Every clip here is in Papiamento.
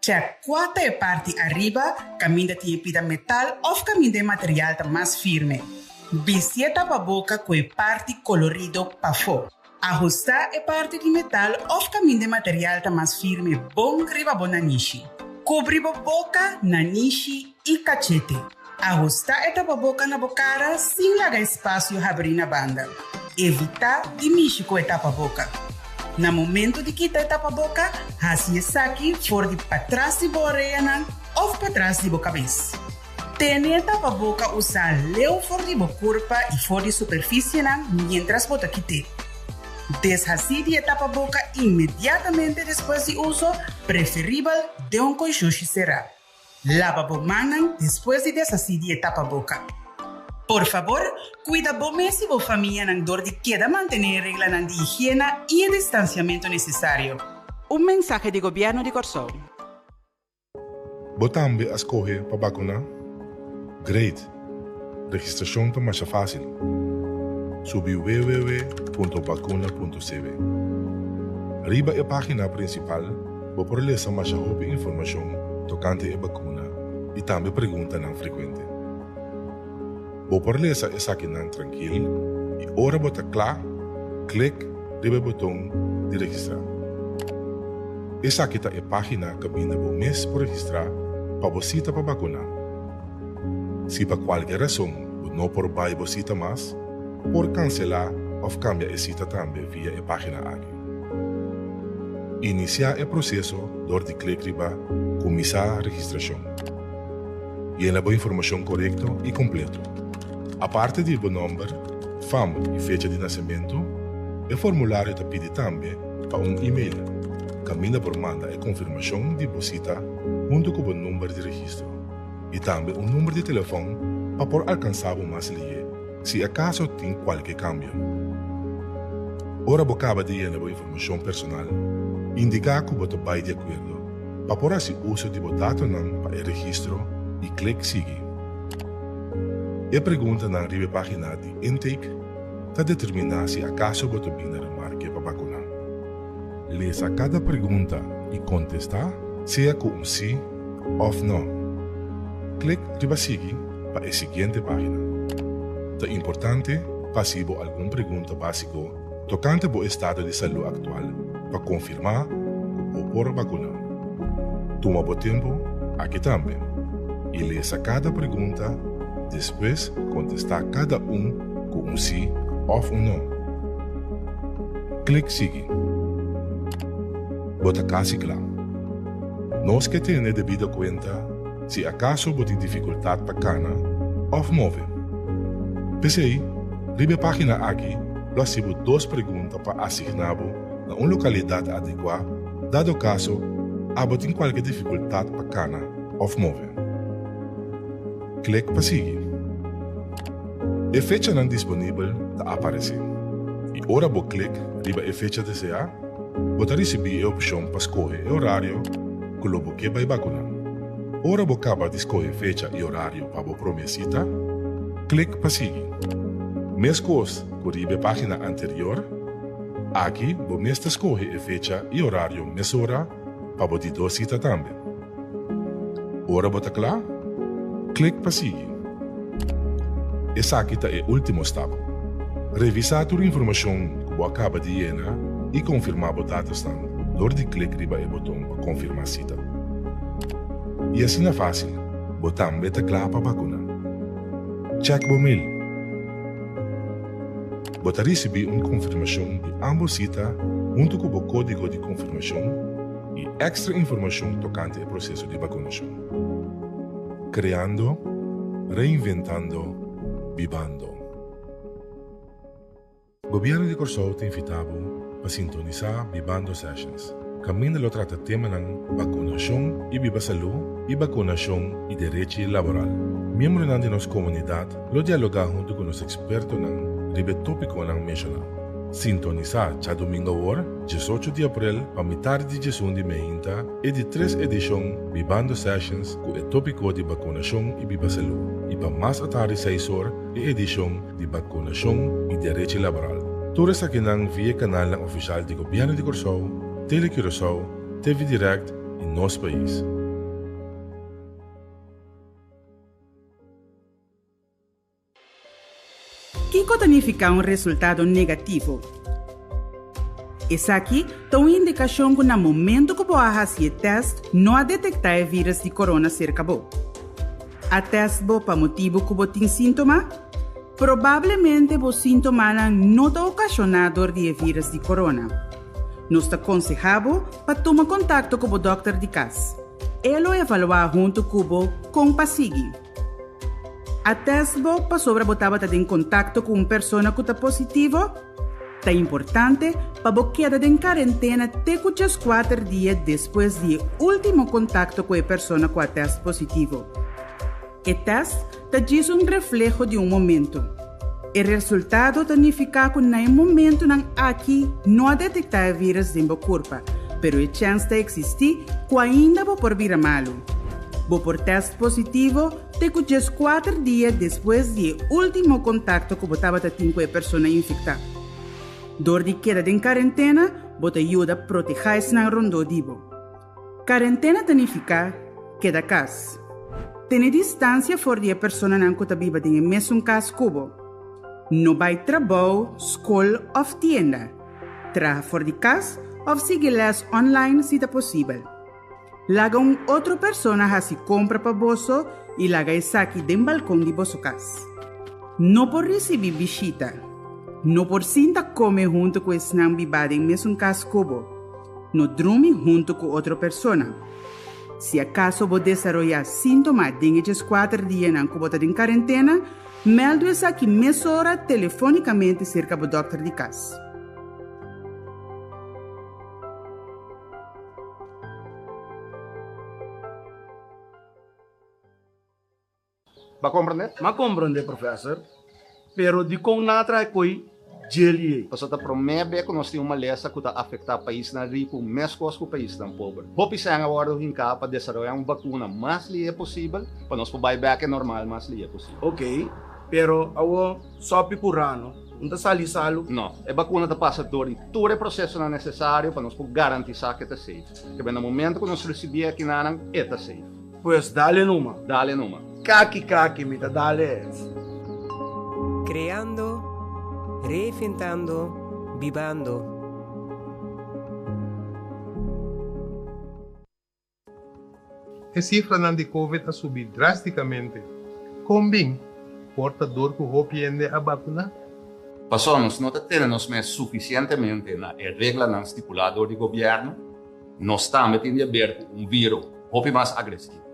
Check kua ta e parti ariba, kaminda tin e pida metal òf kaminda e material ta mas firme. Bisti e tapaboka ku e parti kolorido pafó. Ahustá e parti di metal òf kaminda e material ta mas firme bon riba bo nanishi. Kubri bo boka, nanishi i kachete. Ahustá e tapaboka na bo kara sin laga espasio habrí na banda. Evitá di mishi ku e tapaboka. Na momento di kita e tapaboka, hasi esaki for di patras di bo oreanan òf patras di bo kabes. Tene e tapaboka usá leu for di bo kurpa i for di superfisienan miéntras bo ta kit'é. Deshasí di e tapaboka inmediatamente despues di uso, preferibel den un konshushi será. Laba bo mannan despues di deshasí di e tapaboka. Por fabor, kuida bo mes i bo famianan dor di keda mantené e reglanan di higiena i e distansiamentu nesesario. Un mensahe di Gobièrnu di Kòrsou. Bo tambe a skohe pa bakuná? Great! Registrashon ta masha fásil. Subi www.bakuna.cw. Riba e página prinsipal bo por lesa masha hopi informashon tokante e bakuna i tambe preguntanan frekuente. Bo por lesa esakinan trankil i ora bo ta kla, klik riba e boton di registrá. Esaki ta e página kaminda bo mes por registrá pa bo sita pa bakuná. Si pa kualke rason bo no por bai bo sita mas, por kanselá òf kambia e sita tambe via e página aki. Inisiá e proseso dor di klik riba Kuminsá registrashon. Yena bo informashon korekto i kompleto. Aparte di bo nòmber, fam i fecha di nasementu, e formulario ta pidi tambe pa un e-mail kaminda por manda e konfirmashon di bo sita huntu ku bo number di registro i tambe un number di telefòn pa por alkansá bo mas lihé si akaso tin kualke kambio. Ora bo kaba di yena bo informashon personal, indiká ku bo ta bai di akuerdo pa por hasi uso di bo datonan pa e registro i klik Sigui. E preguntanan riba e página di intake ta determiná si akaso bo ta bin na remarke pa bakuná. Lesa kada pregunta i kontestá sea ku un sí òf nò. Klik riba Sigui pa e siguiente página. Ta importante pa hasi bo algun pregunta básiko tokante bo estado di salú aktual pa konfirmá ku bo por bakuná. Tuma bo tempu aki tambe i lesa kada pregunta, despues kontestá kada un ku un sí òf un nò. Klik Sigui. Bo ta kasi kla. Nos ke tene debido kuenta si akaso bo tin difikultat pa kana òf move. P'esei, riba e página aki lo hasi bo dos pregunta pa asigná bo na un lokalidat adekuá dado kaso abo tin kualke difikultat pa kana òf move. Klik pa sigui. E fechanan disponibel ta aparesé i ora bo klik riba e fecha deseá, bo ta risibí e opshon pa skohe e orario ku lo bo ke bai bakuná. Ora bo kaba di skohe fecha i orario pa bo promé sita, klik pa sigui. Meskos ku riba e página anterior, aki bo mes ta skohe e fecha i orario mesora pa bo di dos sita tambe. Ora bo ta kla, klik pa sigui. Esaki ta e último stap. Revisá tur informashon ku bo a kaba di yena i konfirmá bo datosnan dor di klik riba e boton pa konfirmá sita. I asina fásil, bo tambe ta kla pa bakuná. Chèk bo mail. Bo ta risibí un konfirmashon di ámbos sita huntu ku bo kódigo di konfirmashon i èkstra informashon tokante e proseso di bakunashon. Kreando, reinventando, bibando. Gobièrnu di Kòrsou ta invitá bo pa sintonisá Bibando Sessions, kaminda lo trata temanan bakunashon i biba salú i bakunashon i derechi laboral. Miembronan di nos komunidat lo dialogá huntu ku nos ekspertonan riba e tópikonan menshoná. Sintonisá djadumingu awor, diesocho di aprel, pa mitar di diesun di meinta, e di tres edishon Bibando Sessions ku e tópiko di bakunashon i biba salú, i pa mas atardi seis or e edishon di bakunashon i derechi laboral. Tur esakinan via e kanalnan ofishal di Gobièrnu di Kòrsou, Tele Curaçao, TV Direct i. i nos pais. Kiko ta nifiká un resultado negativo? Esaki ta un indikashon ku na momentu ku bo a hasi e tèst no a detektá e vírùs di korona serka bo. A tèst bo pa motibu ku bo tin síntoma? Probablemente bo síntomanan no ta okashoná dor di e vírùs di korona. Nos ta konsehá bo pa tuma kontakto ku bo dòkter di kas. E lo evaluá huntu ku bo kon pa sigui. A tèst bo pasobra bo tabata den kontakto ku un persona ku ta positivo? Ta importante pa bo keda den karentena te ku djeskuater dia despues di e último kontakto ku e persona ku a tèst positivo. E tèst ta djis un refleho di un momentu. E resultado ta nifiká ku na e momentunan aki no a detektá e vírùs den bo kurpa, pero e chèns ta eksistí ku ainda bo por bira malu. Bo por tèst positivo te ku djeskuater dia despues di e último kontakto ku bo tabata tin ku e persona infektá. Dor di keda den karentena, bo ta yuda protehá esnan rondó di bo. Karentena ta nifiká keda kas. Tene distansia for di e personanan ku ta biba den e mesun kas ku bo. No bai trabou, skol òf tienda. Traha for di kas òf sigui lès online si ta posibel. Laga un otro persona hasi kompra pa boso i laga esaki den balkon di boso kas. No por risibí bishita. No por sinta kome huntu ku esnan bibá den mesun kas ku bo. No drumi huntu ku otro persona. Si akaso bo desaroyá síntoma den e djeskuater dianan ku bo ta den karentena, mèldu esaki mesora telefónikamente serka bo dòkter di kas. Bo a komprendé? M'a komprendé, professor. Pero dikon nan a traha koi djeli ei? Pasobra ta promé be ku nos tin un malesa ku ta afektá paisnan riku meskos ku paisnan pober. Hopi sèn a wòrdu hinká pa desaroyá un bakuna mas lihé posibel pa nos por bai bèk e normal mas lihé posibel. Oké, pero awor sòpi ku rano no ta sali salu? No, e bakuna ta pasa dor di tur e prosesonan nesesario pa nos por garantisá ku e ta safe. Kebé na momento ku nos risibí e akinanan, e ta safe. Pues dale numa. Dale numa. Kaki kaki mi ta dale es. Creando, reinventando, bibando. E sifranan di Covid a subi drástikamente. Kon bin? Por ta dor ku hopi hende a bakuná? Pasobra nos no ta tene nos mes sufisientemente na e reglanan stipulá dor di gobièrnu, nos tambe tin di haber ku un viro hopi mas agresivo.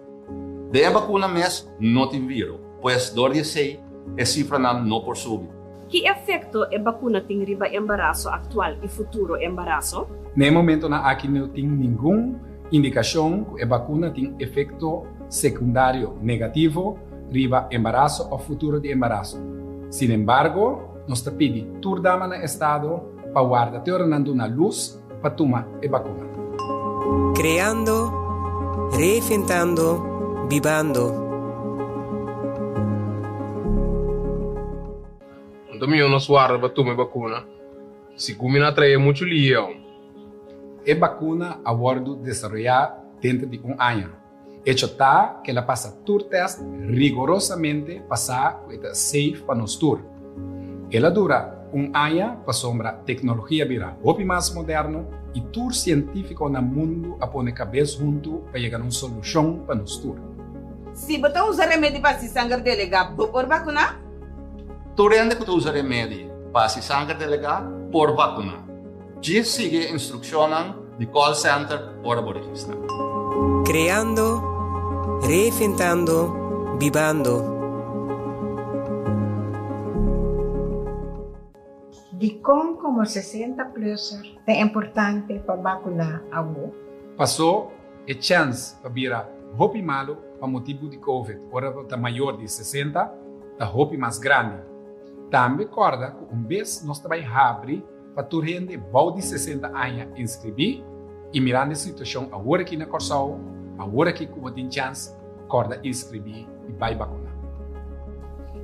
Den e bakuna mes no tin viro, pues dor di esei e sifranan no por subi. Ki efekto e bakuna tin riba embaraso aktual i futuro embaraso? Na e momentonan aki no tin ningun indikashon ku e bakuna tin efekto sekundario negativo riba embaraso òf futuro di embaraso. Sinembargo, nos ta pidi tur dama na estado pa warda te ora nan duna lus pa tuma e bakuna. Creando, reinventando, bibando. Anto mihó nos warda pa tuma e bakuna, sigun mi na trae muchu lion. E bakuna a wòrdu desaroyá denter di un aña. Echo ta ku el a pasa tur tèst rigorosamente pa sa ku e ta safe pa nos tur. El a dura un aña pasobra teknologia bira hopi mas moderno i tur sientífiko na mundu a pone kabes huntu pa yega na un solushon pa nos tur. Si bo ta usa remedi pa hasi sanger delegá, bo por bakuná? Tur hende ku ta usa remedi pa hasi sanger delegá por bakuná. Djis sigui e instrukshonnan di call center ora bo registrá. Creando, reinventando, bibando. Dikon komo 60 pluser ta importante pa bakuná awo? Pasó e chèns pa bira hopi malu pa motibu di covid ora bo ta mayor di 60 ta hopi mas grandi. Tambe kòrda ku un bes nos ta bai habri pa tur hende bou di 60 aña inskribí i mirando e situashon awor aki na Kòrsou, awor aki ku bo tin chèns, kòrda inskribí i bai bakuná.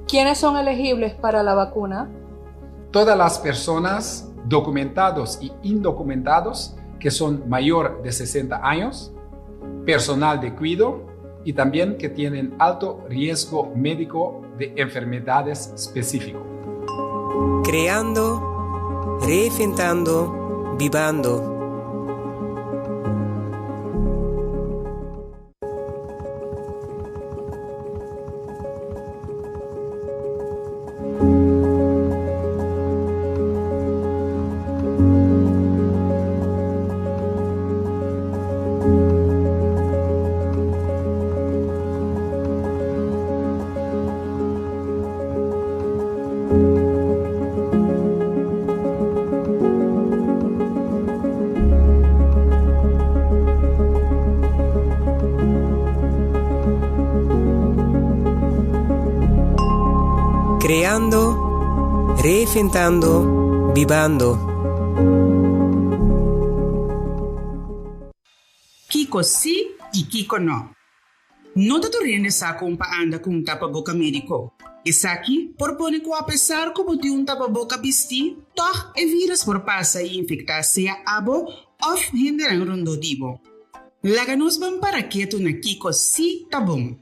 ¿Quiénes son elegibles para la vacuna? Todas las personas documentados y indocumentados que son mayor de 60 años. Personal de cuido y también que tienen alto riesgo médico de enfermedades específico. Creando, reinventando, bibando. Creando, reinventando, bibando. Kiko sí i kiko no. No ta tur hende sa kon pa anda ku un tapaboka médiko. Esaki por pone ku apesar ku bo tin un tapaboka bistí, tòg e vírus por pasa i infektá sea abo òf hendenan rondó di bo. Laga nos ban para ketu na kiko sí ta bon.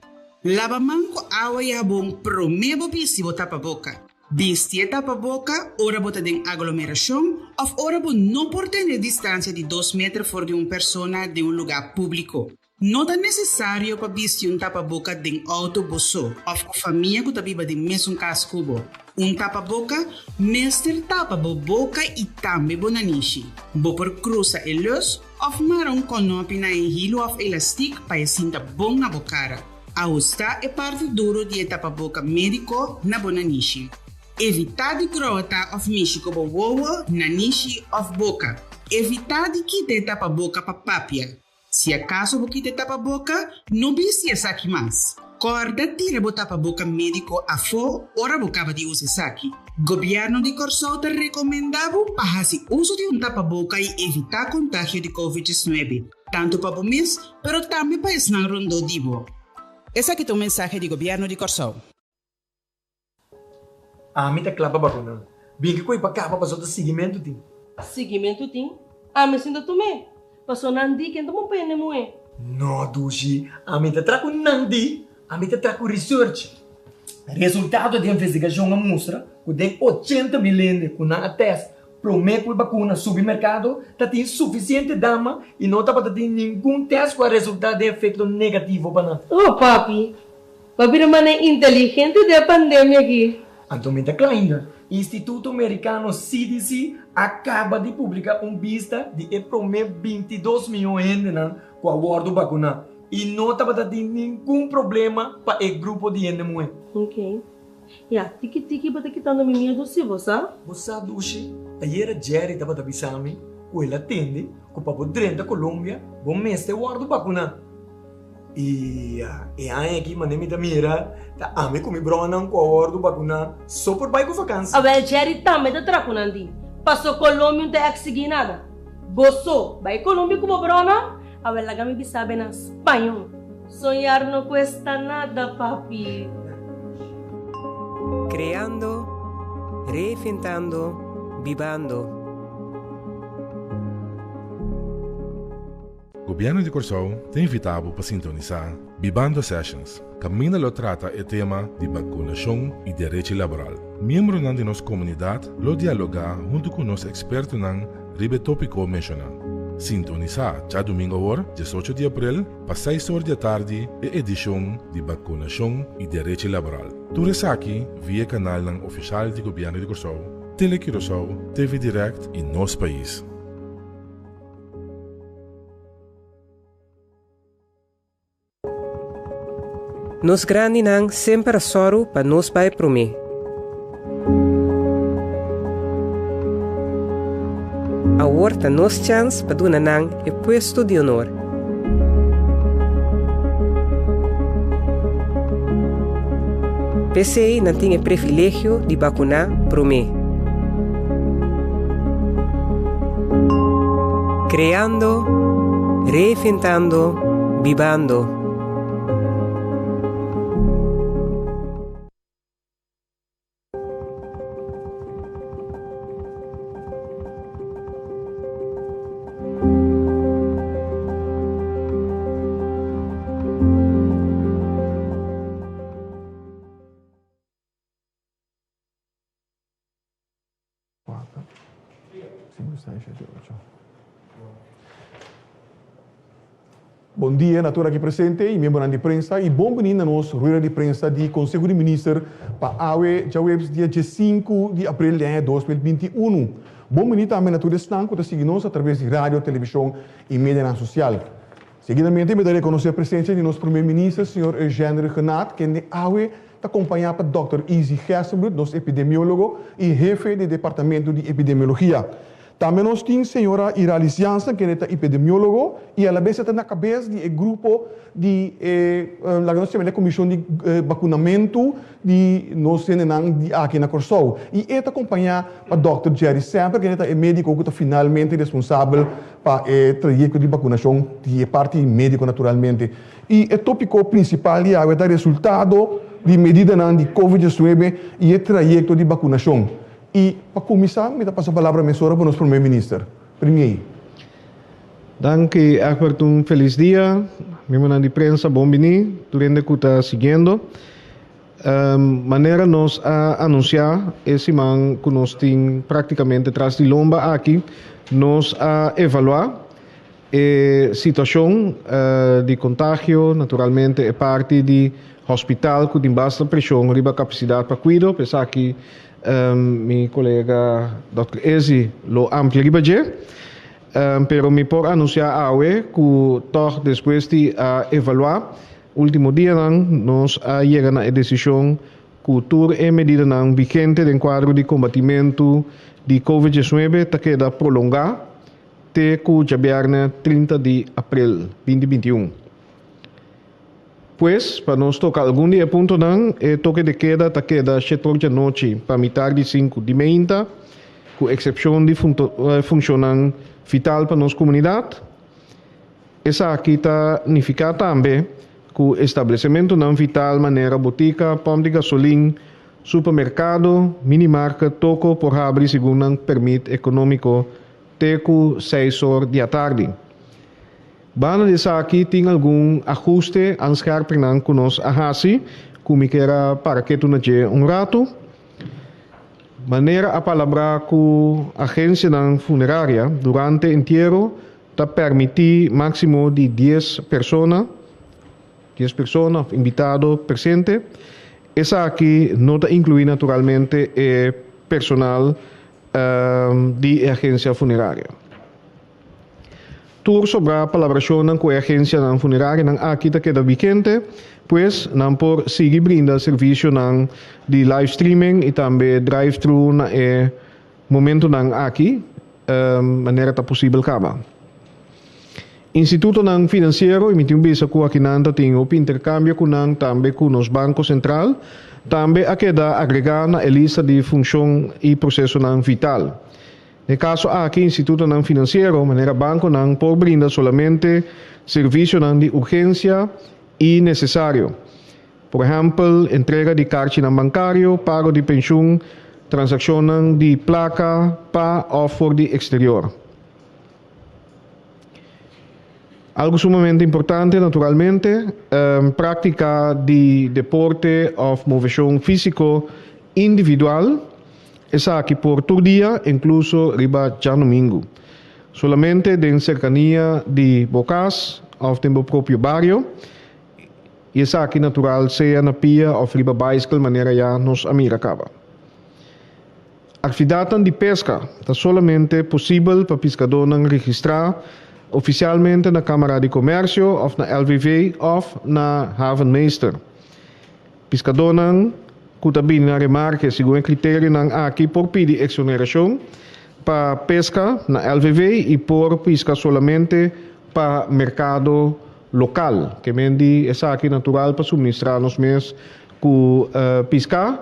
Laba man ku awa i habon promé bo bisti bo tapaboka. Bisti e tapaboka ora bo ta den aglomerashon òf ora bo no por tene distansia di dos meter for di un persona den un lugá públiko. No ta nesesario pa bisti un tapaboka den outo bo so òf ku famia ku ta biba den mesun kas ku bo. Un tapaboka mester tapa bo boka i tambe bo nanishi. Bo por krusa e lus òf mara un kònòpi na e hilu òf elastik pa e sinta bon na bo kara. Ahustá e parti duru di e tapaboka médiko na bo nanishi. Evitá di grota òf mishi ku bo wowo, nanishi òf boka. Evitá di kita e tapaboka pa papia. Si akaso bo kita e tapaboka, no bisti esaki mas. Kòrda tira bo tapaboka médiko afó ora bo kaba di usa esaki. Gobièrnu di Kòrsou ta rekomendá bo pa hasi uso di un tapaboka i evitá kontagio di Covid 19, tantu pa bo mes, pero tambe pa esnan rondó di bo. Esaki ta un mensahe di Gobièrnu di Kòrsou. Ami ta kla pa bakuna. Bin ki koi pa kaba paso ta siguimentu tin. Siguimentu tin? Ami sinta tum'é. Paso nan di ken ta bon pende muhé. No dushi, ami ta tra ku nan di, ami ta tra ku research. Resultado di investigashon a mustra ku den 80.000 hende ku nan a test promé ku e bakuna subi merkado ta tin sufisiente dama i no tabata tin ningun test ku a resultá den efekto negativo pa nan. Oh papi, Bo bira manera inteligente den e pandemia aki. Anto mi ta kla ainda. Instituto Merikano CDC a kaba di publiká un bista di e promé 22 mion hendenan ku a wòrdu bakuná i no tabata tin ningun problema pa e grupo di hende muhé. Ok. Ya, tiki tiki bo ta kitando mi miedu si, bo sa? Bo sa, Dushi, ayera Jerry tabata bisa mi ku el a tende ku pa bo drenta Colombia bo mester wòrdu bakuná. I e aña aki manera mi ta mira ta ami ku mi bronan ku a wòrdu bakuná so por bai ku vakansi. Awel Jerry tambe ta tra ku nan di. Paso Colombia un ta eksigí nada. Bo so bai Colombia ku bo bronan? Awel laga mi bisa be na spañó. Soñar no cuesta nada papi. Creando, reinventando, bibando. Gobièrnu di Kòrsou ta invitá bo pa sintonisá Bibando Sessions, kaminda lo trata e tema di bakunashon i derechi laboral. Miembronan di nos komunidat lo dialogá huntu ku nos ekspertonan riba e tópiko menshoná. Sintonisá djadumingu awor, 18 di aprel, pa seis or di atardi e edishon di Bakunashon i Derechi Laboral. Tur esaki via e kanalnan ofishal di Gobièrnu di Kòrsou, Tele Curaçao, TV Direct i Nos Pais. Nos grandinan semper a sòru pa nos bai promé. Awor ta nos chèns pa duna nan e puesto di honor. P'esei nan tin e privilegio di bakuná promé. Creando, reinventando, bibando. 7, 8. Bon dia na tur aki presente y miembronan di prensa y bon bini na nos rueda di prensa di Conseho di Minister pa awe djaweps dia diesinku di april di aña 2021. Bon bini tambe na tur esnan cu ta sigui nos a traves di radio, television y medianan social. Seguidamente mi ta reconoce presencia di nos Primer Minister señor Eugène Rhuggenaath kende awe ta compaña pa Dòkter Izzy Gerstenbluth, nos epidemiologo y hefe di Departamento di Epidemiologia. Tambe nos tin señora Iralis Jansen kende ta epidemiólogo i alabes e ta na kabes di e grupo di e laga nos yama e komishon di bakunamentu di nos hendenan di aki na Kòrsou. I e ta kompañá pa dòkter Jerry Semper kende ta e médiko ku ta finalmente responsabel pa e trayekto di bakunashon di e parti médiko naturalmente. I e tópiko prinsipal di awe ta resultado di medidanan di covid 19 i e trayekto di bakunashon. I pa kuminsá mi ta pasa palabra mesora pa nos Prome Minister. Premier. Danki Egbert un felis dia. Miembronan di prensa bon bini tur hende ku ta siguiendo. Manera nos a anunsiá e siman ku nos tin praktikamente tras di lomba aki nos a evaluá E situacion di contagio, naturalmente e parti di hospital cu tin basta presion riba capacidad pa cuido, pa esaki mi colega Dòkter Ezi lo amplia riba dje. Pero mi por anuncia awe cu tog despues di a evalua ultimo dianan nos a yega na e decision cu tur e medidanan vigente den cuadro di combatimento di Covid 19 ta keda prolonga te ku djabièrnè 30 di aprel binti 21. Pues, pa nos toka algun di e puntonan, e toke de keda ta keda shetor djanochi pa mitar di sinku di meinta, ku eksepshon di funshonnan vital pa nos komunidat. Esaki ta nifiká tambe ku establesementunan vital manera botika, pòmp di gasolin, supermerkado, minimarket, toko por habri segun nan pèrmit ekonómiko te ku seis or di atardi. Banda di esaki tin algun ahuste aanscherpingnan ku nos a hasi ku mi kier a para ketu na dje un ratu. Manera a palabrá ku agensianan funeraria durante entiero ta pèrmití máksimo di dies persona, dies persona òf invitado presente. Esaki no ta inkluí naturalmente e personal di e agensia funerario. Tur sobrá palabrashonnan ku e agensianan funerarionan aki ta keda vigente, pues nan por sigui brinda servisionan di live streaming i tambe drive-thru na e momentunan aki manera ta posibel kaba. Institutonan finansiero, i mi tin bisa ku akinan ta tin hopi interkambio ku nan tambe ku nos Banko Sentral, tambe a keda agregá na e lista di funshon i prosesonan vital. Den e kaso aki institutonan finansiero, manera bankonan, por brinda solamente servisionan di urgensia i nesesario. Por ehèmpel, entrega di karchinan bankario, pago di penshun, transakshonnan di plaka pa òf for di eksterior. Algo sumamente importante naturalmente, práktika di deporte òf moveshon físiko individual, esaki por tur dia, inkluso riba djanumingu. Solamente den serkania di bo kas òf den bo propio bario, i esaki natural sea na pia òf riba baiskel manera ya nos a mira kaba. Aktividatnan di peska ta solamente posibel pa piskadónan registrá ofisialmente na Kámara di Komèrsio òf na LVV òf na Havenmeester. Piskadónan ku ta bini na remarke segun e kriterionan aki por pidi eksonerashon pa peska na LVV i por piska solamente pa merkado lokal. Ke men di esaki natural pa suministrá nos mes ku piská.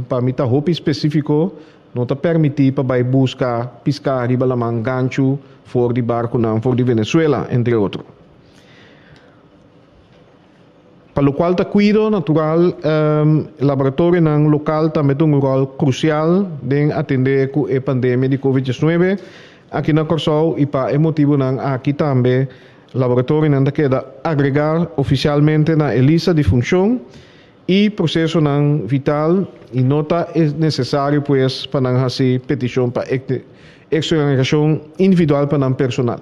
Pa mi ta hopi spesífiko, no ta permití pa bai buska piská riba laman ganchu for di barkunan for di Venezuela, entre otro. Pa lokual ta kuido natural, laboratorionan lokal tambe ta un ròl krusial den atendé ku e pandemia di Covid 19 aki na Kòrsou i pa e motibunan aki tambe laboratorionan ta keda agregá ofisialmente na e lista di funshon. i prosesonan vital i no ta nesesario pues pa nan hasi petishon pa eksonerashon individual pa nan personal.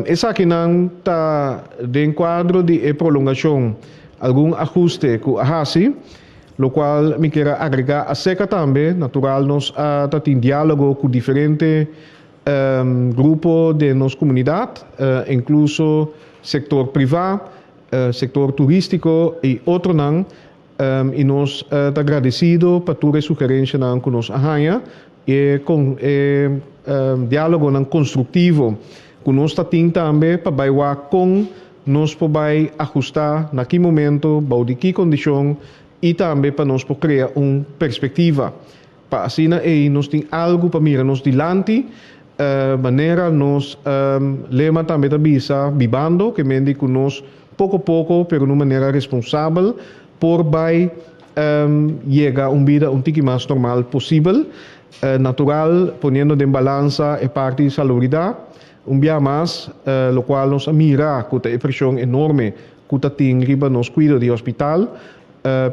Esakinan ta den kuadro di e prolongashon algun ahuste ku a hasi, lokual mi kier a agregá aserka tambe. Natural nos a ta tin diálogo ku diferente grupo den nos komunidat, inkluso sektor privá, sektor turístiko i otronan, i nos ta gradesido pa tur e sugerenshanan ku nos a haña i e diálogonan konstruktivo ku nos ta tin tambe pa bai wak kon nos por bai ahustá na ki momento, bou di ki kondishon i tambe pa nos por krea un perspektiva pa asina ei nos tin algu pa mira nos dilanti, manera nos lema tambe ta bisa, bibando, ke men di ku nos poko poko pero na un manera responsabel por bai yega un bida un tiki mas normal posibel, natural poniendo den balansa e parti di salubridat un bia mas, lokual nos a mira ku ta e preshon enorme ku ta tin riba nos kuido di hospital,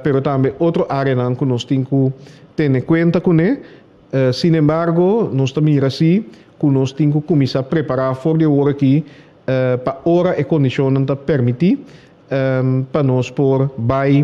pero tambe otro áreanan ku nos tin ku tene kuenta kuné. Sin embargo, nos ta mira si ku nos tin ku kuminsá prepará for di awor aki pa ora e kondishonnan ta permití pa nos por bai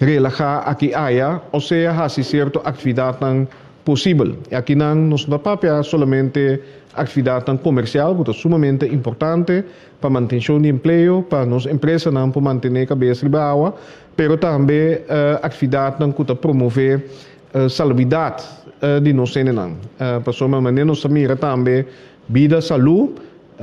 relahá aki aya, osea hasi sierto aktividatnan posibel. I akinan nos no ta papia solamente aktividatnan komersial ku ta sumamente importante pa mantenshon di empleo, pa nos empresanan por mantené kabes riba awa, pero tambe aktividatnan ku ta promové salubidat di nos hendenan. Pasobra manera nos ta mira tambe bida salú,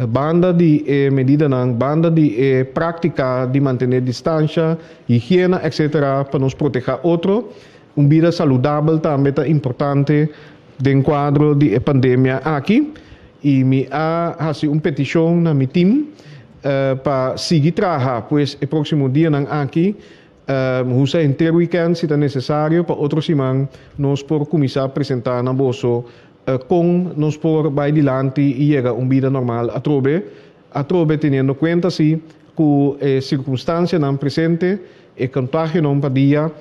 banda di e medidanan, banda di e práktika di mantené distansha, higiena, etcétera, pa nos protehá otro, un bida saludabel tambe ta importante den kuadro di e pandemia aki. I mi a hasi un petishon na mi tim pa sigui traha pues e próksimo dianan aki, Usa henter weekend si ta nesesario pa otro siman nos por kuminsá presentá na boso kon nos por bai dilanti i yega un bida normal atrobe, atrobe teniendo kuenta si ku e sirkunstansianan presente, e kontagionan pa dia,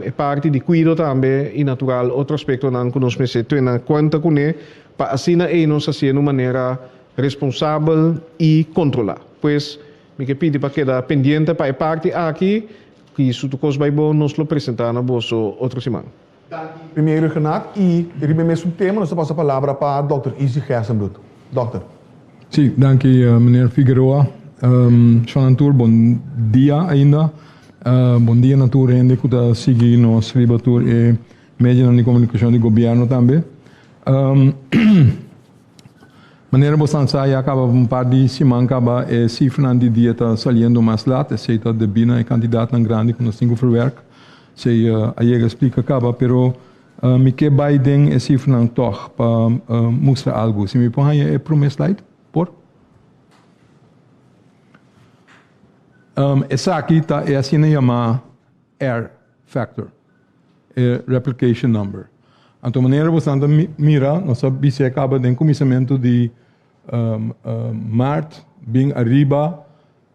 e parti di kuido tambe i natural otro aspektonan ku nos mester tene kuenta kuné pa asina ei nos hasié na un manera responsabel i kontrolá. Pues, Mi ke pidi pa keda pendiente pa e parti aki, i su tur kos bai bon nos lo presenta na boso otro siman. Danki Premier Rhuggenaath i riba e mesun tema nos ta pasa palabra pa Dòkter Izzy Gerstenbluth. Dòkter. Sí, danki meneer Figueroa. Shon tur bon dia ainda. Bon dia na tur hende ku ta sigui nos riba tur e medionan di komunikashon di gobièrnu tambe. Manera bo san sa ya kaba un par di siman kaba e sifranan di dia ta saliendo mas lat, esei ta debí na e kantidatnan grandi ku nos tin ku verwerk. Esei a yega splika kaba, pero mi ke bai den e sifranan tòg pa mustra algu. Si mi por haña e promé slide, por? Esaki ta e asina yamá R factor. E replication number. Anto manera bosan ta mira, nos a bis'é kaba den kuminsamentu di mart bin ariba,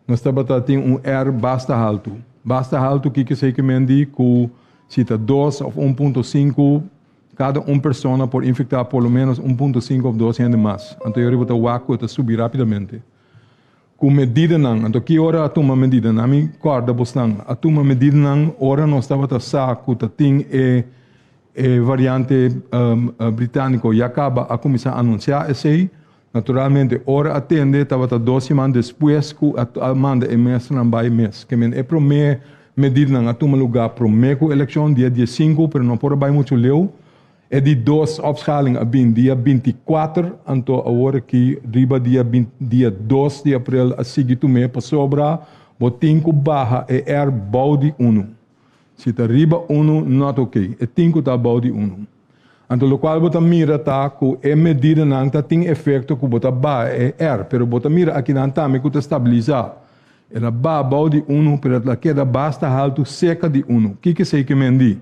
nos tabata tin un R basta haltu. Basta haltu kiko esei ke men di ku si ta dos òf un punto sinku, kada un persona por infektá por lo ménos un punto sinku òf dos hende mas. Anto e ora bo ta wak ku e ta subi rápidamente. Ku medidanan. Anto ki ora a tuma medidanan? Mi kòrda bosnan, a tuma medidanan ora nos tabata sa ku ta tin e e variante britániko ya kaba a kuminsá anunsiá esei. Naturalmente ora a tende tabata dos siman despues ku a manda e mesternan bai mes. Ke men e promé medidanan a tuma lugá promé ku elekshon dia diesinku pero no por a bai muchu leu. E di dos opschaling a bin dia 24, anto awor aki riba dia dia 2 di april a sigui tum'é pasobra bo tin ku baha e R bou di unu. Si ta riba unu not ok, e tin ku ta bou di unu. Anto lokual bo ta mira ta ku e medidanan ta tin efekto ku bo ta baha e R, pero bo ta mira akinan tambe ku ta stabilisá. El a baha bou di unu, pero el a keda basta haltu seka di unu. Kiko esei ke men di?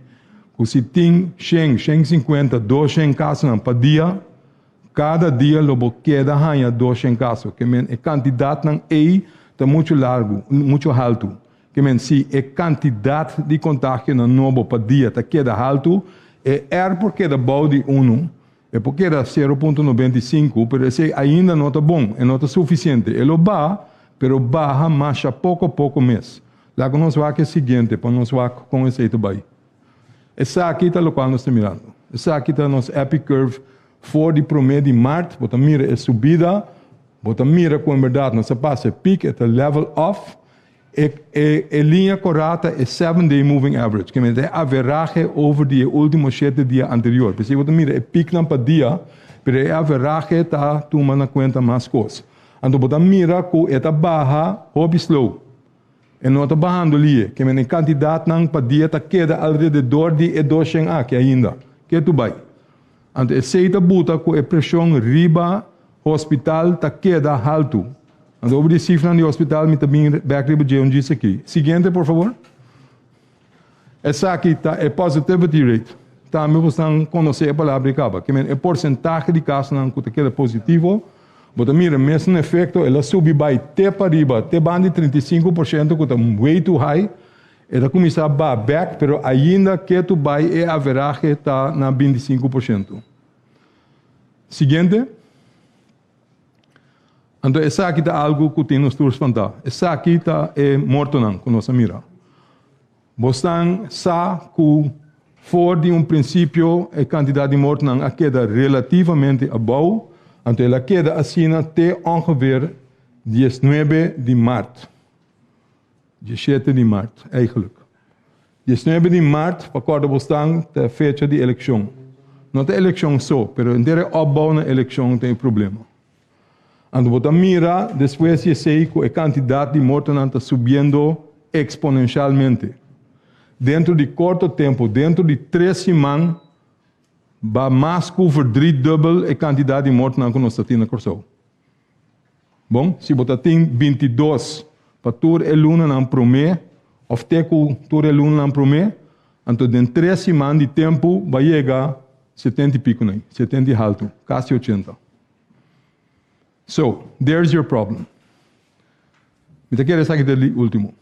Ku si tin shen, shen sinkuenta, doshen kasonan pa dia, kada dia lo bo keda haña doshen kaso. Ke men e kantidatnan ei ta muchu largu, muchu haltu. Ke men si e kantidat di kontagionan nobo pa dia ta keda haltu, e R por keda bou di unu, e por keda 0.95, pero esei ainda no ta bon, e no ta sufisiente. E lo baha, pero baha masha poko poko mes. Laga nos wak e siguiente pa nos wak kon esei ta bai. Esaki ta lokual nos ta mirando. Esaki ta nos epi curve for di promé di mart. Bo ta mira e subida, bo ta mira ku en bèrdat nos a pasa e pik, e ta level off. E e e liña korá ta e seven day moving average, ke mester e averahe over di e último shete dia anterior. P'esei bo ta mira e piknan pa dia, pero e averahe ta tuma na kuenta mas kos. Anto bo ta mira ku e ta baha hopi slow. E no ta bahando lie, ke men e kantidatnan pa dia ta keda alrededor di e doshen aki ainda. Ke tu bai? Anto esei ta buta ku e preshon riba hospital ta keda haltu. Anto over di sifranan di hospital mi ta bin bek riba dje un djis aki. Siguiente por fabor. Esaki ta e positivity rate. Tambe bosnan konosé e palabra ei kaba. Ke men e porsentahe di kasonan ku ta keda positivo, bo ta mira mesun efekto, el a subi bai te pariba, te banda di 35% ku ta way too high. E ta kuminsá baha bek, pero ainda ketu bai e averahe ta na 25%. Siguiente. Anto esaki ta algu ku tin nos tur spantá. Esaki ta e mortonan ku nos a mira. Bosnan sa ku for di un prinsipio e kantidat di mortonan a keda relativamente abou, anto el a keda asina te ongeveer diesnuebe di mart. Diesshete di mart, eigenlijk. Diesnuebe di mart, pa kòrda bosnan, ta e fecha di elekshon. No ta elekshon so, pero henter e opbou na elekshon ta e problema. Anto bo ta mira despues di esei ku e kantidat di mortonan ta subiendo eksponenshalmente. Dentro di korto tempu, dentro di tres siman, ba mas ku verdriedubbel e kantidat di mortonan ku nos ta tin na Kòrsou. Bon, si bo ta tin 22 pa tur e lunanan promé òf te ku tur e lunanan promé, anto den tres siman di tempu bo a yega 70 i piku nei, 70 i haltu, kasi 80. So, there's your problem. Mi ta kere esaki ta di último.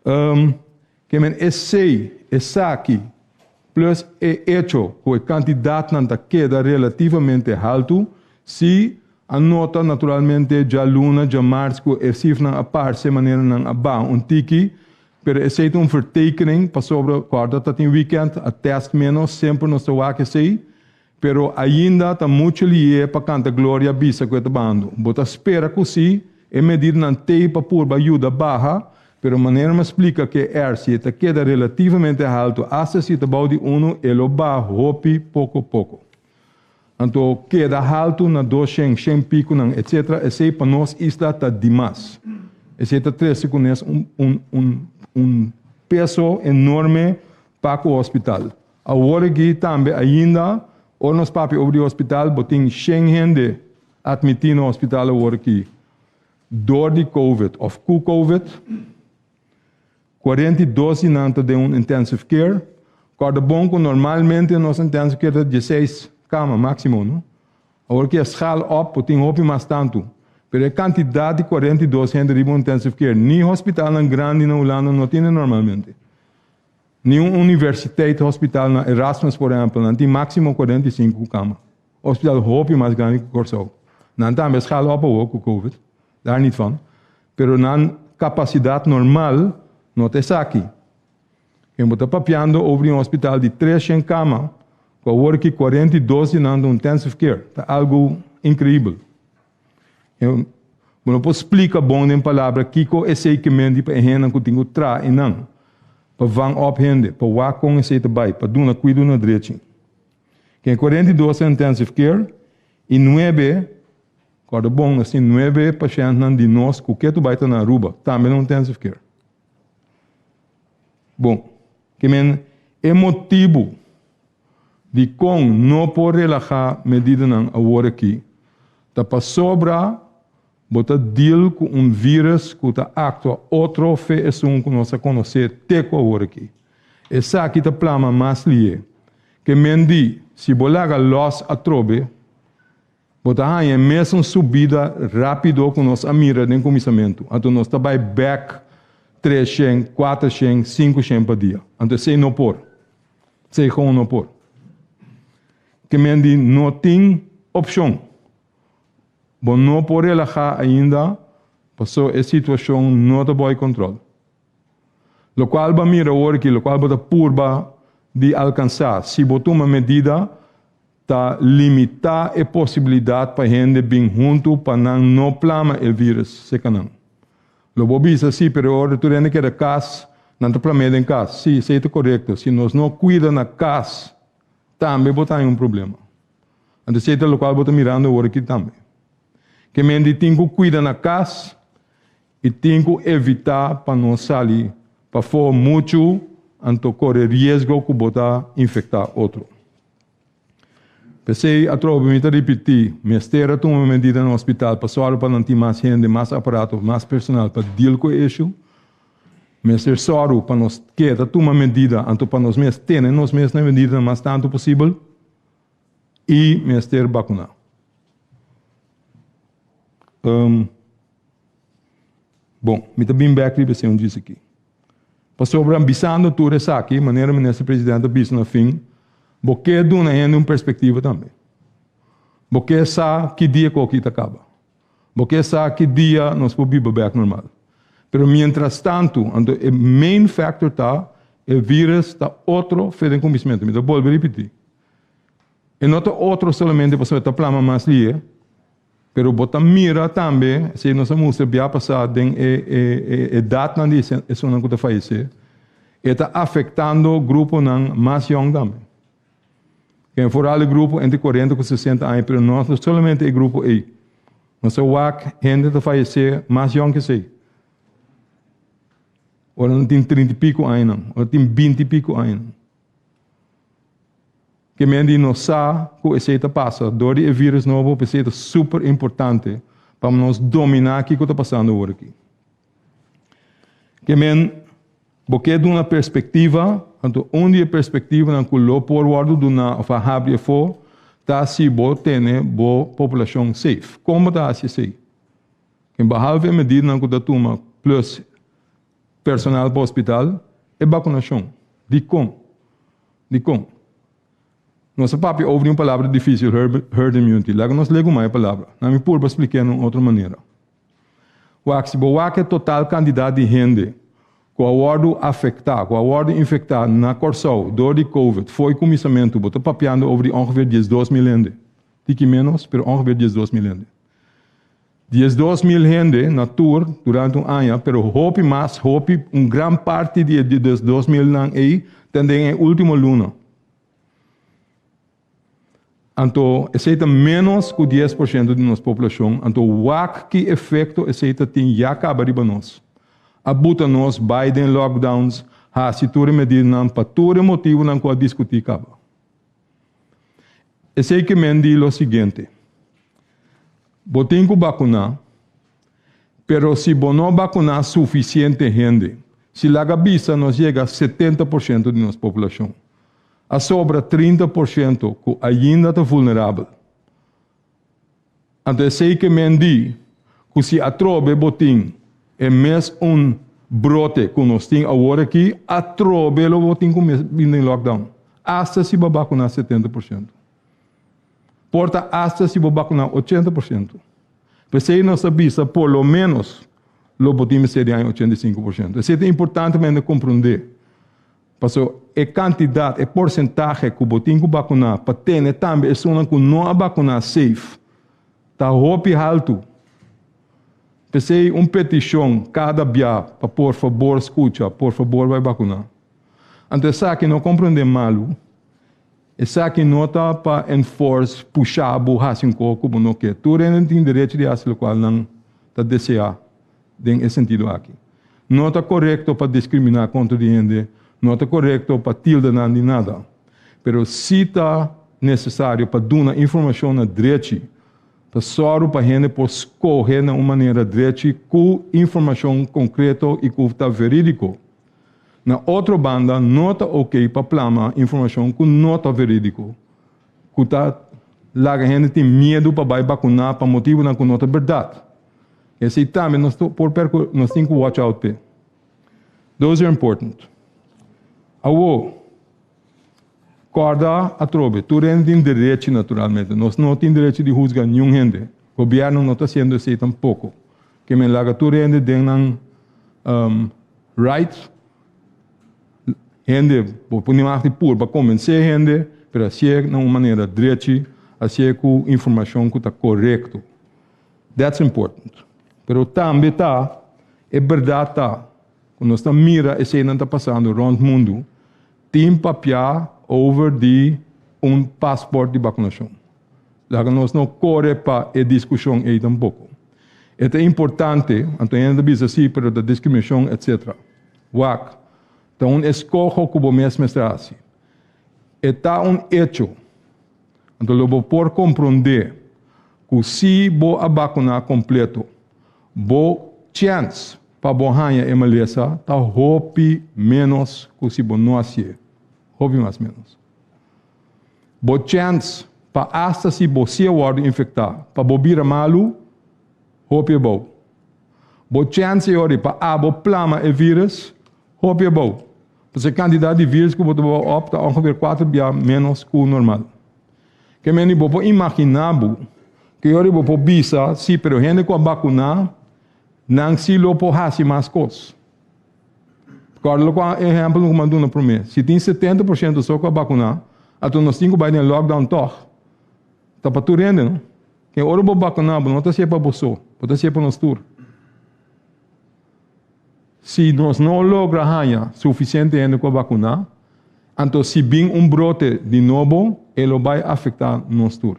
Um, ke men esei, esaki, plus e echo ku e kantidatnan ta keda relativamente haltu, si a nota naturalmente djaluna, djamars ku e sifranan a parse manera nan a baha un tiki, pero esei ta un vertekening pasobra kòrda ta tin wikènt, a tèst ménos, semper nos ta wak esei. Pero ainda ta muchu lié pa kanta gloria bisa ku e ta bando. Bo ta spera ku si, e medidanan t'ei pa purba yuda baha, pero manera mi a splika ku e R si e ta keda relativamente haltu asta si ta bou di unu e lo baha hopi poko poko. Anto keda haltu na 200, shen pikunan etc. Esei pa nos isla ta dimas. Esei ta trese kunes un un un un peso enorme pa ku hospital. Awor aki tambe ainda, ora nos papia over di hospital, bo tin shen hende admití na hospital awor aki dor di covid of ku covid. 42 di nan ta den un intensive care. Kòrda bon ku normalmente nos intensive care ta 16 kama máksimo, no? Awor aki a schaal op, bo tin hopi mas tantu. Pero e kantidat di 42 hende riba un intensive care, ni hospitalnan grandi na Hulanda no tene normalmente. Ni un universiteit hospital na Erasmus por ehempel nan tin maximo 45 kama. Hospital hopi mas grandi ku Kòrsou. Nan tambe a schaal op awor ku covid, daar niet van. Pero nan kapasidat normal no ta esaki. Ken bo ta papiando over di un hospital di 300 kama ku awor aki 42 di nan ta intensive care. Ta algu inkreibel. Bo no por splika bon den palabra kiko esei ke menti pa e hendenan ku tin ku traha einan, pa van op hende, pa wak kon esei ta bai, pa duna kuido na drechi. Ken 42 ta intensive care i nuebe, kòrda bon, nos tin nuebe pashèntnan di nos ku ke tu bai ta na Aruba, tambe na intensive care. Bon, ke men e motibu Dikon no por relahá medidanan awor aki? Ta pasobra bo ta deal ku un vírus ku ta aktua otro fe esun ku nos a konosé te ku awor aki. Esaki ta plama mas lié. Ke men di, si bo laga lòs atrobe, bo ta haña e mesun subida rápido ku nos a mira den kuminsamentu. Anto nos ta bai bèk. 300, 400, 500 pa dia. Anto esei no por. Esei gewoon no por. Ke men di no tin opshon. Bo no por relahá ainda paso e situashon no ta bou kontrol. Lokual bo a mira awor aki, lokual bo ta purba di alkansá si bo tuma medida, ta limitá e posibilidat pa hende bin huntu pa nan no plama e vírus seka nan. Lo bo bisa, Sí, pero e ora tur hende keda kas, nan ta plam'é den kas. Sí, esei ta korekto. Si nos no kuida na kas, tambe bo ta haña un problema. Anto esei ta lokual bo ta mirando awor aki tambe. Ke men di tin ku kuida na kas i tin ku evitá pa no sali pafó muchu anto kore riesgo ku bo ta infektá otro. P'esei atrobe mi ta ripití, mester a tuma medida na hospital pa sòru pa nan tin mas hende, mas aparato, mas personal pa deal ku e issue. Mester sòru pa nos keda tuma medida anto pa nos mes tene nos mes na e medidanan mas tantu posibel i mester bakuná. Bon, mi ta bin bek riba esei un djis aki. Pasobra bisando tur esaki, manera Minister President a bisa na fin, bo ke duna hende un perspektiva tambe. Bo ke sa ki dia ku aki ta kaba. Bo ke sa ki dia nos por biba bek normal. Pero mientras tantu, anto e main factor ta e virus ta otro fe den kuminsamentu. Mi ta bolbe ripiti. E no ta otro solamente pasobra e ta plama mas lihe. Pero bo ta mira tambe, esei nos a mustra bia pasá den e e edatnan di esunnan ku ta fayesé, e ta afektando gruponan mas yòn tambe. Ken foral e grupo entre kuarenta ku sesenta aña, pero no solamente e grupo ei. Nos a wak hende ta fayesé mas yòn ku esei. Ora nan tin trinta i piku añanan, ora tin binti i piku añanan. Ke men di nos sa ku esei ta pasa dor di e virus nobo, p'esei ta super importante pa nos dominá kiko ta pasando awor aki. Ke men bo ke duna perspektiva, anto un di e perspektivanan ku lo por wòrdu duná òf a habri afó ta si bo tene bo populashon safe. Kon bo ta hasi esei? Ken bahalve e medidanan ku ta tuma plus personal pa hospital, e bakunashon. Dikon? Dikon? Nos a papia over di un palabra difísil, herd immunity. Laga nos legumá e palabra. Na mi purba splik'é na un otro manera. Wak, si bo wak e total kantidat di hende ku a wòrdu afektá, ku a wòrdu infektá na Kòrsou dor di covid fo'i kuminsamentu, bo ta papiando over di ongeveer 12.000 hende. Tiki ménos, pero ongeveer 12.000 hende. 12.000 hende na tur durante un aña, pero hopi mas, hopi, un gran parti di e 12.000 nan ei ta den e ultimo luna. Anto esei ta menos ku 10% di nos poblashon, anto wak ki efekto esei ta tin ya kaba riba nos. A buta nos bai den lockdowns, hasi tur e medidanan pa tur e motibunan ku a diskutí kaba. Esei ke men di lo siguiente, Bo tin ku bakuná, pero si bo no bakuná sufisiente hende, si laga bisa nos yega 70% di nos populashon, a sobra 30% ku ainda ta vulnerabel. Anto esei ke men di ku si atrobe bo tin e mes un brote ku nos tin awor aki, atrobe lo bo tin ku bin den lockdown, asta si bo a bakuná 70%. Por ta asta si bo bakuná 80%. P'esei nos ta bisa por lo ménos lo bo tin mester di haña 85%. Esei ta importante pa hende komprondé. Pasobra e kantidat, e porsentahe ku bo tin ku bakuná pa tene tambe esunnan ku no a bakuná safe ta hopi haltu. P'esei un petishon kada bia pa por fabor skucha, por fabor bai bakuná. Anto esaki no komprondé malu, esaki no ta pa enforce, pusha bo hasi un kos ku bo no ke. Tur hende tin derecho di hasi lokual nan ta deseá. Den e sentido aki, no ta korekto pa diskriminá kontra di hende, no ta korekto pa tilda nan di nada. Pero si ta nesesario pa duna informashon na drechi, pa sòru pa hende por skohe na un manera drechi ku informashon konkreto i ku ta verídiko. Na otro banda, no ta oké pa plama informashon ku no ta verídiko, ku ta laga hende tin miedu pa bai bakuná pa motibunan ku no ta bèrdat. Esei tambe nos por percu nos tin cu watch out p'e. Those are important. Awo, kòrda atrobe, tur hende tin derechi naturalmente. Nos no tin derechi di husga niun hende. Gobièrnu no ta hasiendo esei tampoko. Ke men laga tur hende den nan right. Hende, bo por ni wak di purba konvensé hende, pero hasié na un manera drechi, hasié ku informashon ku ta korekto. That's important. Pero tambe ta, e bèrdat ta, ku nos ta mira eseinan ta pasando rònt mundu, tin papiá over di un paspòrt di bakunashon. Laga nos no kore pa e diskushon ei tampoko. E ta importante, anto hende ta bisa si, pero ta diskriminashon etsetera. Wak, ta un eskoho ku bo mes mester hasi. E ta un echo. Anto lo bo por komprondé ku si bo a bakuná kompleto, bo chèns pa bo haña e malesa ta hopi ménos ku si bo no hasié. Hopi mas ménos. Bo chèns pa asta si bo si a wòrdu infektá, pa bo bira malu, hopi abou. Bo chèns e ora pa abo plama e vírus, hopi abou. Pasobra e kantidat di vírus ku bo ta bou òp ta ongeveer kuater bia ménos ku normal. Ke mende bo por imaginá bo ku e ora bo por bisa, sí, pero hende ku a bakuná, nan sí lo por hasi mas kos. Kòrda loke ehèmpel ku mi a duna promé. Si tin 70% so ku a bakuná, anto nos tin ku bai den lockdown tòg. Ta pa tur hende, no? Ken ora bo bakuná, bo no ta hasié pa bo so, bo ta hasié pa nos tur. Si nos no logra haña sufisiente hende ku a bakuná, anto si bin un brote di nobo, e lo bai afektá nos tur.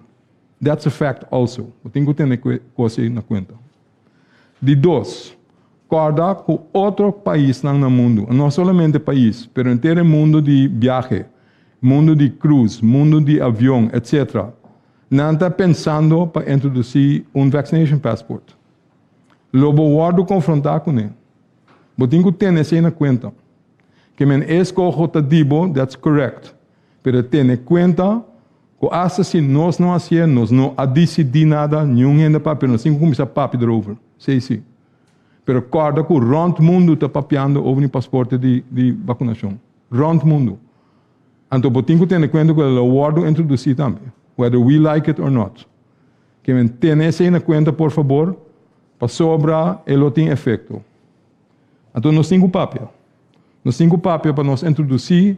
That's a fact also. Bo tin ku tene kos ei na kuenta. Di dos, kòrda ku otro paisnan na mundu, no solamente pais, pero henter e mundu di biahe, mundu di cruise, mundu di avion, etc. Nan ta pensando pa introdusí un vaccination passport. Lo bo wòrdu konfrontá kuné. Bo tin ku tene esei na kuenta. Ke men e eskoho ta di bo, that's correct. Pero tene kuenta ku asta si nos no hasié, nos no a disidí nada, niun hende papia, nos tin ku kuminsá papia derover. Esei si. Pero kòrda ku rònt mundu ta papiando over di pasporte di di bakunashon. Rònt mundu. Anto bo tin ku tene kuenta ku el lo wòrdu introdusí tambe, whether we like it or not. Ke men tene esei na kuenta por fabor, pasobra e lo tin efekto. Anto nos tin ku papia. Nos tin ku papia pa nos introdusí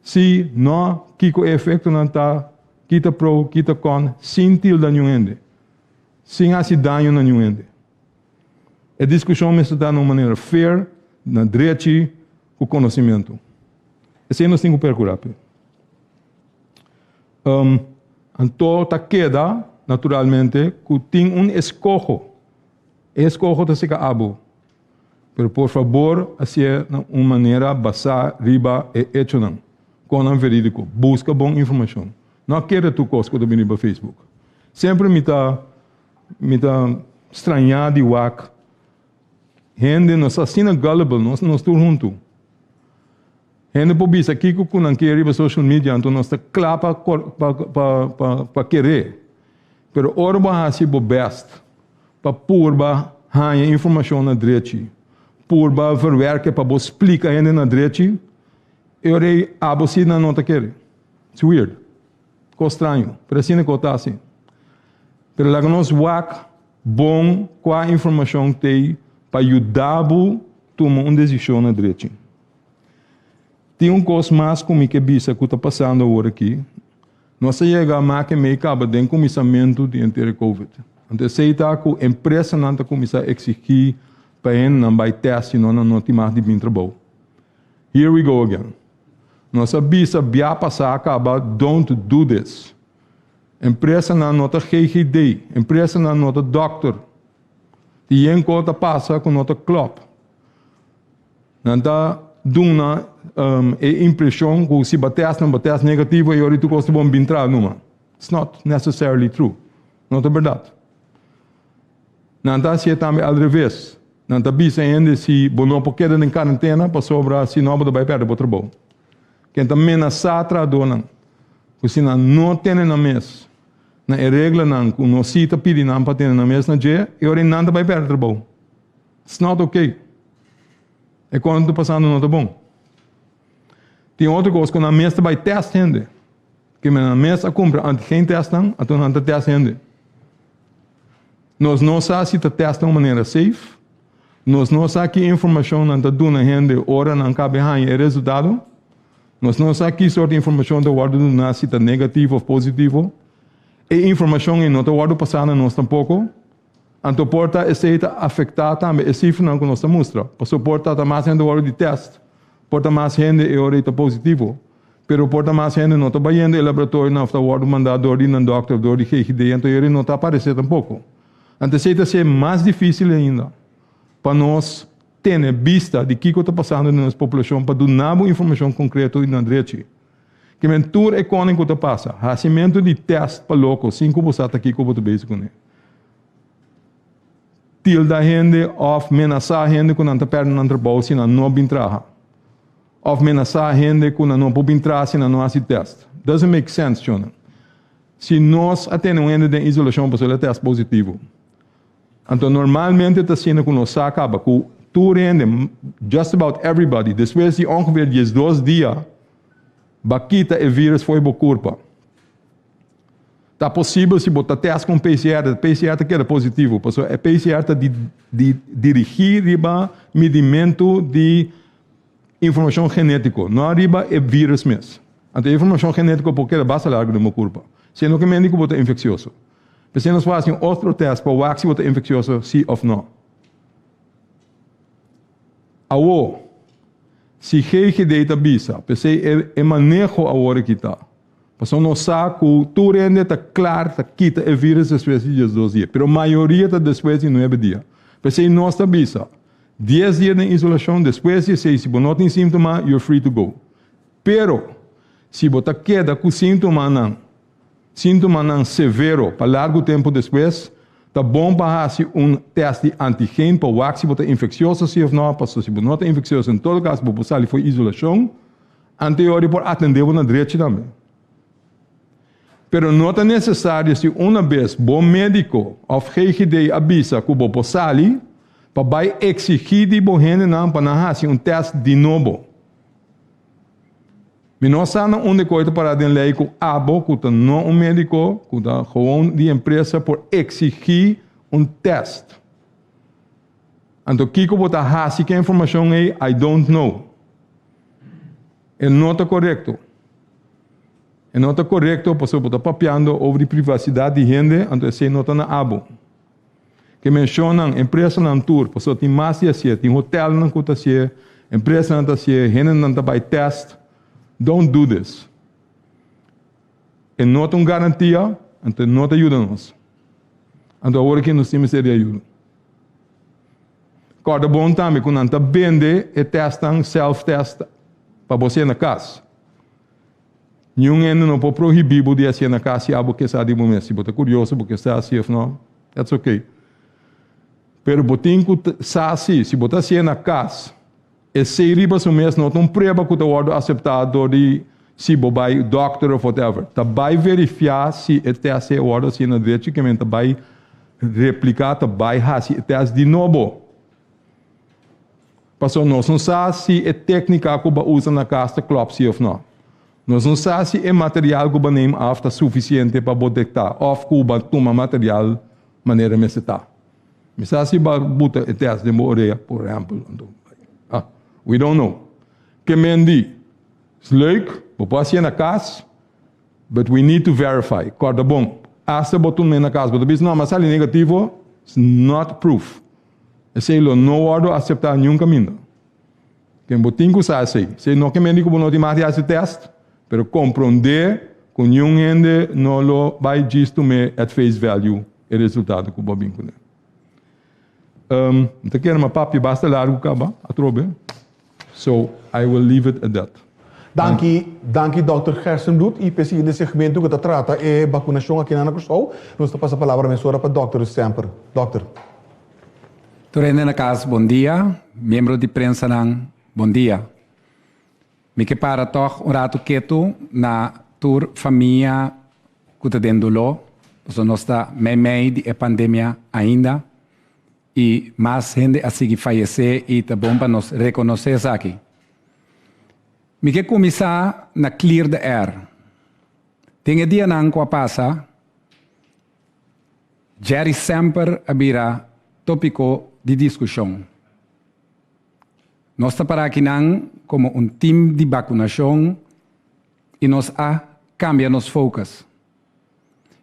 si, no, kiko e efektonan ta, ki ta pro, ki ta kon, sin tilda niun hende, sin hasi daño na niun hende. E diskushon mester ta na un manera fair, na drechi, ku konosimentu. Esei nos tin ku perkurá p'e. Anto ta keda, naturalmente, ku tin un eskoho. E eskoho ta seka abo. Pero por fabor hasié na un manera basá riba e echonan, konan verídiko. Buska bon informashon. No kere tur kos ku ta bini riba Facebook. Semper mi ta mi ta strañá di wak hende nos ta asina gullible, nos nos tur huntu. Hende por bisa kiko ku nan kier riba social media anto nos ta kla pa pa pa pa keré. Pero ora bo hasi bo bèst pa purba haña informashon na drechi, purba verwerke pa bo splika hende na drechi, e ora ei abo si nan no ta kere. It's weird. Kos straño, pero asina ku ta hasi. Pero laga nos wak bon kua informashon t'ei pa yuda bo tuma un desishon na drechi. Tin un kos mas ku mi ke bisa ku ta pasando awor aki. Nos a yega a make mei kaba den kuminsamentu di henter e covid. Anto esei ta ku empresanan ta kuminsá eksigí pa hendenan bai tèst si no nan no tin mas di bin trabou. Here we go again. Nos a bisa bia pasá kaba don't do this. Empresanan no ta GGD, empresanan no ta dòkter. Tin yen kos ta pasa ku no ta klòp. Nan ta duna e impreshon ku si bo tèst nan bo tèst negativo e ora tur kos ta bon bin traha numa. It's not necessarily true. No ta bèrdat. Nan ta hasié tambe al reves. Nan ta bisa hende si bo no por keda den karentena pasobra si no bo ta bai pèrdè bo trabou. Ken ta menasá trahadónan ku si nan no tene nan mes na e reglanan ku nos si ta pidi nan pa tene nan mes na dje, e ora ei nan ta bai pèrdè trabou. It's not okay. E kon ta pasando no ta bon. Tin otro kos ku nan mes ta bai tèst hende. Ke men nan mes a kumpra antigen tèstnan, anto nan ta tèst hende. Nos no sa si ta tèst na un manera safe. Nos no sa ki informashon nan ta duna hende ora nan kabe haña e resultado. Nos no sa ki sort di informashon ta wòrdu duná si ta negativo òf positivo. E informashon ei no ta wòrdu pasá na nos tampoko. Anto por ta esei ta afektá tambe e sifranan ku nos ta mustra. Pasobra por ta ta mas hende wòrdu di tèst, por ta mas hende e ora ei ta positivo. Pero por ta mas hende no ta bayendo e laboratorionan òf ta wòrdu mandá dor di nan dòkter òf dor di GGD, anto e ora ei no ta aparesé tampoko. Anto esei ta hasié mas difísil ainda pa nos tene bista di kiko ta pasando den nos populashon pa duna bo informashon konkreto i na drechi. Ke men tur e konen ku ta pasa, hasimentu di tèst pa loko sin ku bo sa ta kiko bo ta bezig kuné. Tilda hende òf menasá hende ku nan ta pèrdè nan trabou si nan no bin traha. Òf menasá hende ku nan no por bin traha si nan no hasi tèst. Doesn't make sense, chonnan. Si nos a tene un hende den isolashon pasobra el a tèst positivo. Anto normalmente ta asina ku nos sa kaba ku tur hende, just about everybody, despues di ongeveer diesdos dia ba kita e virus for bo kurpa. Ta posibel si bo ta test ku un PCR, e PCR ta keda positivo, pasobra e PCR ta di di dirigí riba midimentu di informashon genétiko, no riba e virus mes. Anto e informashon genétiko por keda basta largu den bo kurpa, siendo ke mende ku bo ta infeksioso. P'esei nos por hasi un otro test pa wak si bo ta infeksioso si òf no. Awor, si GGD ta bisa, p'esei e e maneho awor aki ta, pasobra nos sa ku tur hende ta klar ta kita e virus despues di diesdos dia, pero mayoria ta despues di nuebe dia. P'esei nos ta bisa, dies dia den isolashon, despues di esei si bo no tin síntoma, you're free to go. Pero, si bo ta keda ku síntomanan, Síntomanan severo pa largu tempu despues, ta bon pa hasi un tèst di antigen pa wak si bo ta infeksioso si òf nò, pasobra si bo no ta infeksioso en todo kaso bo por sali for isolashon, anteori por atendé bo na drechi tambe. Pero no ta nesesario si una bes bo médiko òf GGD a bisa ku bo por sali, pa bai eksigí di bo hendenan pa nan hasi un tèst di nobo. Mi no sa na unda koe ta pará den lei ku abo ku ta no un médiko, ku ta gewoon di empresa por eksigí un tèst. Anto kiko bo ta hasi ku e informashon ei, I don't know. E no ta korekto. E no ta korekto pasobra bo ta papiando over di privasidat di hende, anto esei no ta na abo. Ke menshonnan, empresanan tur, pasobra tin mas di hasié, tin hotelnan ku ta hasié, empresanan ta hasié, hendenan ta bai tèst. Don't do this. E no ta un garantia, anto e no ta yuda nos. Anto awor aki nos tin mester di ayuda. Kòrda bon tambe ku nan ta bende e tèstnan, self-test, pa bo hasié na kas. Niun hende no por prohibí bo di hasié na kas si abo ke sa di bo mes. Si bo ta kurioso, bo ke sa si òf no, that's okay. Pero bo tin ku sa si, si bo ta hasié na kas, esei riba su mes no ta un prueba ku ta wòrdu aseptá dor di si bo bai dòkter òf whatever. Ta bai verifiá si e tèst ei a wòrdu hasié na drechi, ke men ta bai repliká, ta bai hasi e tèst di nobo. Pasobra nos no sa si e téknika ku bo a usa na kas ta klòp si òf nò. Nos no sa si e material ku bo a neem af ta sufisiente pa bo dektá òf ku bo a tuma material manera mester ta. Mi sa si bo a buta e tèst den bo orea, por ehèmpel. Anto, ah, we don't know. Ke men di, Is leuk, bo por hasié na kas, but we need to verify. Kòrda bon, asta bo tum'é na kas, bo ta bisa, no, mi a sali negativo, it's not proof. Esei lo no wòrdu aseptá niun kaminda. Ken bo tin ku sa esei. Esei no ke mende ku bo no tin mag di hasi tèst, pero komprondé ku niun hende no lo bai djis tum'é at face value e resultado ku bo a bin kuné. Mi ta kere mi a papia basta largu kaba atrobe, so I will leave it at that. Danki, danki Dòkter Gerstenbluth. I p'e siguiente segmento ku ta trata e bakunashon aki na Kòrsou, nos ta pasa palabra mesora pa Dòkter Semper. Dòkter. Tur hende na kas bon dia, miembro di prensanan bon dia. Mi ke para tòg un ratu ketu na tur famia ku ta den doló, pasobra nos ta meimei di e pandemia ainda. i mas hende a sigui fayesé i ta bon pa nos rekonosé esaki. Mi ke kuminsá na clear the air. Den e dianan ku a pasa, Jerry semper a bira tópiko di diskushon. Nos ta para akinan komo un tim di bakunashon i nos a kambia nos focus.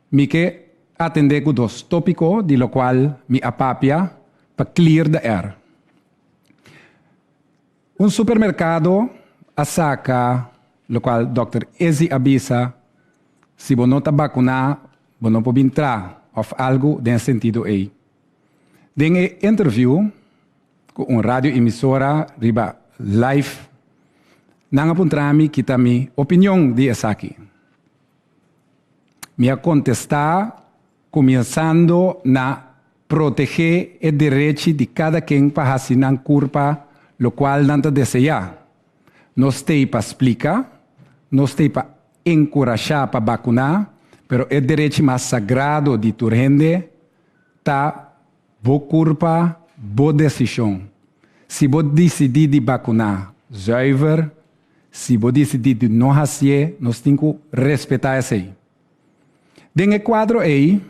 Mi ke atendé ku dos tópiko di lokual mi a papia pa clear the air. Un supermerkado a saka lokual dòkter Izzy a bisa, si bo no ta bakuná bo no por bin tra òf algu den e sentido ei. Den e interview ku un radio emisora riba live nan a puntra mi ki ta mi opinion di esaki. Mi a kontestá kuminsando na protegé e derechi di kada ken pa hasi nan kurpa lokual nan ta deseá. Nos t'ei pa splika, nos t'ei pa enkurashá pa bakuná, pero e derechi mas sagrado di tur hende ta bo kurpa, bo desishon. Si bo disidí di bakuná, zuiver, si bo disidí di no hasié, nos tin ku respetá esei. Den e kuadro ei,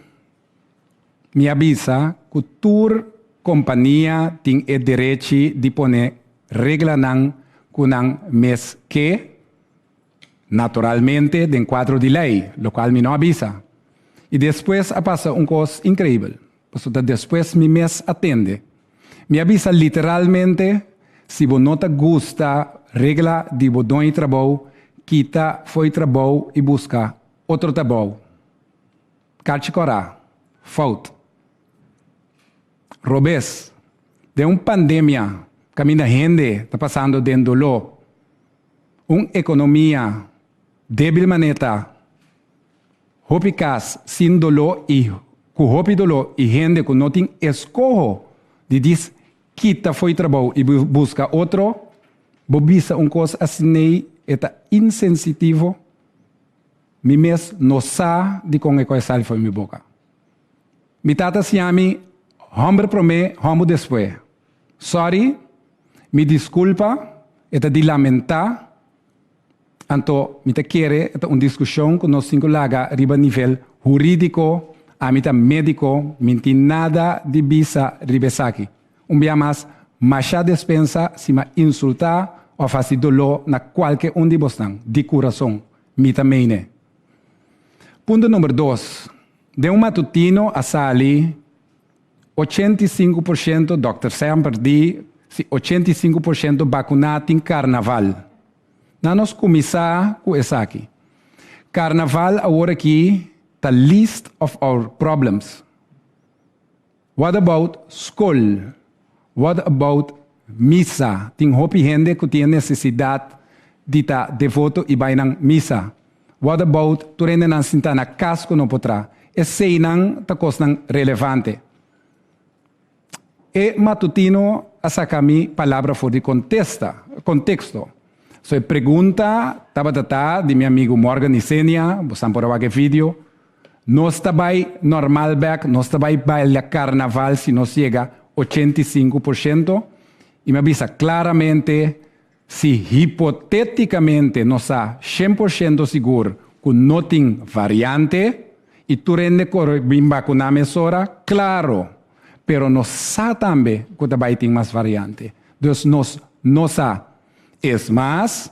mi a bisa ku tur kompania tin e derechi di pone reglanan ku nan mes ke, naturalmente den kuadro di lei, lokual mi no a bisa. I despues a pasa un kos inkreibel, pasobra ta despues mi mes a tende. Mi a bisa literalmente, si bo no ta gusta regla di bo doño trabou, kita fo'i trabou i buska otro trabou. Karchi kòrá. Fout. Robes. Den un pandemia kaminda hende ta pasando den doló, un ekonomia débil maneta, hopi kas sin doló i ku hopi doló i hende ku no tin eskoho di dis kita fo'i trabou i buska otro, bo bisa un kos asin'ei e ta insensitivo. Mi mes no sa dikon e kos a sali for mi boka. Mi tata siña mi, Hòmber promé, hòmber despues. Sòri, mi diskulpa, e ta di lamentá. Anto mi ta kere e ta un diskushon ku nos tin ku laga riba nivel hurídiko. Ami ta médiko, mi n'tin nada di bisa riba esaki. Un bia mas, masha despensa si m'a insultá òf hasi doló na kualke un di bosnan, di kurason. Mi ta meine. Punto number dos, Den un matutino a sali 85% Dòkter Semper di si 85% bakuná tin karnaval. Na nos kuminsá ku esaki. Karnaval awor aki ta least of our problems. What about skol? What about misa? Tin hopi hende ku tin e nesesidat di ta devoto i bai nan misa. What about tur hendenan sintá na kas ku no por tra? Eseinan ta kosnan relevante. E matutino a saka mi palabra for di kontesta, konteksto. So e pregunta tabata ta di mi amigu Morgan Isenia, bosan por a wak e video, Nos ta bai normal bek, nos ta bai baila karnaval si nos yega 85%? I mi a bisa klaramente, si hipotetikamente nos sa 100% sigur ku no tin variante i tur hende kore bin bakuná mesora, klaro, pero nos sa tambe ku ta bai tin mas variante. Dus nos no sa. Es mas,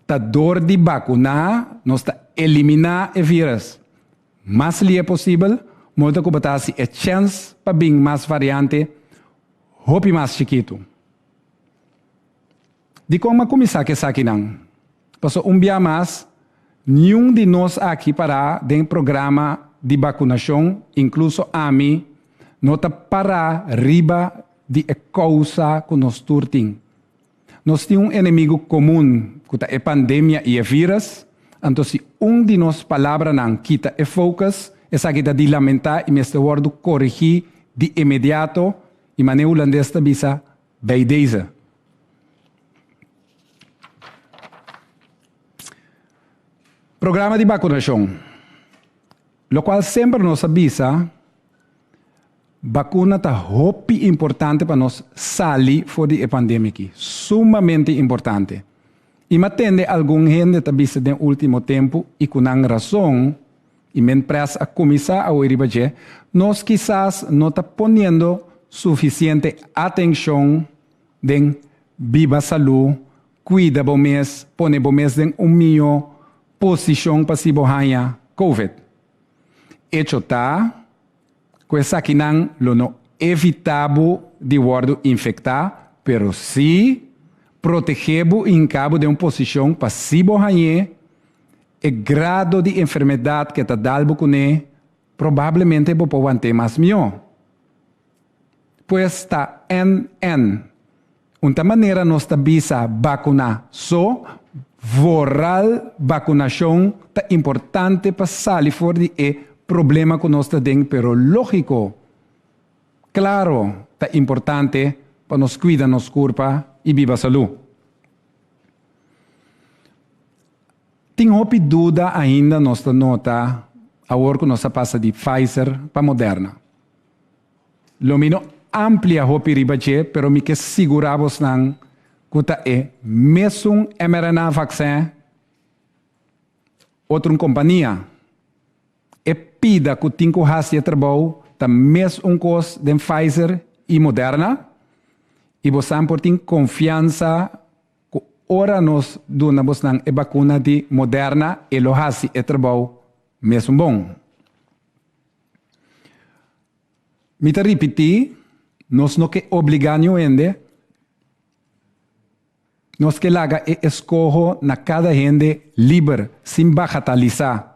ta dor di bakuná nos ta eliminá e vírus mas lie posibel, modo ku bo ta hasi e chèns pa bin mas variante hopi mas chikitu. Dikon m'a kuminsá ku esakinan? Pasobra un bia mas, niun di nos aki pará den programa di bakunashon, inkluso ami, no ta pará riba di e kousa ku nos tur tin. Nos tin un enemigu komun, ku ta e pandemia i e vírus, anto si un di nos palabranan kita e focus, esaki ta di lamentá i mester wòrdu korigí di inmediato, i manera hulandes ta bisa, bij deze. Programa di bakunashon. Lokual semper nos a bisa. Bakuna ta hopi importante pa nos sali for di e pandemia aki. Sumamente importante. I m'a tende algun hende ta bisa den ultimo tempu i ku nan rason, i men près a kuminsá a oi riba dje, nos kisas no ta poniendo sufisiente atenshon den biba salú, kuida bo mes, pone bo mes den un mihó posishon pa si bo haña Covid. Echo ta ku esakinan lo no evitá bo di wòrdu infektá, pero sí protegé bo i hinká bo den un posishon pa si bo hañ'é, e grado di enfermedat ke ta dal bo kuné probablemente bo por want'é mas mihó. Pues ta NN. Un ta manera nos ta bisa bakuná so, vooral bakunashon ta importante pa sali for di e problema ku nos ta den pero lógiko, klaro ta importante pa nos kuida nos kurpa i biba salú. Tin hopi duda ainda nos ta nota awor ku nos a pasa di Pfizer pa Moderna. Lo mi no amplia hopi riba dje, pero mi ke sigurá bosnan ku ta e mesun mRNA vaksin, otro un kompania. E pida ku tin ku hasi e trabou ta mes un kos den Pfizer i Moderna, i bosnan por tin konfiansa ku ora nos duna bosnan e bakuna di Moderna e lo hasi e trabou mesun bon. Mi ta ripití, nos no ke obligá niun hende, nos ke laga e eskoho na kada hende liber, sin bagatalisá,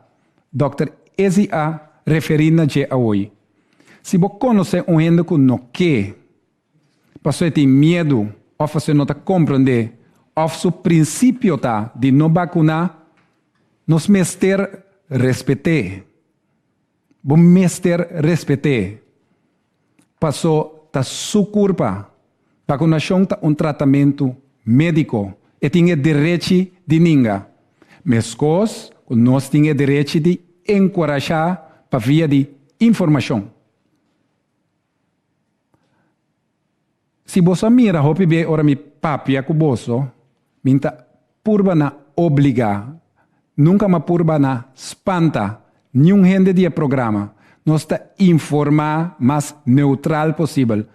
Dòkter Ezzy a referí na dje awoy. Si bo konosé un hende ku no ke, pasobra e tin miedu òf pasobra e no ta komprendé òf su prinsipio ta di no bakuná, nos mester respet'é. Bo mester respet'é. Paso ta su kurpa. Bakunashon ta un tratamentu médiko. E tin e derechi di ninga. Meskos ku nos tin e derechi di enkurashá pa via di informashon. Si boso a mira hopi be ora mi papia ku boso, mi ta purba na obligá, nunka m'a purba na spanta niun hende di e programa. Nos ta informá mas neutral posibel.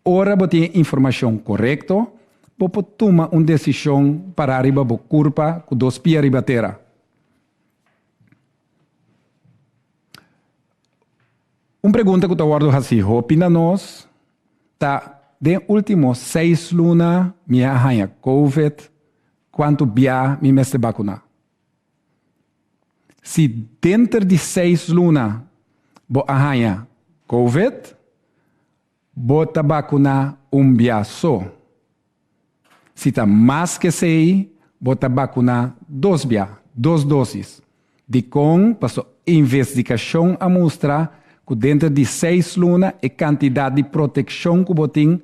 Ora bo tin e informashon korekto, bo por tuma un desishon pará riba bo kurpa ku dos pia riba tera. Un pregunta ku ta wòrdu hasí hopi na nos ta, Den último seis luna mi a haña covid, kuantu bia mi mester bakuná? Si denter di seis luna bo a haña covid, bo ta bakuná un bia so. Si ta mas ke esei, bo ta bakuná dos bia, dos dósis. Dikon? Paso investigashon a mustra ku denter di seis luna e kantidat di protekshon ku bo tin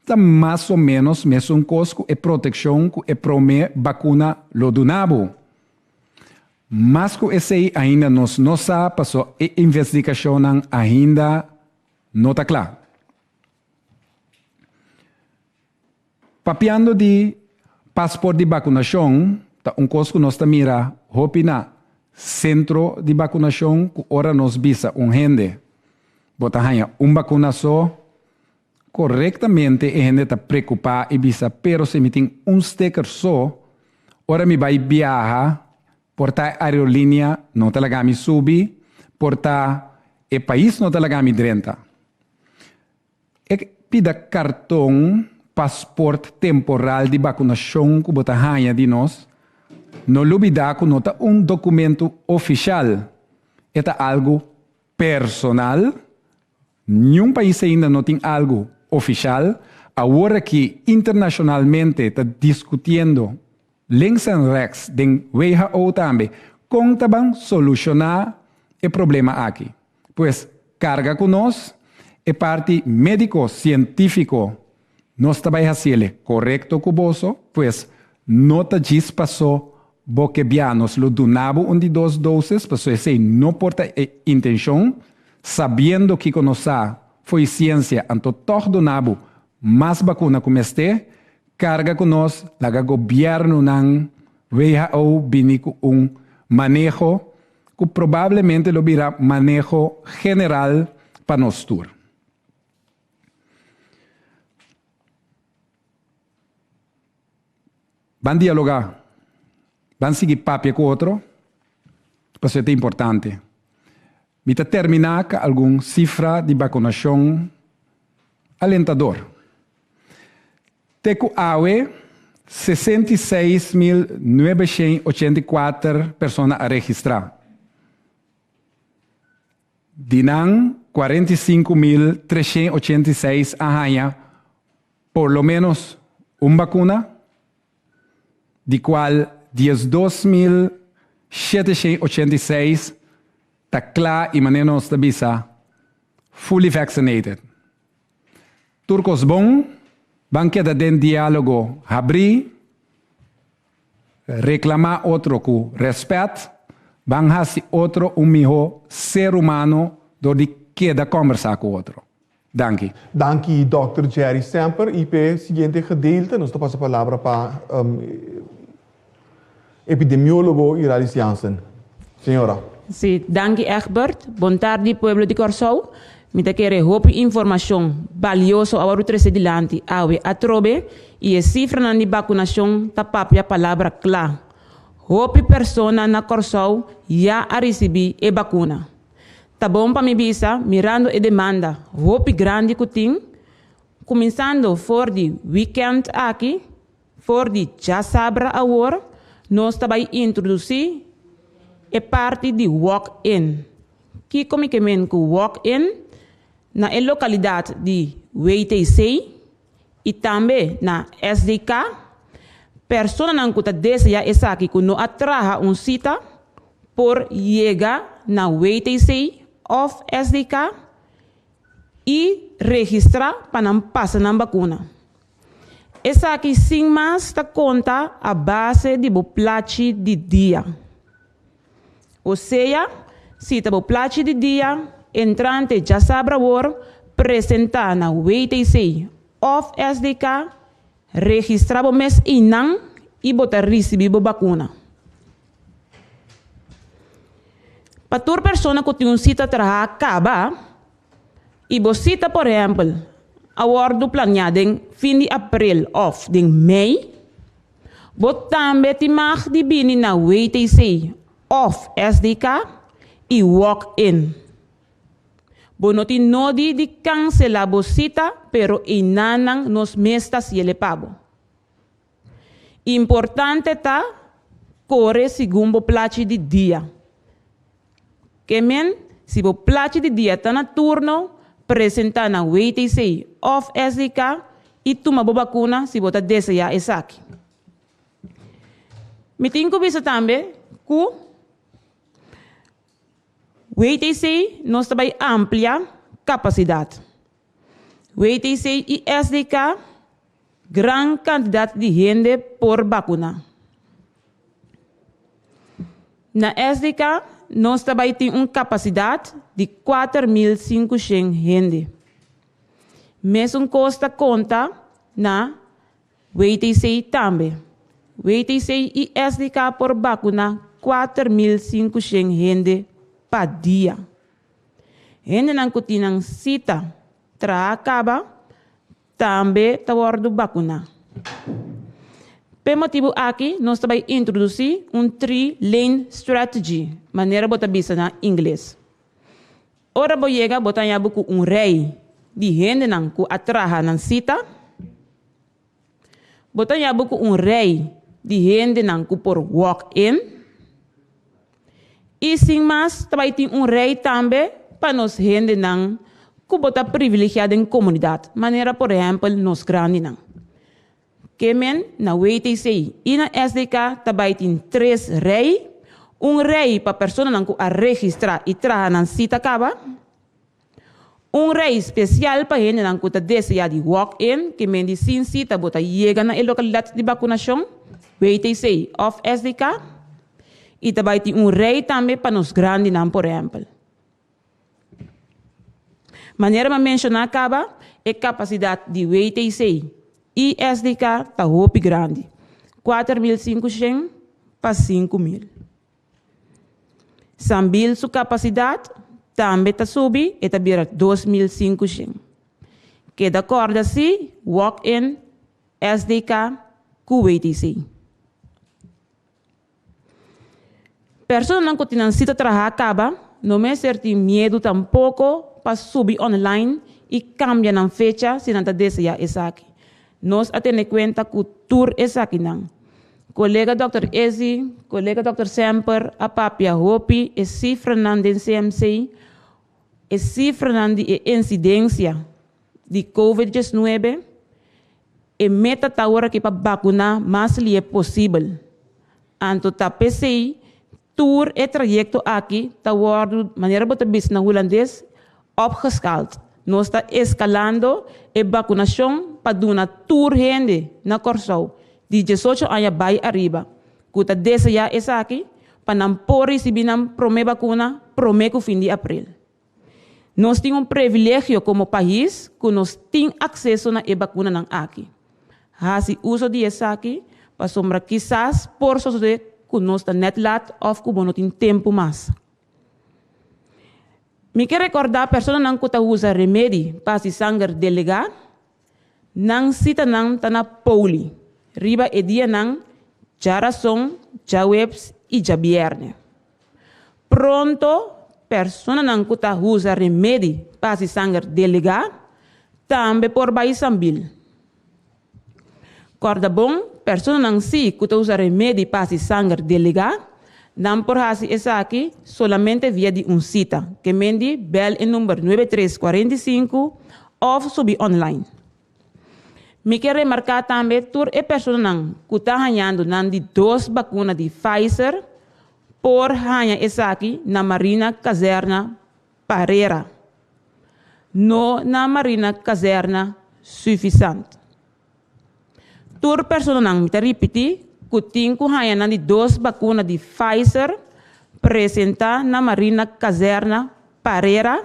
ta mas o ménos mesun kos ku e protekshon ku e promé bakuna lo duna bo. Mas ku esei ainda nos no sa paso e investigashonnan ainda no ta kla. Papiando di pasport di bakunashon, ta un kos ku nos ta mira hopi na sentro di bakunashon ku ora nos bisa un hende bo ta haña un bakuna so, korektamente e hende ta prekupá i bisa pero si mi tin un steker so, ora mi bai biaha por ta e aerolínea no ta laga mi subi, por ta e pais no ta laga mi drenta. E pida karton pasport temporal di bakunashon ku bo ta haña di nos, no lubidá ku no ta un dokumentu ofishal, e ta algu personal. Niun pais ainda no tin algu ofishal. Awor aki internashonalmente ta diskutiendo links en rechts den WHO tambe kon ta ban solushoná e problema aki. Pues karga ku nos e parti médiko sientífiko nos ta bai hasiele korekto ku boso, pues no ta djis paso bo ke bia nos lo duna bo un di dos doses, paso esei no por ta e intenshon, sabiendo kiko nos sa. fo'i siensia anto tòg duna bo mas bakuna ku mester, karga ku nos laga gobièrnunan WHO bini ku un maneho ku probablemente lo bira maneho general pa nos tur. Ban dialogá, ban sigui papia ku otro, pasobra ta importante. Mi ta terminá ku algun sifra di bakunashon alentador. Te ku awe, 66.984 persona a registrá. Di nan, 45.386 a haña por lo ménos un bakuna, di kual 12.786 ta kla i manera nos ta bisa fully vaccinated. Tur kos bon, ban keda den diálogo habrí, reklamá otro ku rèspèt, ban hasi otro un mihó ser humano dor di keda kòmbersá ku otro. Danki. Danki Dòkter Jerry Semper y p'e siguiente gedeelte nos ta pasa palabra pa epidemiologo Iralis Jansen. Señora. Sí, danki Egbert. Bon tardi pueblo di Kòrsou. Mi ta kere hopi informashon balioso a wòrdu trese dilanti awe atrobe i e sifranan di bakunashon ta papia palabra kla. Hopi persona na Kòrsou ya a risibí e bakuna. Ta bon pa mi bisa, mirando e demanda hopi grandi ku tin, kuminsando for di wikènt aki, for di djasabra awor, nos ta bai introdusí e parti di walk-in. Kiko mi ke men ku walk-in? Na e lokalidat di WTC i tambe na SDK, personanan ku ta deseá esaki ku no a traha un sita por yega na WTC òf SDK i registrá pa nan pasa nan bakuna. Esaki sin mas ta konta a base di bo plachi di dia. Osea, si ta bo plachi di dia entrante djasabra awor, presentá na WTC òf SDK, registrá bo mes einan i bo ta risibí bo bakuna. Pa tur persona ku tin un sita trahá kaba i bo sita por ehèmpel a wòrdu planiá den fin di aprel òf den mei, Bo tambe tin mag di bini na WTC òf SDK i walk in. Bo no tin nodi di kanselá bo sita pero einanan nos mes ta siele pa bo. Importante ta kore segun bo plachi di dia. Ke men, si bo plachi di dia ta na turno, presentá na WTC òf SDK i tuma bo bakuna si bo ta deseá esaki. Mi tin ku bisa tambe ku WTC nos ta bai amplia kapasidat. WTC i SDK gran kantidat di hende por bakuná. Na SDK nos ta bai tin un kapasidat di 4500 hende. Mesun kos ta konta na WTC tambe. WTC i SDK por bakuná 4500 hende pa dia. Hendenan ku tin nan sita traha kaba tambe ta wòrdu bakuná. P'e motibu aki nos ta bai introdusí un three lane strategy, manera bo ta bisa na ingles. Ora bo yega bo ta haña bo ku un rei di hendenan ku a traha nan sita. Bo ta haña bo ku un rei di hendenan ku por walk in. I sin mas ta bai tin un rei tambe pa nos hendenan ku bo ta privilegiá den komunidat, manera por ehèmpel nos grandinan. Ke men na WTC i na SDK ta bai tin tres rei, un rei pa personanan ku a registrá i traha nan sita kaba, un rei spesial pa hendenan ku ta deseá di walk in, ke men di sin sita bo ta yega na e lokalidat di bakunashon, WTC òf SDK, i ta bai tin un rei tambe pa nos grandinan por ehèmpel. Manera mi a menshoná kaba, e kapasidat di WTC i SDK ta hopi grandi, 4500 pa 5000. Sambil su kapasidat tambe ta subi, e ta bira 2500. Keda kòrda si, walk-in, SDK ku WTC. Personanan ku tin nan sita traha kaba no mester tin miedu tampoko pa subi online i kambia nan fecha si nan ta deseá esaki. Nos a tene kuenta ku tur esakinan. Kolega dòkter Izzy, kolega dòkter Semper a papia hopi e sifranan den CMC, e sifranan di e insidensia di Covid 19, e meta ta ora ki pa bakuná mas lié posibel. Anto ta p'esei tur e trayekto aki ta wòrdu, manera bo ta bisa na hulandes, opgeschaald. Nos ta eskalando e bakunashon pa duna tur hende na Kòrsou di 18 aña bai ariba ku ta deseá esaki pa nan por risibí nan promé bakuna promé ku fin di aprel. Nos tin un previlegio komo pais ku nos tin akseso na e bakunanan aki. Hasi uso di esaki pasobra kisas por sosodé ku nos ta nèt lat òf ku bo no tin tempu mas. Mi ke rekordá personanan ku ta usa remedi pa hasi sanger delegá, nan sitanan ta na Poli riba e dianan djarason, djaweps i djabièrnè. Pronto personanan ku ta usa remedi pa hasi sanger delegá tambe por bai Sambil. Kòrda bon, personanan si ku ta usa remedi pa hasi sanger delegá, nan por hasi esaki solamente via di un sita, ke men di bèl e number 9345 òf subi online. Mi ke remarká tambe tur e personanan ku ta hañando nan di dos bakuna di Pfizer por haña esaki na Marina Kazèrna Parera, no na Marina Kazèrna Suffisant. Tur personanan, mi ta ripití, ku tin ku haña nan di dos bakuna di Pfizer presentá na Marina Kazèrna Parera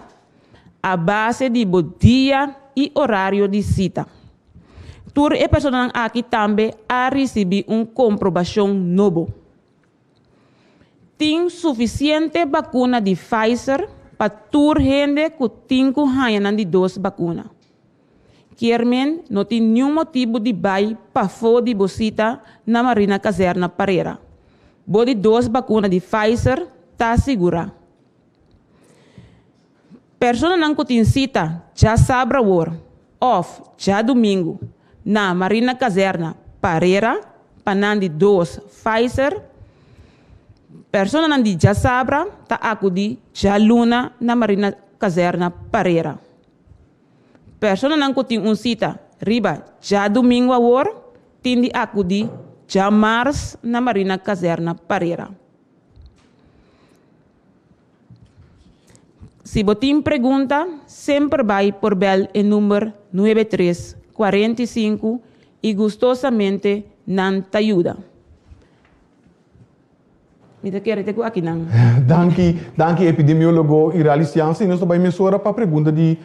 a base di bo dia i orario di sita. Tur e personanan aki tambe a risibí un komprobashon nobo. Tin sufisiente bakuna di Pfizer pa tur hende ku tin ku haña nan di dos bakuna. Kier men no tin niun motibu di bai pafó di bo sita na Marina Kazèrna Parera. Bo di dos bakuna di Pfizer ta sigurá. Personanan ku tin sita djasabra awor òf djadumingu na Marina Kazèrna Parera pa nan di dos Pfizer. Personanan di djasabra ta akudí djaluna na Marina Kazèrna Parera. Personanan ku tin un sita riba djadumingu awor tin di akudí djamars na Marina Kazèrna Parera. Si bo tin pregunta, semper bai por bel e number 9 3 45 i gustosamente nan ta yuda. Mi ta kere te ku akinan. Danki, danki epidemiólogo Iralis Jansen. Nos ta bai mesora pa pregunta di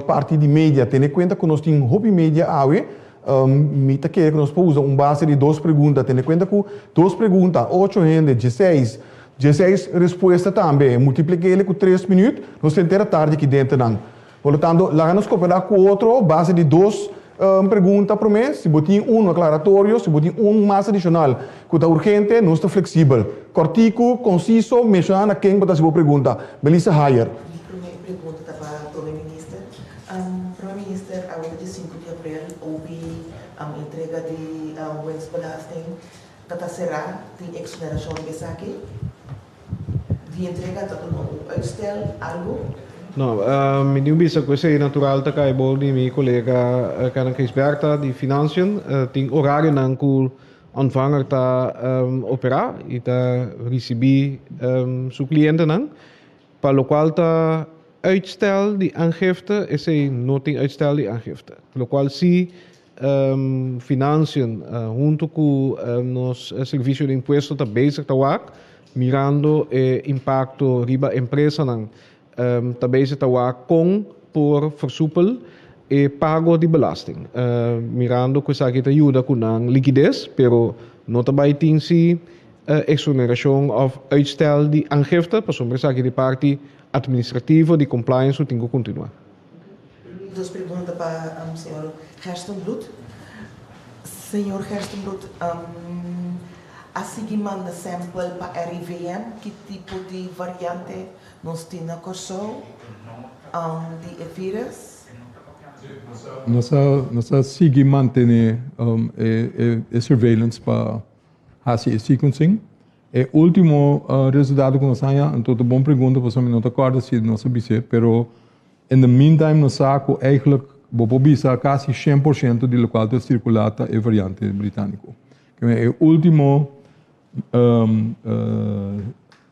parti di media. Tene kuenta ku nos tin hopi media awe. Mi ta kere ku nos por usa un base di dos pregunta. Tene kuenta ku dos pregunta, ocho hende, 16. 16 respuesta tambe. Multiplik'é ku 3 minüt, nos ta henter tardi aki denternan. Por lo tanto, laga nos koperá ku otro base di dos pregunta promé. Si bo tin unu aklaratorio, si bo tin un mas adishonal ku ta urgente, nos ta fleksibel. Kòrtiku, konsiso, menshoná na ken bo ta hasi bo pregunta. Melissa Hayer. Mi promé pregunta ta pa Prome Minister. Prome Minister, awe ta di 5 di aprel, OB, entrega di winstbelasting ta ta será, tin exoneracion riba esaki? Di entrega ta duna un uitstel, algo? No, mi tin bisa ku esei natural ta kai bou di mi kolega Karen Gijsbertha di Financiën. Tin orarionan ku ontvanger ta operá i ta risibí su klientenan. Pa lokual ta uitstel di aangifte, esei no tin uitstel di aangifte. Lokual si Financiën huntu ku nos Servisio di Impuesto ta bezig ta wak mirando e impakto riba empresanan. Ta bezig ta wak kon. por versoepel e pago di belasting. Mirando ku esaki ta yuda ku nan likides, pero no ta bai tin si exonerashon òf uitstel di aangifte, pasobra esaki ta e parti administrativo di compliance ku tin ku kontinuá. Dos pregunta pa señor Gerstenbluth. Señor Gerstenbluth, a sigui manda sample pa RIVM? Ki tipo di variante nos tin na Kòrsou di e vírus? Nos a nos a sigui mantené e surveillance pa hasi e sequencing. E último resultado ku nos haña, anto ta bon pregunta pasobra mi no ta kòrda si nos a bis'é, pero In the meantime nos sa cu eigenlijk bo por bisa casi 100% di locual ta circula ta e variante Britanico. E ultimo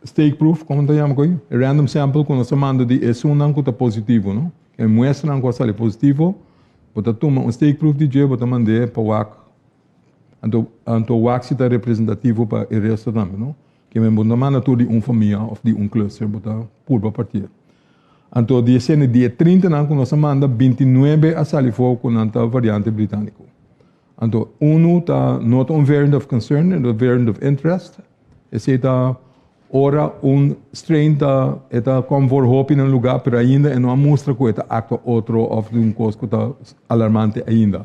steekproef, como ta yama coy? E random sample cu nos a manda di esunnan cu ta positivo, no? E muestranan cu a sali positivo, bo ta tuma un steekproef di dje, bo ta mand'e pa wak, anto anto wak si ta representativo pa e resto tambe, no? Ke men bo no ta manda tur di un famia of di un cluster, bo ta purba partié. Anto di esei di e trintanan ku nos a manda, bintinuebe a sali for ku nan ta variante britániko. Anto unu ta no ta un variant of concern, e ta variant of interest. Esei ta ora un strain ta e ta kom for hopi na un lugá pero ainda e no a mustra ku e ta aktua otro òf di un kos ku ta alarmante ainda.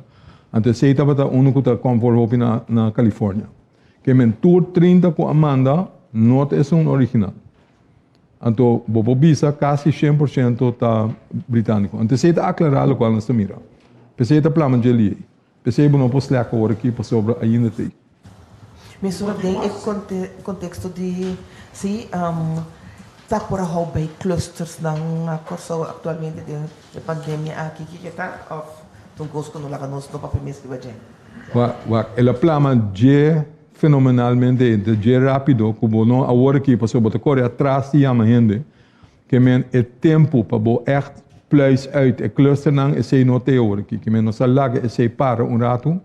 Anto esei tabata unu ku ta kom for hopi na na California. Ke men tur 30 ku a manda no ta esun original. Anto bo por bisa kasi 100% ta britániko. Anto esei ta aklará lokual nos ta mira. P'esei ta plama dje liei. P'esei bo no por slèk awor aki pasobra ainda t'ei. Mesora den e konteksto di si ta por a hou bei clustersnan na Kòrsou aktualmente den e pandemia aki, kiko ta òf ta un kos ku no laga nos no papia mes riba dje? Wak, wak, el a plama dje fenomenalmente, dje rápido ku bo no awor aki pasobra bo ta kore atras di yama hende. Ke men e tempu pa bo ègt pluis uit e clusternan esei no ta e awor aki. Ke men nos a laga esei para un ratu.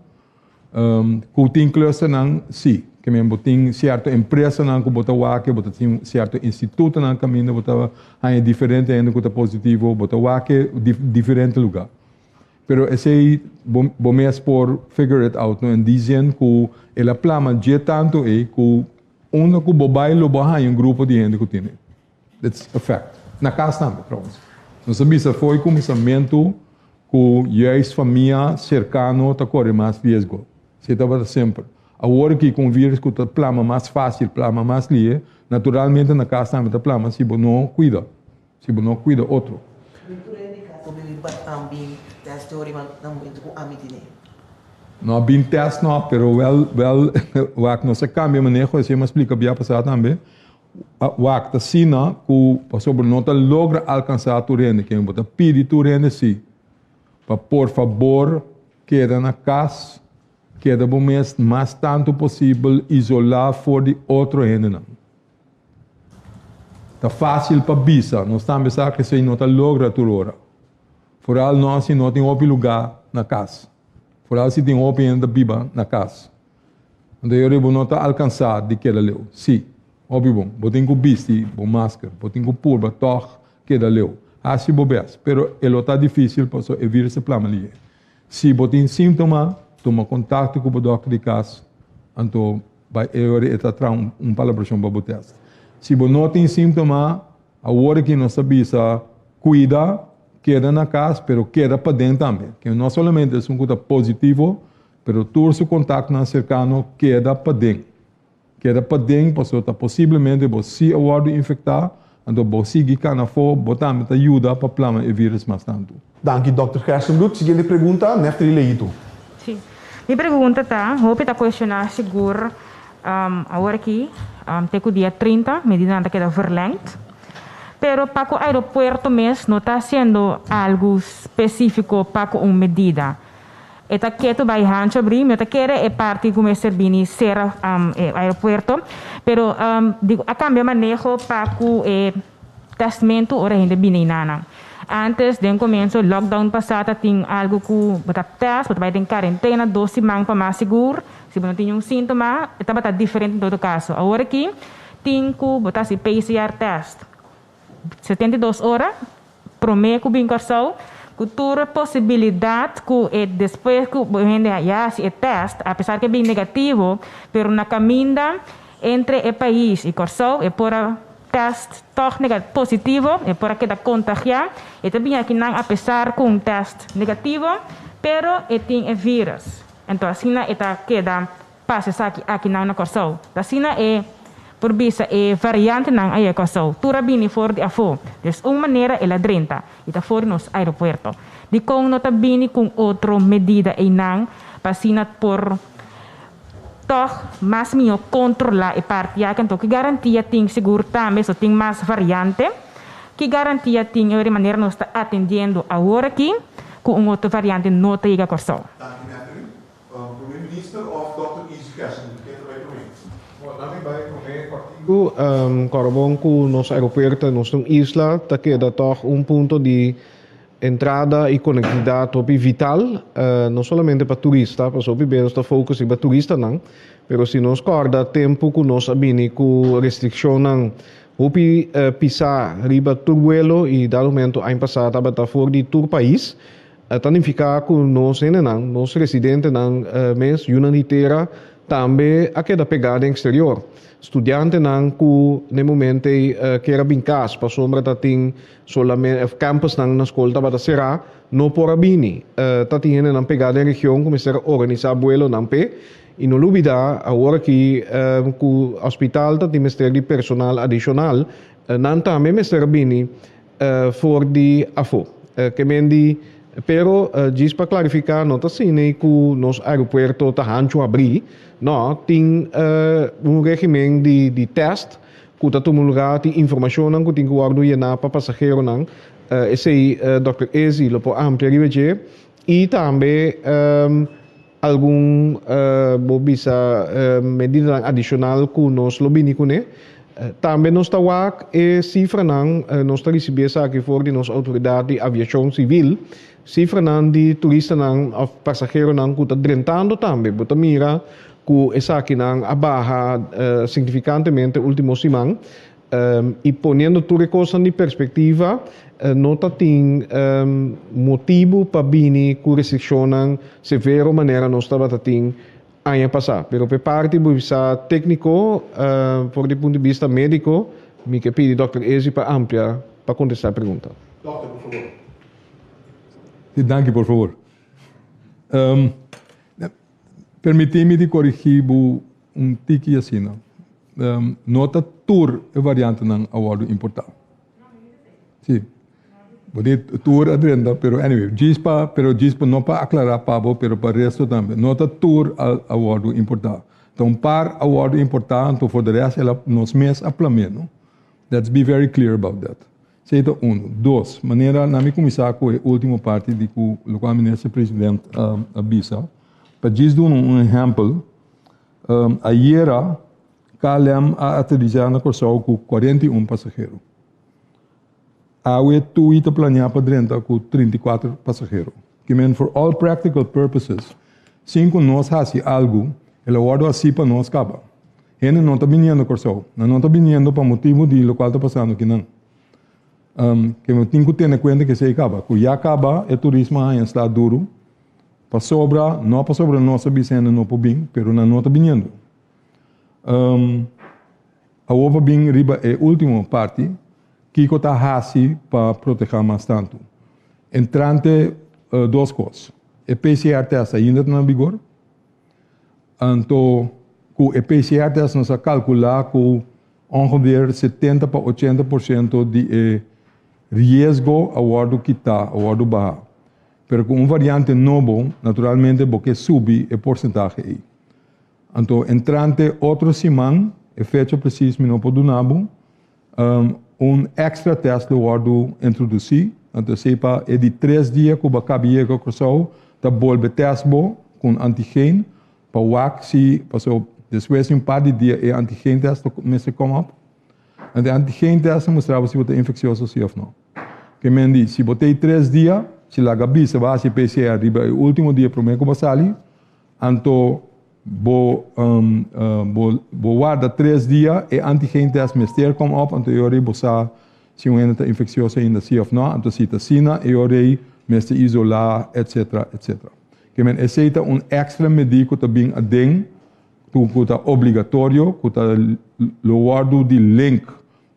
Ku tin clusternan, sí. Ke men bo tin sierto empresanan ku bo ta wak, bo ta tin sierto institutonan kaminda bo ta haña diferente hende ku ta positivo, bo ta wak di diferente lugá. Pero esei bo bo mes por figure it out no, in die zin ku el a plama dje tantu ei ku unda ku bo bai lo bo haña un grupo di hende ku tin e. That's a fact. Na kas tambe trouwens. Nos a bisa for e kuminsamentu ku juist famia serkano ta kore mas riesgo. Esei tabata semper. Awor aki ku un virus ku ta plama mas fásil, plama mas lihe, naturalmente na kas tambe ta plama si bo no kuida. Si bo no kuida otro. No a bin test no, pero wel wel wak nos a kambia maneho, esei mi a splika bia pasá tambe. Wak ta asina ku pasobra no ta logra alkansá tur hende, ken bo ta pidi tur hende si pa por fabor keda na kas, keda bo mes mas tantu posibel isolá for di otro hendenan. Ta fásil pa bisa, nos tambe sa ku esei no ta logra tur ora. Foral nos si no tin hopi lugá na kas. Foral si tin hopi hende ta biba na kas. Anto e ora bo no ta alkansá di keda leu. Sí, hopi bon. Bo tin ku bisti bo masker. Bo tin ku purba tòg keda leu. Hasi bo bes, pero e lo ta difísil pasobra e vírus ta plama lihe. Si bo tin síntoma, tuma kontakto ku bo dòkter di kas, anto bai e ora e ta traha un palabrashon pa bo tèst. Si bo no tin síntoma, awor aki nos ta bisa kuida, keda na kas, pero keda paden tambe. Ke no solamente esun ku ta positivo, pero tur su kontaktonan serkano keda paden. Keda paden pasobra ta posiblemente bo si a wòrdu infektá, anto bo sigui kana afó, bo tambe ta yuda pa plama e vírus mas tantu. Danki Dòkter Gerstenbluth. Siguiente pregunta, Neftali Leito. Sí. Mi pregunta ta, hopi ta cuestiona sigur awor aki te cu dia 30 medidanan ta keda verlengd, pero pa cu aeropuerto mes no ta haciendo algo specifico pa cu un medida. E ta ketu bai hancho abrí, mi no ta kere e parti ku mester bini sera e aeropuerto, pero digo a kambia maneho pa ku e testmentu ora hende bini einanan. Antes den komienso lockdown pasá ta tin algu ku bo ta test, bo ta bai den karentena dos siman pa mas sigur, si bo no tin niun síntoma, e tabata diferente en todo kaso. Awor aki tin ku bo ta hasi PCR test 72 ora. promé ku bin Kòrsou, ku tur e posibilidat ku e despues ku hende ya hasi e tèst, apesar ku e bin negativo, pero na kaminda entre e pais i Kòrsou e por a tèst tòg positivo, e por a keda kontagiá. E ta bin akinan apesar ku un tèst negativo, pero e tin e vírùs. Anto asina e ta keda pasa esaki akinan na Kòrsou. Ta asina e por bisa e variantenan a yega Kòrsou. Tur a bini for di afó. Des un manera el a drenta i ta for di nos aeropuerto. Dikon no ta bini ku un otro medida einan pa asina por tòg mas mihó kontrolá e parti aki? Anto ki garantia tin sigur tambe so tin mas variante? Ki garantia tin e manera nos ta atendiendo awor aki ku un otro variante no ta yega Kòrsou? Danki Natalie. Prome Minister of Dòkter Izzy Gerson, ken ta bai prome? Bon, nan mi bai prome kòrtiku. Kòrobon ku nos aeropuerto, nos ta un isla, ta keda tòg un punto di entrada i konektividat hopi vital, no solamente pa turista, pasobra hopi bes nos ta focus riba turistanan, pero si nos kòrda tempu ku nos a bini ku restrikshonnan hopi pisá riba tur vuelo i dado momento aña pasá tabata for di tur pais, Ta nifiká ku nos hendenan, nos residentenan mes, yunan di tera, tambe a keda pegá den eksterior. Studiantenan ku na e momento ei kier a bin kas pasobra ta tin solamente campusnan na skol tabata será, no por a bini. Ta tin hendenan pegá den region ku mester a organisá buelonan p'e. I no lubidá awor aki ku hospital ta tin mester di personal adishonal, nan tambe mester a bini For di afó. Ke men di, pero djis pa klarifiká no ta asina ku nos aeropuerto ta hanchu habrí, no, tin un regimen di di tèst ku ta tuma lugá, tin informashonnan ku tin ku wòrdu yená pa pasaheronan, esei dòkter Izzy lo por amplia riba dje, i tambe Algun bo bisa medidanan adishonal ku nos lo bini kuné. Tambe nos ta wak e sifranan, nos ta risibí esaki for di nos outoridat di aviashon sivil, sifranan di turistanan òf pasaheronan ku ta drentando tambe. Bo ta mira ku esakinan a baha signifikantemente último siman. I poniendo tur e kosnan di perspektiva, no ta tin motibu pa bini ku restrikshonnan severo manera nos tabata tin aña pasá. Pero p'e parti bo bisa tékniko, for di punto di bista médiko, mi ke pidi dòkter Ezi pa amplia pa kontestá e pregunta. Dòkter, por fabor. Si, danki, por fabor. Permití mi di korigí bo un tiki asina. No ta tur e variantenan a wòrdu importá. Sí. Bo di tur a drenta, pero anyway, djis pa, pero djis pa, no pa aklará pa bo, pero pa resto tambe. No ta tur a a wòrdu importá. Ta un par a wòrdu importá, anto for de rest el a, nos mes a plam'é, no. Let's be very clear about that. Esei ta unu. Dos, manera na mi kuminsá ku e último parti di ku lokual Minister President a bisa, pa djis duna un ehèmpel, ayera KLM a aterisá na Kòrsou ku 41 pasahero. Awe TUI ta planeá pa drenta ku 34 pasahero. Ki men for all practical purposes, sin ku nos hasi algu, el a wòrdu hasí pa nos kaba. Hende no ta biniendo Kòrsou. Nan no ta biniendo pa motibu di lokual ta pasando kinan. Ke no tin ku tene kuenta ku esei kaba. Ku ya kaba e turismo a haña sla duru pasobra, no pasobra nos a bisa hende no por bin, pero nan no ta biniendo. Awor pa bin riba e último parti, kiko ta hasi pa protehá mas tantu? Entrante dos kos. E PCR tèst ainda ta na vigor. Anto ku e PCR test nos a kalkulá ku ongeveer 70 pa 80% di e riesgo a wòrdu kitá, a wòrdu bahá. Pero ku un variante nobo, naturalmente bo ke subi e porsentahe ei. Anto entrante otro siman, e fecha presis mi no por duna bo, un èkstra test lo wòrdu introdusí. Anto esei pa e di tres dia ku bo a kabi yega Kòrsou, ta bolbe tèst bo ku un antigen pa wak si, pasobra despues di un par di dia e antigen tèst lo mester kòm òp. Anto e antigen tèst ta mustra bo si bo ta infeksioso si òf no. Ke men di, si bo ta ei tres dia, si laga bisa bo a hasi PCR riba e último dia promé ku bo sali, Anto bo bo bo warda tres dia e antigen test mester kom op anto e ora ei bo sa si un hende ta infeccioso ainda si of no, anto si ta asina e ora ei mester isola etc. Etc. Ke men esei ta un extra medí ku ta bin aden ku ta obligatorio ku ta lo wòrdu di link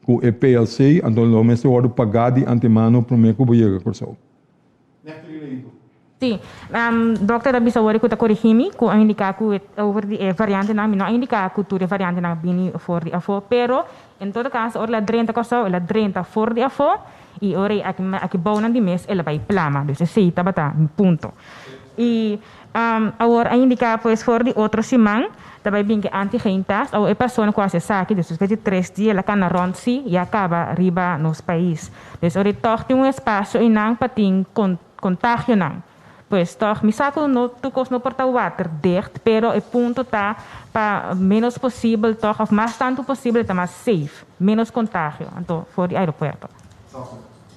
ku e PLC anto lo mester wòrdu pagá di antemano promé ku bo yega Kòrsou. Sí, dokter a bisa wòrdu ku ta korigí mi ku a indiká ku over di e variantenan, mi no a indiká ku tur e variantenan a bini for di afó, pero en todo kaso ora el a drenta Kòrsou el a drenta for di afó i ora ei aki aki bounan di mes el a bai plama, dus esei tabata mi punto. I awor a indiká pues for di otro siman ta bai bin ku e antigen test, awor e persona ku hasi esaki despues di tres dia el a kana rònt sí i a kaba riba nos pais. Dus ora ei tòg tin un espasio einan pa tin kontagionan. Pues tòg mi sa ku no tur kos no por ta waterdicht, pero e punto ta pa ménos posibel tòg òf mas tantu posibel e ta mas safe, ménos kontagio anto for di aeropuerto.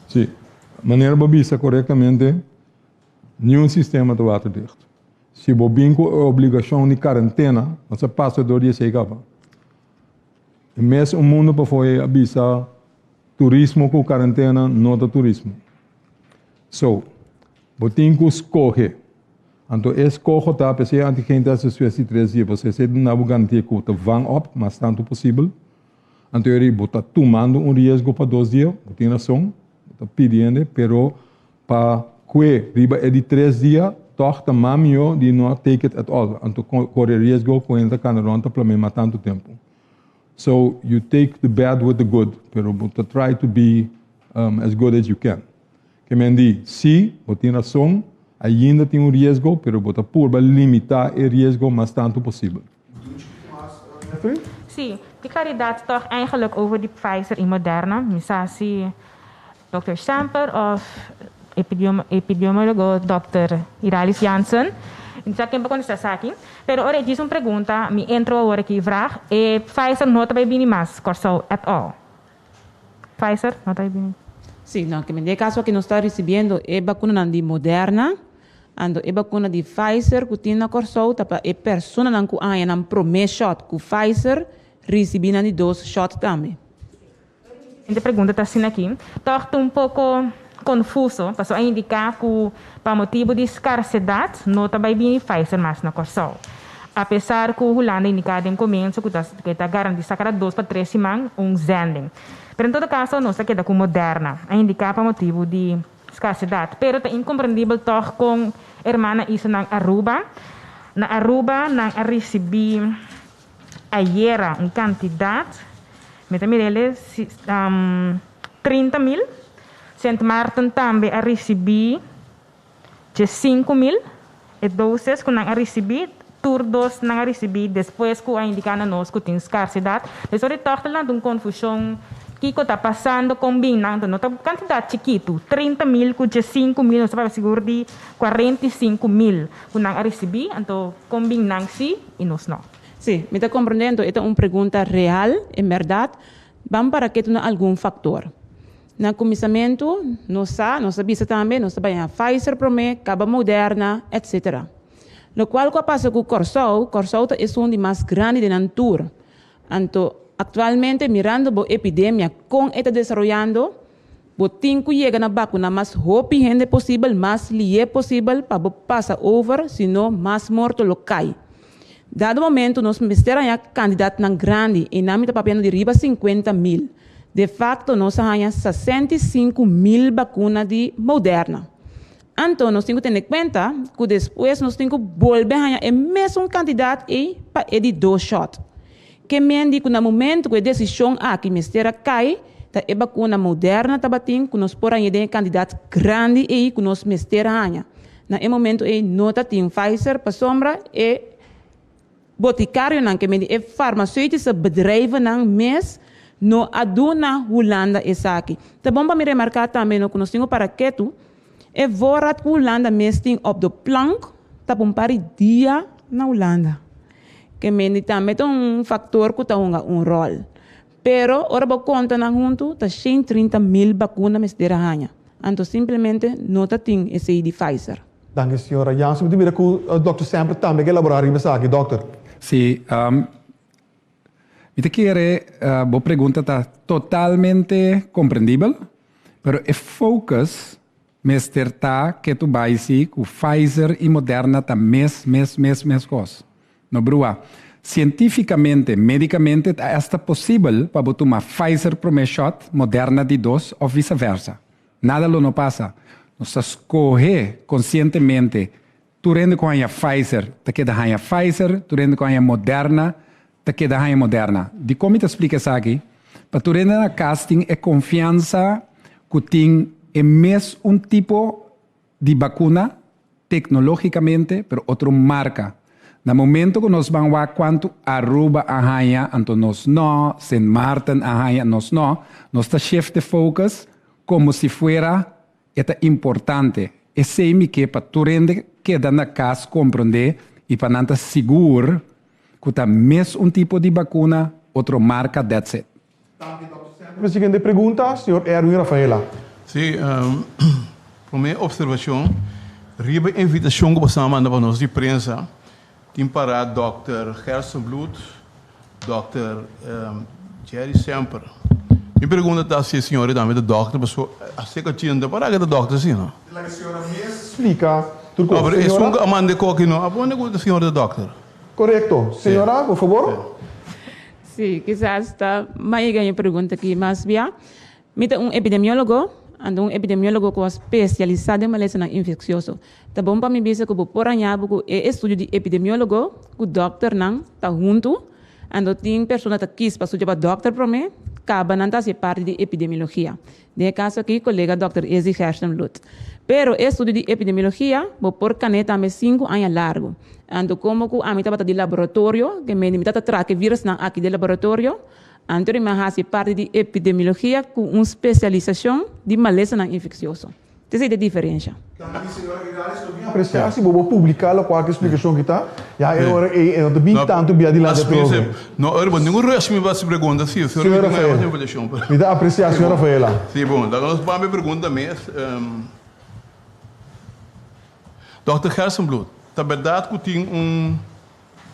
Sí, manera bo bisa korektamente, niun sistema ta waterdicht. Si bo bin ku e obligashon di karentena, nos a pasa dor di esei kaba. E mes un mundo pafó ei a bisa turismo ku karentena no ta turismo. So, bo tin ku skohe. Anto e skoho ta p'esei antigen test despues di tres dia, pasobra esei ta duna bo garantia ku ta vang op mas tantu posibel. Anto eri bo ta tumando un riesgo pa dos dia, bo tin rason, bo ta pidi hende, pero Pa kue riba e di tres dia, tòg ta mas mihó di no take it at all, anto kore riesgo ku hende ta kana rònt ta plam'é mas tantu tempu. So, you take the bad with the good, pero bo ta try to be as good as you can. Ke men di, sí, bo tin rason, ainda tin un riesgo, pero bo ta purba limitá e riesgo mas tantu posibel. Sí, di klaridat tòg eigenlijk over di Pfizer i Moderna, mi sa si Dòkter Semper òf epidemiólogo dòkter Iralis Jansen. Mi no sa ken por kontestá esaki. Pero ora e djis un pregunta, mi entro awor aki vraag, e Pfizer no ta bai bini mas Kòrsou at all? Pfizer no ta bai bini? Sí, no, ke den e kaso aki nos ta risibiendo e bakunanan di Moderna, anto e bakuna di Pfizer ku tin na Kòrsou ta pa e personanan ku a haña nan promé shòt ku Pfizer risibí nan di dos shòt tambe. E pregunta ta asina aki, tòg ta un poko konfuso, pasobra a indiká ku pa motibu di skarsedat no ta bai bini Pfizer mas na Kòrsou. Apesar ku Hulanda a indiká den komienso ku ta ku e ta garantisá kada dos pa tres siman un zending. Pero en todo kaso nos ta keda ku Moderna, a indiká pa motibu di skarsedat. Pero ta inkomprendibel tòg kon hermana islanan Aruba. Na Aruba nan a risibí ayera un kantidat, mi ta mira el e 30.000. Sint Maarten tambe a risibí 15.000 e doses ku nan a risibí, tur dos nan a risibí despues ku a indiká na nos ku tin skarsidat. Des ora e tòg ta lanta un konfushon kiko ta pasando kon bin nan, no ta kantidat chikitu, 30.000 ku 15.000, nos ta papia sigur di 45.000 ku nan a risibí, anto kon bin nan sí i nos no. Sí, mi ta komprendé, anto e ta un pregunta real, en bèrdat. Ban para ketu na algun faktor. Na kuminsamentu, nos sa, nos a bisa tambe, nos ta bai haña Pfizer promé, kaba Moderna, etcetera. Lokual ku a pasa ku Kòrsou, Kòrsou ta esun di mas grandi den nan tur. Anto, aktualmente mirando bo epidemia kon e ta desaroyando, bo tin ku yega na bakuna mas hopi hende posibel, mas lié posibel pa bo pasa over, sino mas morto lo kai. Dado momento nos mester haña kandidatnan grandi i nan mi ta papiando di riba 50.000. De facto nos a haña 65.000 bakuna di Moderna. Anto nos tin ku tene kuenta ku despues nos tin ku bolbe haña e mesun kantidat ei pa e di dos shòt. Ke men di ku na momento ku e desishon aki mester a kai, ta e bakuna Moderna tabatin ku nos por haña den e kantidat grandi ei ku nos mester haña. Na e momento ei no ta tin Pfizer pasobra e botikarionan, ke men di e farmaceutische bedrijvennan mes no a duna Hulanda esaki. Ta bon pa mi remarká tambe no ku nos tin ku para ketu, e voorraad ku Hulanda mes tin op de plank ta pa un par di dia na Hulanda. Ke men di tambe ta un faktor ku ta hunga un ròl. Pero ora bo konta nan huntu ta 130.000 bakuna mester a haña. Anto simplemente no ta tin esei di Pfizer. Danki señora Jansen. Mi ta mira ku Dòkter Semper tambe ke elaborá riba esaki. Dòkter. Sí, Mi ta kere bo pregunta ta totalmente komprendibel, pero e focus mester ta ke tu bai si ku Pfizer i Moderna ta mes mes mes mes kos. No brua. Sientifikamente, medikamente ta esta posibel pa bo tuma Pfizer promé shot, Moderna di dos òf visa versa. Nada lo no pasa. Nos ta skohe konsientemente Tur hende ku haña Pfizer ta keda haña Pfizer, tur hende ku haña Moderna ta keda haña Moderna. Dikon mi ta splika esaki? Pa tur hende na kas tin e konfiansa ku tin e mes un tipo di bakuna teknologikamente pero otro marka. Na momento ku nos ban wak kuantu Aruba a haña anto nos no, Sint Maarten a haña nos no, nos ta shift e focus komo si fuera E ta importante. Esei mi ke pa tur hende keda na kas komprondé i pa nan ta sigur ku ta mes un tipo di bakuna, otro marka, that's it. Mi siguiente pregunta, señor Erwin Rafaela. Sí, promé observashon, riba e invitashon ku boso a manda pa nos di prensa, tin pará dòkter Gerson Bloed, Dòkter Jerry Semper. Mi pregunta ta si e señora tambe ta dòkter pasobra a seka chino ta para ke ta dòkter asina. Laga e señora mes splika tur kos. No, pero esun ku a manda e koki no a pone ku e señora ta dòkter. Korekto. Señora, por fabor. Sí, kisas ta mai yega e pregunta aki mas bia. Mi ta un epidemiólogo, anto un epidemiólogo ku a spesialisá den malesanan infeksioso. Ta bon pa mi bisa ku bo por haña bo ku e estudio di epidemiólogo ku dòkternan ta huntu, anto tin persona ta kis pa studia pa dòkter promé, kaba nan ta hasi e parti di epidemiologia. Den e kaso aki kolega dòkter Izzy Gerstenbluth. Pero e estudio di epidemiologia bo por kan'é tambe sinku aña largu. Anto komo ku ami tabata di laboratorio, ke mende mi ta ta traka e virusnan aki den laboratorio, Anto mi a hasi parti di epidemiologia ku un spesialisashon di malesanan infeksioso. Esei ta e diferensha. Danki señora Irales, lo bin aprecia si bo bo publica locual ki explicacion ki ta, ya e ora ey e no ta bin tanto bia dilanti atrobe. No, ora bo ningun rush mi basi pregunta si, Señor Rafael, mi ta aprecia señor Rafaela. Si bon, laga nos bambi pregunta mes. Dòkter Gerstenbluth, ta berdad ku tin un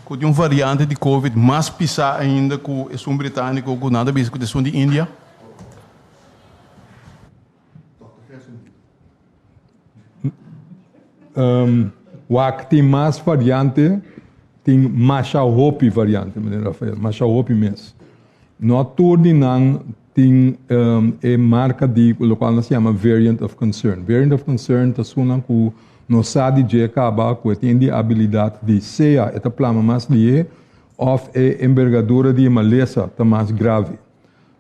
Ku tin un variante di covid mas pisá ainda ku esun britániko ku nan ta bisa ku ta esun di India? Wak tin mas variante, tin masha hopi variante, meneer Rafael, masha hopi mes. No tur di nan tin e marka di lokual nos yama variant of concern. Variant of concern ta esunnan ku nos sa di dje kaba ku e tin di abilidat di sea e ta plama mas lihé òf e embergadura di e malesa ta mas grave.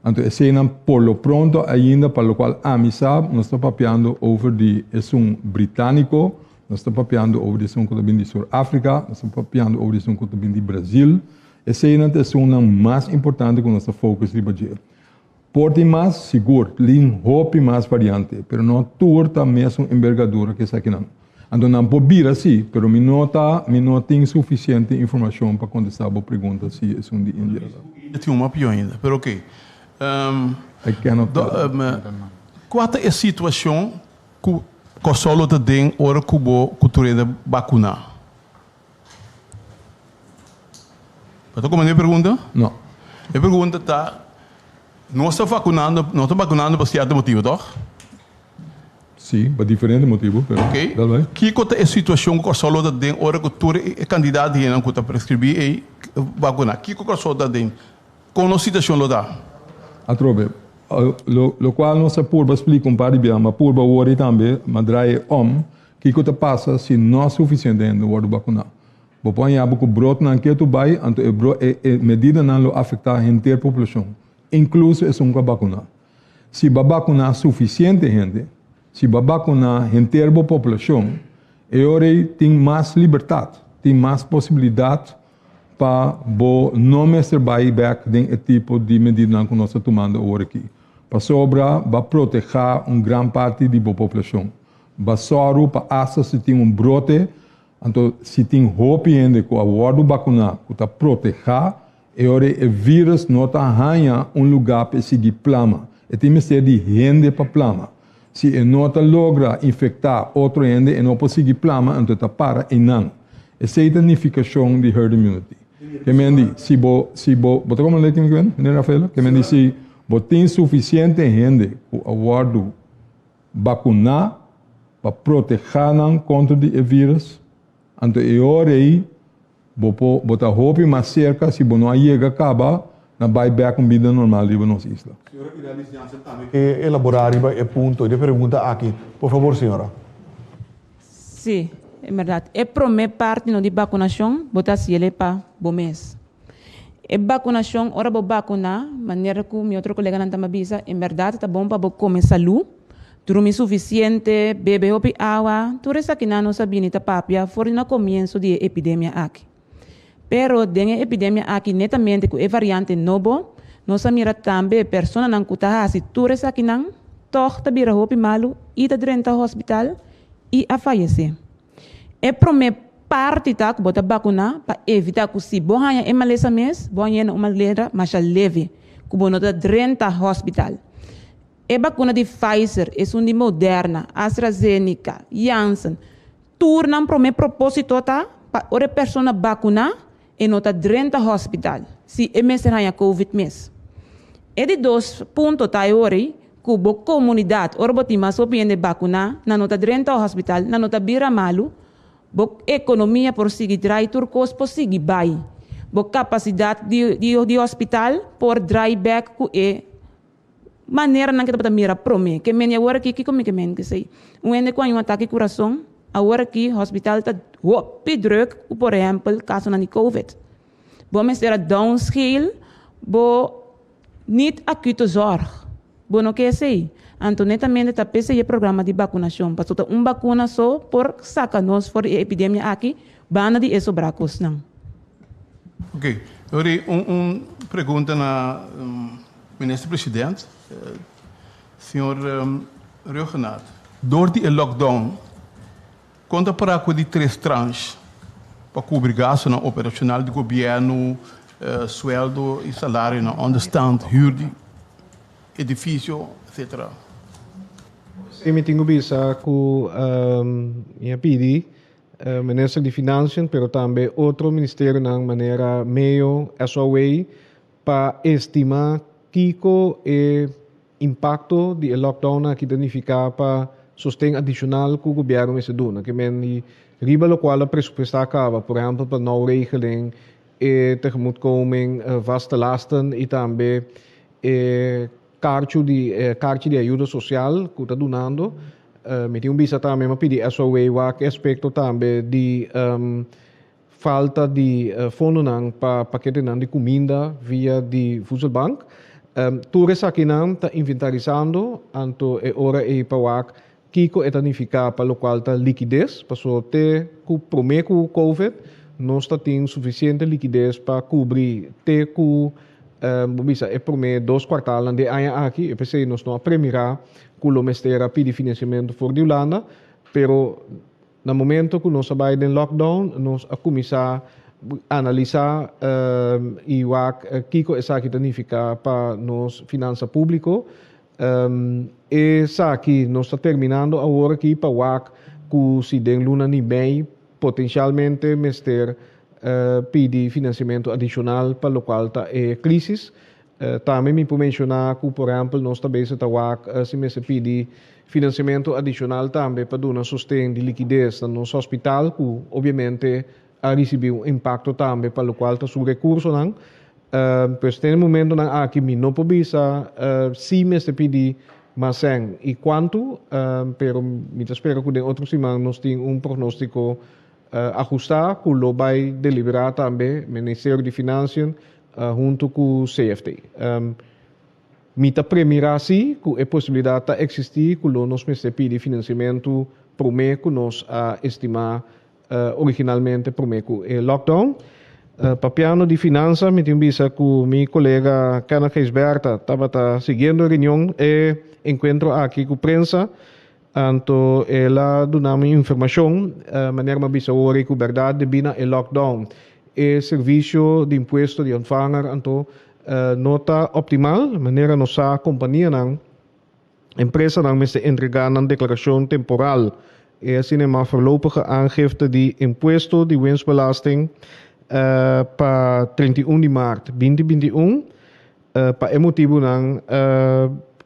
Anto eseinan por lo pronto ainda pa lokual ami sa nos ta papiando over di esun britániko, nos ta papiando over di esun ku ta bin di Sur Afrika, nos ta papiando over di esun ku ta bin di Brazil. Eseinan ta esunnan mas importante ku nos ta focus riba dje. Por tin mas? Sigur, tin hopi mas variante, pero no tur ta mesun embergadura ku esakinan. Anto nan por bira si, pero mi no ta, mi no tin sufisiente informashon pa kontestá bo pregunta si esun di India ta. India tin un mas pió ainda, pero ok. I cannot tell. Kua ta e situashon ku Kòrsou lo ta den ora ku bo ku tur hende bakuná? Bo ta comprende e pregunta? No. E pregunta ta, nos ta vacunando, nos ta vacunando pa cierto motibo, toch? Si, pa diferente motibo, pero Ok. dal bai. Kico ta e situacion cu Kòrsou lo ta den ora cu tur e cantidad di hendenan cu ta prescribi ei vacuna? Kico Kòrsou ta den? Con nos situacion lo ta? Atrobe, lo locual nos a purba splica un par di bia, ma purba awor ei tambe, ma draai e om, Kiko ta pasa si no sufisiente hende wòrdu bakuná? Bo por haña bo ku brotnan ketu bai, anto e bro e e medidanan lo afektá henter poblashon, inkluso esun ku a bakuná. Si bo a bakuná sufisiente hende, si bo a bakuná henter bo poblashon, e ora ei tin mas libertat, tin mas posibilidat pa bo no mester bai bèk den e tipo di medidanan ku nos ta tumando awor aki, pasobra bo a protehá un gran parti di bo poblashon. Ba sòru pa asta si tin un brote, anto si tin hopi hende ku a wòrdu bakuná ku ta protehá, e ora ei e vírus no ta haña un lugá pa e sigui plama. E tin mester di hende pa plama. Si e no ta logra infektá otro hende, e no por sigui plama, anto e ta para einan. Esei ta nifikashon di herd immunity. Ke men di, si bo, si bo, bo ta komprendé kico mi ke men, meneer Rafaela? Ke men di si bo tin sufisiente hende ku a wòrdu bakuná pa protehá nan kontra di e vírus, anto e ora ei bo por, bo ta hopi mas serka si bo no a yega kaba na bai bèk un bida normal riba nos isla. Señora Irelis Jansen tambe ke elaborá riba e punto di e pregunta aki. Por fabor, señora. Sí, en berdad. E promé parti no di bakunashon bo ta hasiel e pa bo mes. E bakunashon, ora bo bakuná, manera ku mi otro koleganan tamba bisa, en berdad ta bon pa bo kome salú, drumi sufisiente, bebe hopi awa, tur esakinan nos a bini ta papia for di na komienso di e epidemia aki. Pero den e epidemia aki netamente ku e variante nobo, nos a mira tambe personanan ku ta hasi tur esakinan tòg ta bira hopi malu i ta drenta hospital i a fayesé. E promé parti ta ku bo ta bakuná pa evitá ku si bo haña e malesa mes, bo hañ'é na un manera masha leve, ku bo no ta drenta hospital. E bakuna di Pfizer, esun di Moderna, AstraZeneca, Janssen, Tur nan promé propósito ta pa ora e persona bakuná e no ta drenta hospital si e mester haña covid mes. E di dos punto ta e ora ei ku bo komunidat ora bo tin mas hopi hende bakuná nan no ta drenta hospital, nan no ta bira malu, bo ekonomia por sigui drai tur kos por sigui bai. Bo kapasidat di di hospital por drai bèk ku e Maneranan ke tabata mira prome ke meni awor aki kiko mi ke men kesey un hende ku haña un atake kurason awor aki hospital ta hopi druk ku por ehempel kasonan di covid bo mester a downscale bo nit acute zorg bo no ke esey anto netamente ta pesey e programa di bakunashon pasobra ta un bakuna so por saka nos for di e epidemia aki banda di e sobra kosnan. Ok, Yori un un pregunta na Minister President, Señor Rhuggenaath, dor di e lockdown, kon ta para ku di tres tranche pa kubri gastunan operacional di gobièrnu, sueldo i salarionan, onderstand, huur di edifisio, etcetera? Sí, mi tin ku bisa ku mi a pidi Minister di Financiën, pero tambe otro ministerionan manera meo, SOA, Pa estima kiko e impakto di e lockdown aki ta nifiká pa sosten adishonal ku gobièrnu mester duna. Ke men di riba lokual a presupuestá kaba, por ehèmpel pa nou regeling, e tegemoetkoming, vaste lasten i tambe e karchu di e karchi di ayuda sosial ku ta dunando. Mi tin un bisa tambe, mi a pidi SOA wak e aspekto tambe di Falta di fondonan pa paketenan di kuminda via di Voedselbank. Tur esakinan ta inventarisando, anto e ora ei pa wak kiko e ta nifiká pa lokual ta likides, paso te ku promé ku Covid nos ta tin sufisiente likides pa kubri te ku bo bisa e promé dos kuartalnan di e aña aki, e p'esei nos no a premirá ku lo mester a pidi finansiamentu for di Hulanda, pero. Na momento ku nos a bai den lockdown nos a kuminsá analisá i wak kiko esaki ta nifiká pa nos finansa públiko. Esaki nos ta terminando awor aki pa wak ku si den luna di mei potensialmente mester pidi finansiamentu adishonal pa lokual ta e krísis. Tambe mi por menshoná ku por ehèmpel nos ta bezig ta wak si mester pidi finansiamentu adishonal tambe pa duna sosten di likides na nos hospital ku obiamente a risibí un impakto tambe pa lokual ta su rekursonan. Pues den e momentonan aki mi no por bisa si mester pidi mas sèn i kuantu, pero mi ta spera ku den otro siman nos tin un prognóstiko ahustá ku lo bai deliberá tambe Ministerio di Financiën huntu ku CFT. Mi ta premirá sí ku e posibilidat ta eksistí ku lo nos mester pidi finansiamentu promé ku nos a estimá originalmente promé ku e lockdown. Papiando di finansa mi tin bisa ku mi kolega Kenneth Gijsbertha tabata siguiendo e reunion e enkuentro aki ku prensa anto el a duna mi informashon manera mi a bisa awor ku bèrdat debí na e lockdown E servisio di impuesto di ontvanger anto no ta optimal, manera nos sa kompanianan, empresanan mester entregá nan deklarashon temporal, e asina yamá voorlopige aangifte di impuesto di winstbelasting. pa 31 di maart 2021. Pa e motibunan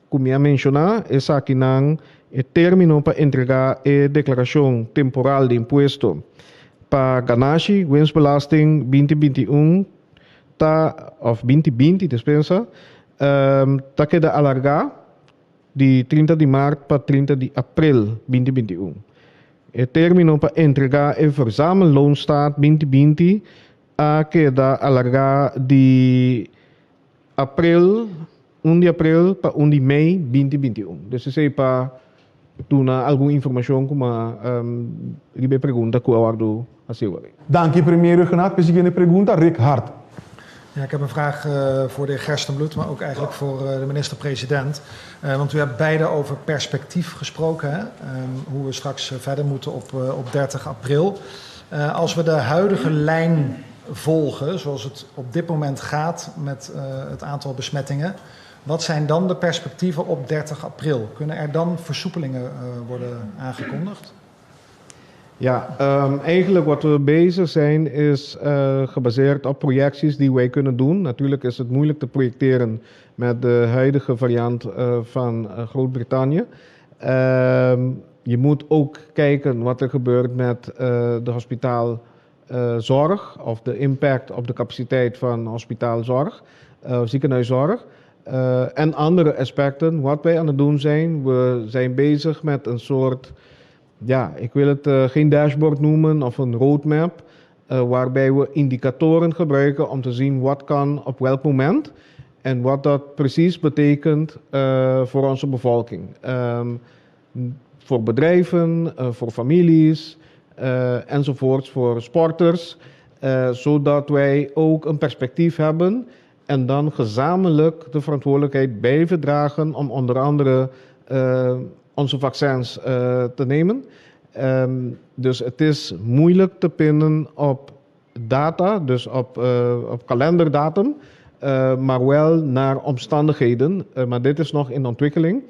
ku mi a menshoná, esakinan e término pa entregá e deklarashon temporal di impuesto pa ganashi, winstbelasting, 2021 ta, òf 2020, dispensa, ta keda alargá di 30 di maart pa 30 di aprel 2021. E término pa entregá e verzamelloonstaat 2020 a keda alargá di aprel, un di aprel pa un di mei 2021. Dus esei pa duna algun informashon ku ma riba e pregunta ku a wòrdu hasi awor. Danki Premier Rhuggenaath. P'e siguiente pregunta, Rick Hart. Ja, ik heb een vraag uh, voor de heer Gerstenbloed, maar ook eigenlijk voor uh, de minister-president. Uh, want u hebt beide over perspectief gesproken, hè? Um, hoe we straks verder moeten op, op 30 april. Als we de huidige lijn volgen, zoals het op dit moment gaat met het aantal besmettingen, wat zijn dan de perspectieven op 30 april? Kunnen er dan versoepelingen worden aangekondigd? Ja, eigenlijk wat we bezig zijn is gebaseerd op projecties die wij kunnen doen. Natuurlijk is het moeilijk te projecteren met de huidige variant van Groot-Brittannië. Je moet ook kijken wat er gebeurt met de hospitaalzorg of de impact op de capaciteit van hospitaalzorg, ziekenhuiszorg. En andere aspecten. Wat wij aan het doen zijn, we zijn bezig met een soort, ja, ik wil het geen dashboard noemen of een roadmap, waarbij we indicatoren gebruiken om te zien wat kan op welk moment en wat dat precies betekent voor onze bevolking. Voor bedrijven, voor families enzovoorts, voor sporters, zodat wij ook een perspectief hebben en dan gezamenlijk de verantwoordelijkheid blijven dragen om onder andere onze vaccins te nemen. Dus het is moeilijk te pinnen op data, dus op kalenderdatum, maar wel naar omstandigheden. Maar dit is nog in ontwikkeling.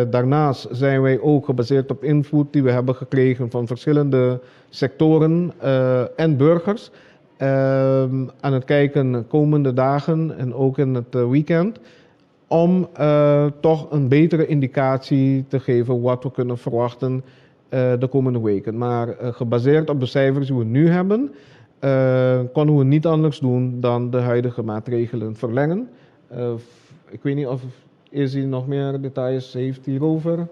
Daarnaast zijn wij ook gebaseerd op input die we hebben gekregen van verschillende sectoren en burgers aan het kijken de komende dagen en ook in het weekend om toch een betere indicatie te geven wat we kunnen verwachten de komende weken. Maar gebaseerd op de cijfers die we nu hebben, konden we niet anders doen dan de huidige maatregelen verlengen. Ik weet niet of Izzy nog meer details heeft hierover.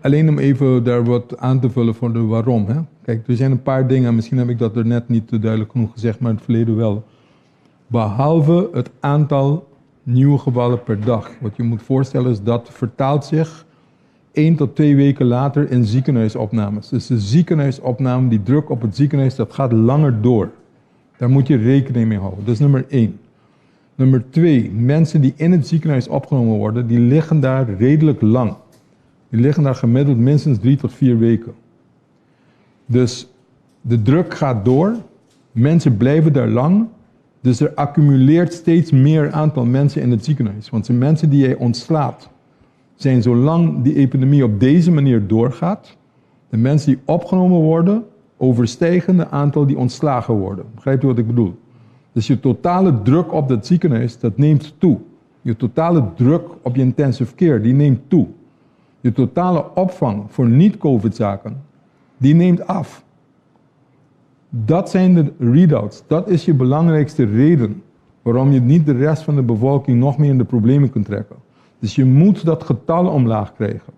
Alleen om even daar wat aan te vullen voor de waarom. Hè? Kijk, er zijn een paar dingen, misschien heb ik dat er net niet te duidelijk genoeg gezegd, maar in het verleden wel. Behalve het aantal nieuwe gevallen per dag. Wat je moet voorstellen is dat vertaalt zich 1 tot 2 weken later in ziekenhuisopnames. Dus de ziekenhuisopname, die druk op het ziekenhuis, dat gaat langer door. Daar moet je rekening mee houden. Dat is nummer 1. Nummer 2, mensen die in het ziekenhuis opgenomen worden, die liggen daar redelijk lang. Die liggen daar gemiddeld minstens 3 tot 4 weken. Dus de druk gaat door, mensen blijven daar lang, dus er accumuleert steeds meer aantal mensen in het ziekenhuis. Want de mensen die jij ontslaat, zijn zolang die epidemie op deze manier doorgaat, de mensen die opgenomen worden, overstijgen het aantal die ontslagen worden. Begrijpt u wat ik bedoel? Dus je totale druk op dat ziekenhuis, dat neemt toe. Je totale druk op je intensive care, die neemt toe. Je totale opvang voor niet-COVID-zaken, die neemt af. Dat zijn de readouts. Dat is je belangrijkste reden waarom je niet de rest van de bevolking nog meer in de problemen kunt trekken. Dus je moet dat getal omlaag krijgen.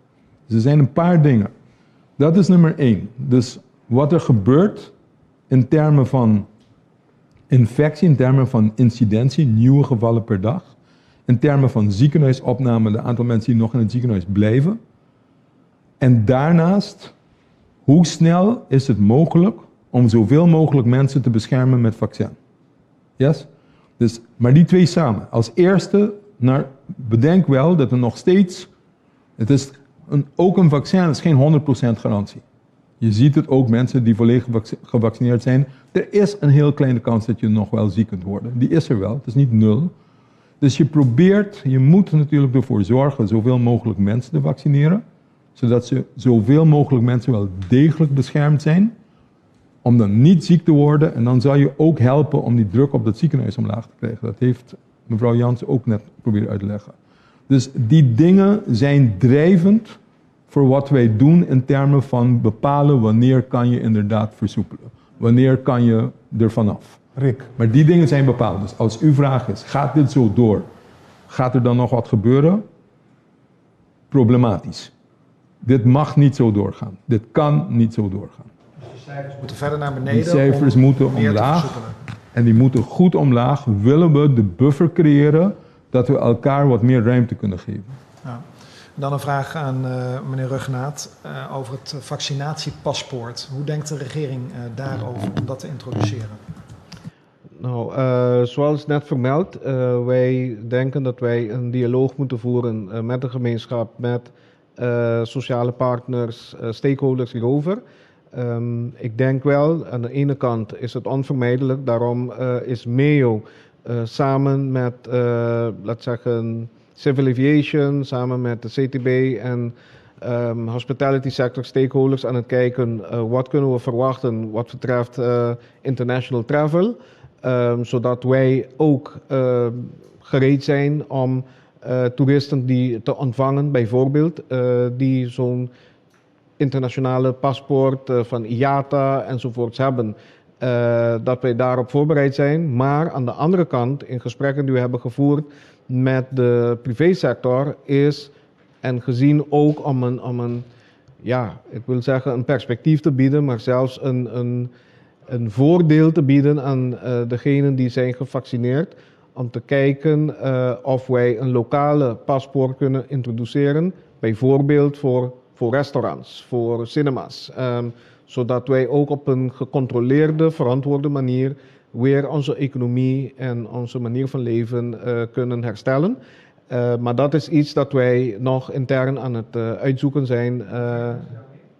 Dus er zijn een paar dingen. Dat is nummer 1. Dus wat er gebeurt in termen van infectie, in termen van incidentie, nieuwe gevallen per dag, in termen van ziekenhuisopname, de aantal mensen die nog in het ziekenhuis blijven. En daarnaast, hoe snel is het mogelijk om zoveel mogelijk mensen te beschermen met vaccin? Yes? Dus, maar die twee samen. Als eerste, bedenk wel dat er nog steeds, het is een, ook een vaccin is geen 100% garantie. Je ziet het ook, mensen die volledig gevaccineerd zijn. Er is een heel kleine kans dat je nog wel ziek kunt worden. Die is er wel, het is niet 0. Dus je moet natuurlijk ervoor zorgen zoveel mogelijk mensen te vaccineren. Zodat ze zoveel mogelijk mensen wel degelijk beschermd zijn. Om dan niet ziek te worden en dan zal je ook helpen om die druk op dat ziekenhuis omlaag te krijgen. Dat heeft mevrouw Jansen ook net proberen uit te leggen. Dus die dingen zijn drijvend voor wat wij doen in termen van bepalen wanneer kan je inderdaad versoepelen. Wanneer kan je er vanaf. Rick. Maar die dingen zijn bepaald. Dus als uw vraag is, gaat dit zo door? Gaat er dan nog wat gebeuren? Problematisch. Dit mag niet zo doorgaan. Dit kan niet zo doorgaan. Dus de cijfers moeten verder naar beneden Die cijfers om moeten meer te omlaag. versoepelen. En die moeten goed omlaag. Willen we de buffer creëren dat we elkaar wat meer ruimte kunnen geven. Ja. Dan een vraag aan meneer Rhuggenaath over het vaccinatiepaspoort. Hoe denkt de regering daarover om dat te introduceren? Zoals net vermeld, wij denken dat wij een dialoog moeten voeren met de gemeenschap, met sociale partners, stakeholders hierover. Ik denk wel, aan de ene kant is het onvermijdelijk, daarom is MEO samen met, laat zeggen, Civil Aviation, samen met de CTB en hospitality sector stakeholders aan het kijken wat kunnen we verwachten wat betreft international travel. Zodat wij ook gereed zijn om toeristen die te ontvangen, bijvoorbeeld, die zo'n internationale paspoort van IATA enzovoorts hebben. Dat wij daarop voorbereid zijn. Maar aan de andere kant, in gesprekken die we hebben gevoerd met de privésector is, en gezien ook om een, om een, ja, ik wil zeggen een perspectief te bieden, maar zelfs een voordeel te bieden aan degenen die zijn gevaccineerd, om te kijken of wij een lokale paspoort kunnen introduceren, bijvoorbeeld voor restaurants, voor cinemas, zodat wij ook op een gecontroleerde, verantwoorde manier weer onze economie en onze manier van leven kunnen herstellen. Maar dat is iets dat wij nog intern aan het uitzoeken zijn.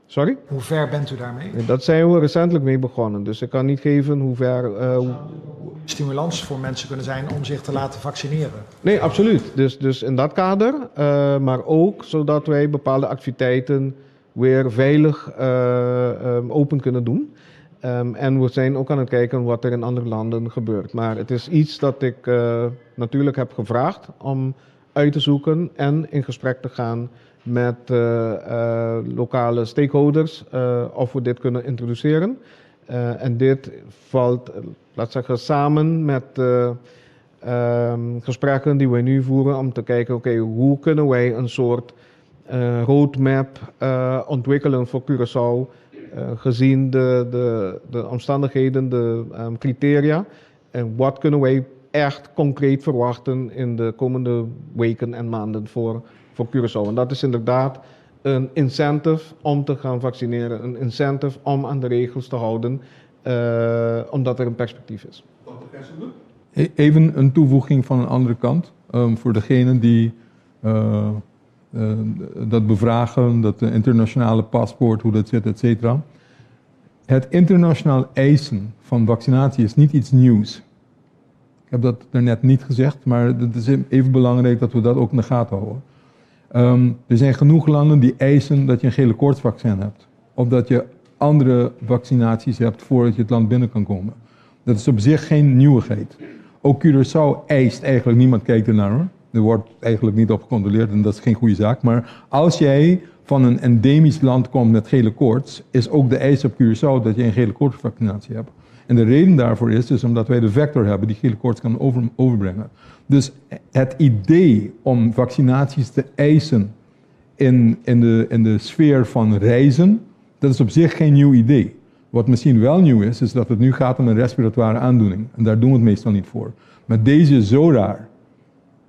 Sorry? Hoe ver bent u daarmee? Nee, dat zijn we recentelijk mee begonnen, dus ik kan niet geven hoe ver hoe Stimulans voor mensen kunnen zijn om zich te laten vaccineren? Nee, absoluut. Dus in dat kader, maar ook zodat wij bepaalde activiteiten weer veilig open kunnen doen. En we zijn ook aan het kijken wat er in andere landen gebeurt. Maar het is iets dat ik natuurlijk heb gevraagd om uit te zoeken en in gesprek te gaan met lokale stakeholders of we dit kunnen introduceren. En dit valt, laat zeggen, samen met gesprekken die wij nu voeren om te kijken, oké, hoe kunnen wij een soort roadmap ontwikkelen voor Curaçao, gezien de omstandigheden, de criteria. En wat kunnen wij echt concreet verwachten in de komende weken en maanden voor Curaçao. En dat is inderdaad een incentive om te gaan vaccineren, een incentive om aan de regels te houden, omdat er een perspectief is. Even een toevoeging van een andere kant. Voor degenen die dat bevragen, dat de internationale paspoort, hoe dat zit, et cetera. Het internationaal eisen van vaccinatie is niet iets nieuws. Ik heb dat daarnet niet gezegd, maar het is even belangrijk dat we dat ook in de gaten houden. Er zijn genoeg landen die eisen dat je een gele koortsvaccin hebt. Of dat je andere vaccinaties hebt voordat je het land binnen kan komen. Dat is op zich geen nieuwigheid. Ook Curaçao eist eigenlijk, niemand kijkt ernaar hoor. Er wordt eigenlijk niet op gecontroleerd en dat is geen goede zaak. Maar als jij van een endemisch land komt met gele koorts, is ook de eis op Curaçao dat je een gele koortsvaccinatie hebt. En de reden daarvoor is dus omdat wij de vector hebben die gele koorts kan overbrengen. Dus het idee om vaccinaties te eisen in de sfeer van reizen, dat is op zich geen nieuw idee. Wat misschien wel nieuw is, is dat het nu gaat om een respiratoire aandoening. En daar doen we het meestal niet voor. Maar deze is zo raar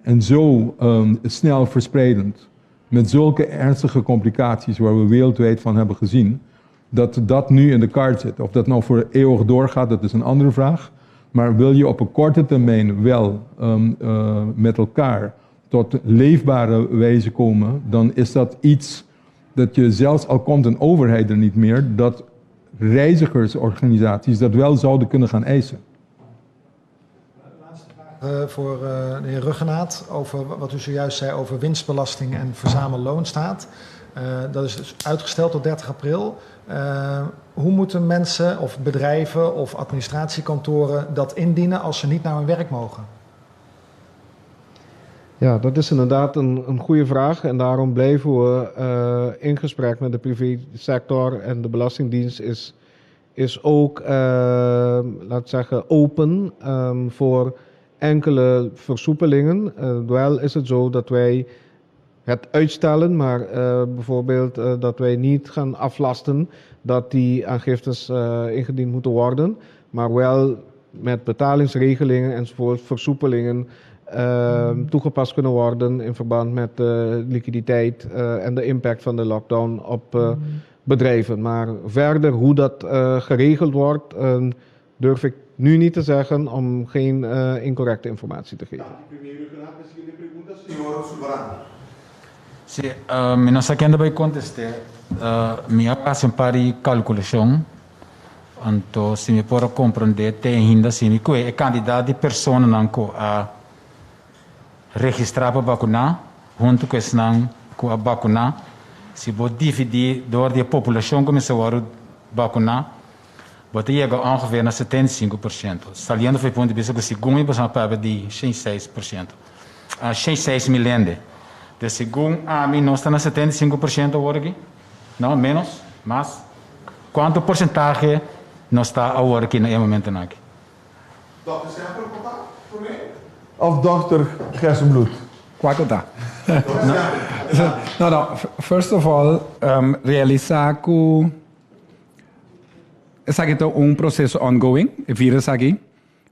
en zo snel verspreidend, met zulke ernstige complicaties waar we wereldwijd van hebben gezien, dat dat nu in de kaart zit. Of dat nou voor eeuwig doorgaat, dat is een andere vraag. Maar wil je op een korte termijn wel met elkaar tot leefbare wijze komen, dan is dat iets dat je, zelfs al komt een overheid er niet meer, dat reizigersorganisaties dat wel zouden kunnen gaan eisen. Laatste vraag voor de heer Rhuggenaath over wat u zojuist zei over winstbelasting en verzamelloonstaat. Dat is dus uitgesteld tot 30 april. Hoe moeten mensen of bedrijven of administratiekantoren dat indienen als ze niet naar hun werk mogen? Ja, dat is inderdaad een goede vraag. En daarom blijven we in gesprek met de privésector. En de Belastingdienst is ook, laat zeggen, open voor enkele versoepelingen. Wel is het zo dat wij het uitstellen, maar bijvoorbeeld dat wij niet gaan aflasten dat die aangiftes ingediend moeten worden, maar wel met betalingsregelingen enzovoort, versoepelingen toegepast kunnen worden in verband met de liquiditeit en de impact van de lockdown op bedrijven. Maar verder hoe dat geregeld wordt, durf ik nu niet te zeggen om geen incorrecte informatie te geven. Si, mi no sa ken ta bai kontest'é. Mi a hasi un par di kalkulashon, anto si mi por a komprondé te ainda si mi kue e kantidat di personanan ku a registrá pa bakuná huntu ku esnan ku a bakuná, si bo dividí dor di e populashon ku mester wòrdu bakuná, bo ta yega ongeveer na 75%, saliendo for e punto di bista ku segun mi boso a papia di 106%, 106 mil hende. Dus segun ami nos ta na 75% awor aki? No, menos? Mas? Kuantu porsentahe nos ta awor aki na e momentonan aki? Dòkter Semper por ta promé òf dòkter Gerstenbluth? Kua ku ta? No, no, first of all, realisá ku esaki ta un proseso ongoing, e virus aki.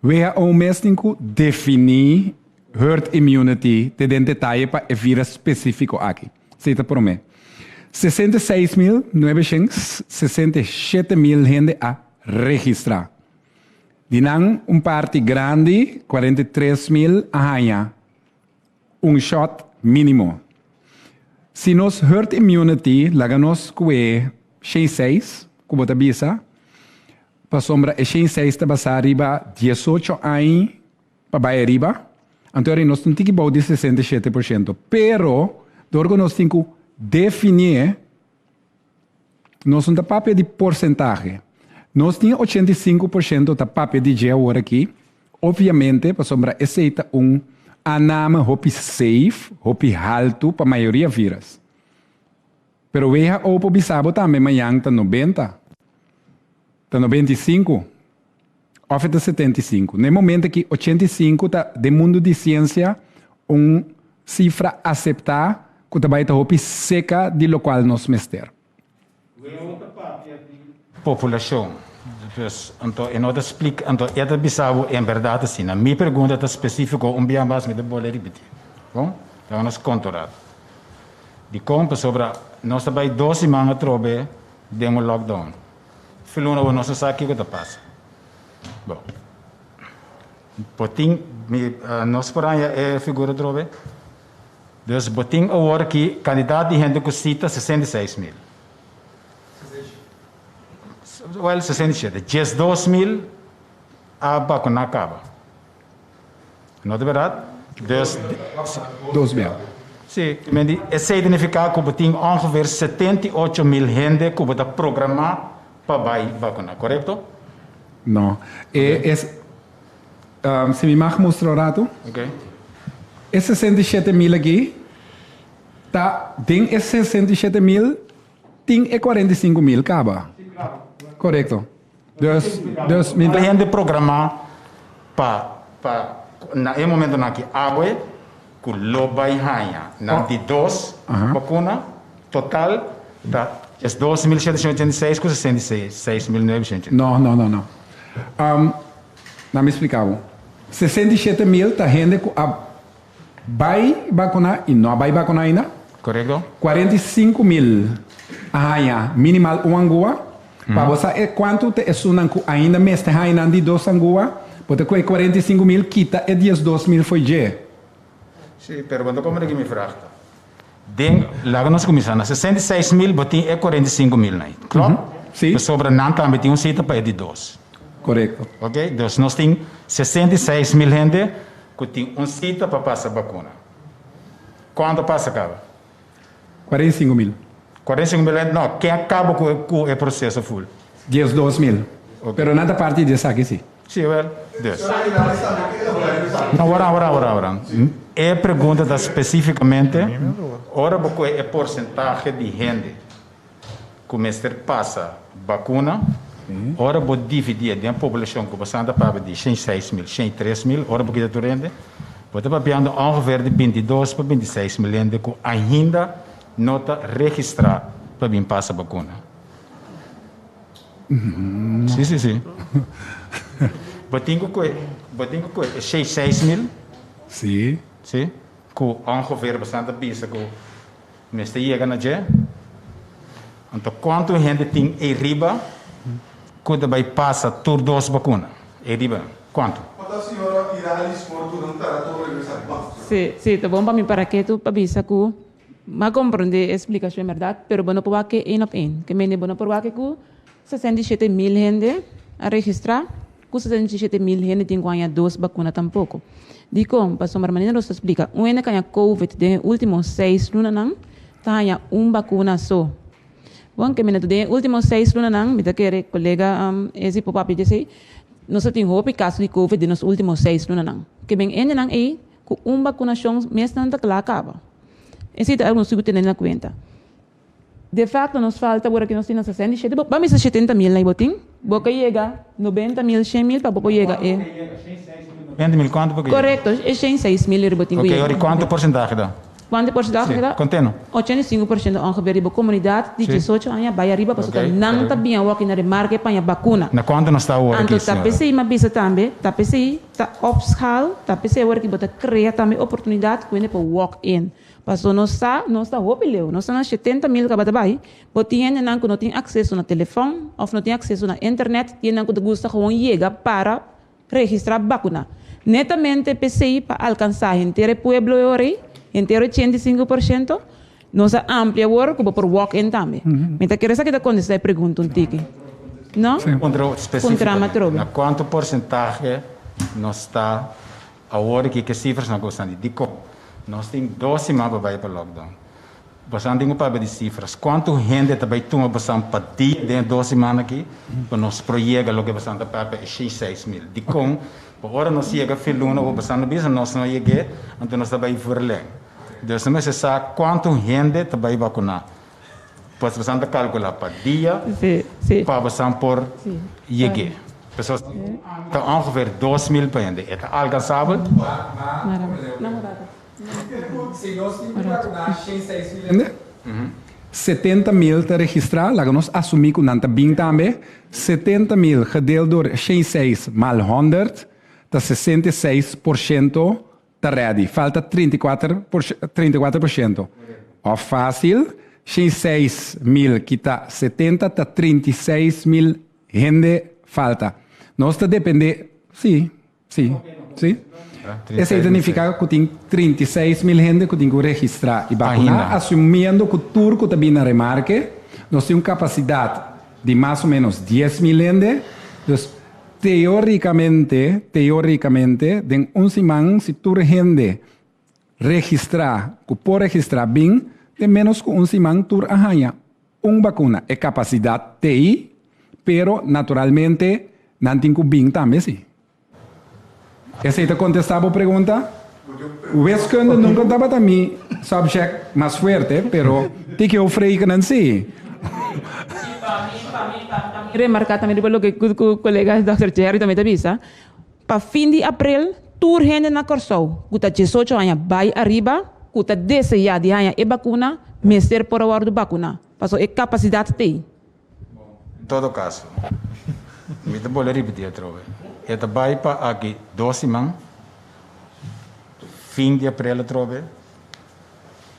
WHO mes tin ku definí herd immunity te den detaye pa e virus spesífiko aki. Esei ta promé. 66 mil 967 mil hende a registrá. Di nan un parti grandi, 43 mil, a haña un shot mínimo. Si nos herd immunity laga nos kue 106, ku bo ta bisa, pasobra e 106 ta basá riba 18 aña pa bai ariba, anto nos tin ku bou di 67%. Pero, dor ku nos tin ku definí, nos no ta papia di porsentahe. Nos tin 85% ta papia di dje awor aki. Obviamente, pasobra esei ta un aanname hopi safe, hopi haltu pa mayoria virus. Pero WHO por bisa bo tambe mañan ta 90, ta 95, òf ta 75. Na momento ku 85 ta den mundu di siensia un sifra aseptá ku tambe ta hopi serka di lokual nos mester. Populashon. Dus, anto, e no ta splika, anto, e ta bisa bo en berdat asina. Mi pregunta ta spesífiko, un bia mas mi ta bolbe ripití. Bon? Dan nos kontorá. Dikon pasobra nos ta bai 2 siman atrobe den un lockdown. Filuna bo nos no sa kiko ta pasa. Bon. Bo tin, mi, nos por haña e figura atrobe? Dus bo tin awor aki kantidat di hende ku sita 66 mil. Well, 67. 12 mil a bakuná kaba. No ta berdat? Dus, 2 mil. Si, esei ta nifiká ku bo tin ongeveer 78 mil hende ku bo ta programá pa bai bakuná, korekto? No. Si mi mag mustra ratu. Ok. E 67 mil aki, ta, den e 67 mil, tin e 45 mil kaba. Korekto. Dus, mi hende programá pa na e momentonan aki awe ku lo bai haña na di dos vakuna total ta 2.786 ku 66.900. No, no, no, no. Laga mi splika. 67 mil ta hende ku a bai vakuná i no a bai vakuná ainda. Korekto. 45 mil a haña minimal un angua. Pa bo sa kuantu ta esunnan ku ainda mester haña di dos angua, bo ta kohe 45 mil kita e 12 mil fo'i dje. Si, pero bo no komprondé mi vraag. Den, laga nos kuminsá. Na 66 mil, bo tin e 45 mil nan. Klopt? Si. Sobra nan tambe tin un sita pa e di dos. Korekto. Ok? Dus nos tin 66 mil hende ku tin un sita pa pasa vakuna. Kuantu pasa kaba? 45 mil. 45 mil hende, no, ken a kaba ku ku e proseso ful? 12 mil. Pero nan ta parti di esaki si. Si, wel, dus. No, wara, wara, wara, wara. E pregunta ta spesífikamente, ora bo kohe e porsentahe di hende ku mester pasa bakuna, ora bo dividí den poblashon ku bo sa ta papia di 106 mil, 103 mil, ora bo kita tur hende, bo ta papiando ongeveer di 22 pa 26 mil hende ku ainda no ta registrá pa bin pasa bakuna. Si, si, si. Bo tin ku kohe, bo tin ku kohe e 6 mil. Si. Ku ongeveer bo sa ta bisa ku mester yega na dje. Anto kuantu hende tin ei riba ku ta bai pasa tur dos bakuna? Ei riba, kuantu? Kuantu señora Iralis por durante todo regresá? Si, si, ta bon pa mi para ketu pa bisa ku m'a komprondé e splikashon bèrdat, pero bo no por wak één op één. Ke mende bo no por wak ku 67 mil hende a registrá, ku 67 mil hende tin ku haña dos bakuna tampoko. Dikon? Pasobra manera nos ta splika, un hende ku haña COVID den e último 6 lunanan ta haña un bakuna so. Bon, ke mende den e último 6 lunanan, mi ta kere kolega esi por papia djesei, nos a tin hopi kaso di COVID den nos último 6 lunanan. Ke men hendenan ei ku un bakunashon mes nan ta kla kaba. Esei ta algu nos tin ku tene na kuenta. De facto nos falta awor aki nos tin na 67, bo misa 70 mil na bo tin, bo ka yega 90 mil, 100 mil pa bo por yega e. 90 mil kuantu por yega? Korekto, e 106 mil bo tin ku Ok, yega. ori kuantu porsentahe da? Kuantu porsentahe da? Konteno. 85% ongeveer di bo komunidat di 18 aña bai ariba pasobra nan ta bin awor aki na remarke pa haña bakuna. Na kuantu nos ta awor aki, Anto ta señora? p'esei m'a bisa tambe, ta p'esei ta opschaal, ta p'esei awor aki bo ta krea tambe oportunidat ku hende por walk in. Pasobra nos sa, nos ta hopi leu, nos ta na 70 mil kaba ta bai, bo tin hendenan ku no tin akseso na telefòn òf no tin akseso na internet, tin hendenan ku ta gusta gewoon yega para registrá bakuna. Netamente p'esei pa alkansá henter e pueblo e ora ei, henter 85%, nos a amplia awor ku bo por walk in tambe. Mi ta kere esaki ta kontestá e pregunta un tiki. No? Puntra Puntra spesífikamente, atrobe. Na kuantu porsentahe nos ta awor aki ke sifrasnan ku boso di dikon? Nos tin 2 siman pa bai pa lockdown. Boso tin ku papia di sifras. Kuantu hende ta bai tuma boso pa dia den 2 siman aki pa nos por yega loke boso ta papia e 6 mil? Dikon? Pa ora nos yega fin luna ku boso bisa nos no yeg'é, anto nos ta bai verleng. Dus nos mester sa kuantu hende ta bai vakuná. Pues boso ta kalkulá pa dia pa boso por yeg'é. Pessoas ta ongeveer 2000 pa hende. E ta alkansabel? Si nos tin ku vakuná 6 mil hende, 70 mil ta registrá, laga nos asumí ku nan ta bin tambe, 70 mil gedeeld door 106 maal 100 ta 66% ta ready. Falta 34 34%. Òf fásil, 6 mil kita 70 ta 36 mil hende falta. Nos ta dependé, si. Esei ta nifiká ku tin 36 mil hende ku tin ku registrá i vakuná, Ainda. asumiendo ku tur ku ta bin na remarke, nos tin un kapasidat di mas o ménos 10 mil hende. Dus teórikamente, teórikamente, den un siman, si tur hende registrá, ku por registrá bin, den ménos ku un siman tur a haña un vakuna. E kapasidat t'ei, pero naturalmente nan tin ku bin tambe si. Esei ta kontestá bo pregunta? Wiskunde nunka tabata mi subject mas fuerte, pero tiki hoofdrekenen si. Remarká tambe riba loke ku kolega Dr. Jerry tambe ta bisa. Pa fin di aprel, tur hende na Kòrsou ku ta 18 aña bai ariba, ku ta deseá di haña e bakuna, mester por a wòrdu bakuná. Pasobra e kapasidat t'ei. En todo kaso, mi ta bolbe ripití atrobe. E ta bai pa aki 2 siman, fin di aprel atrobe,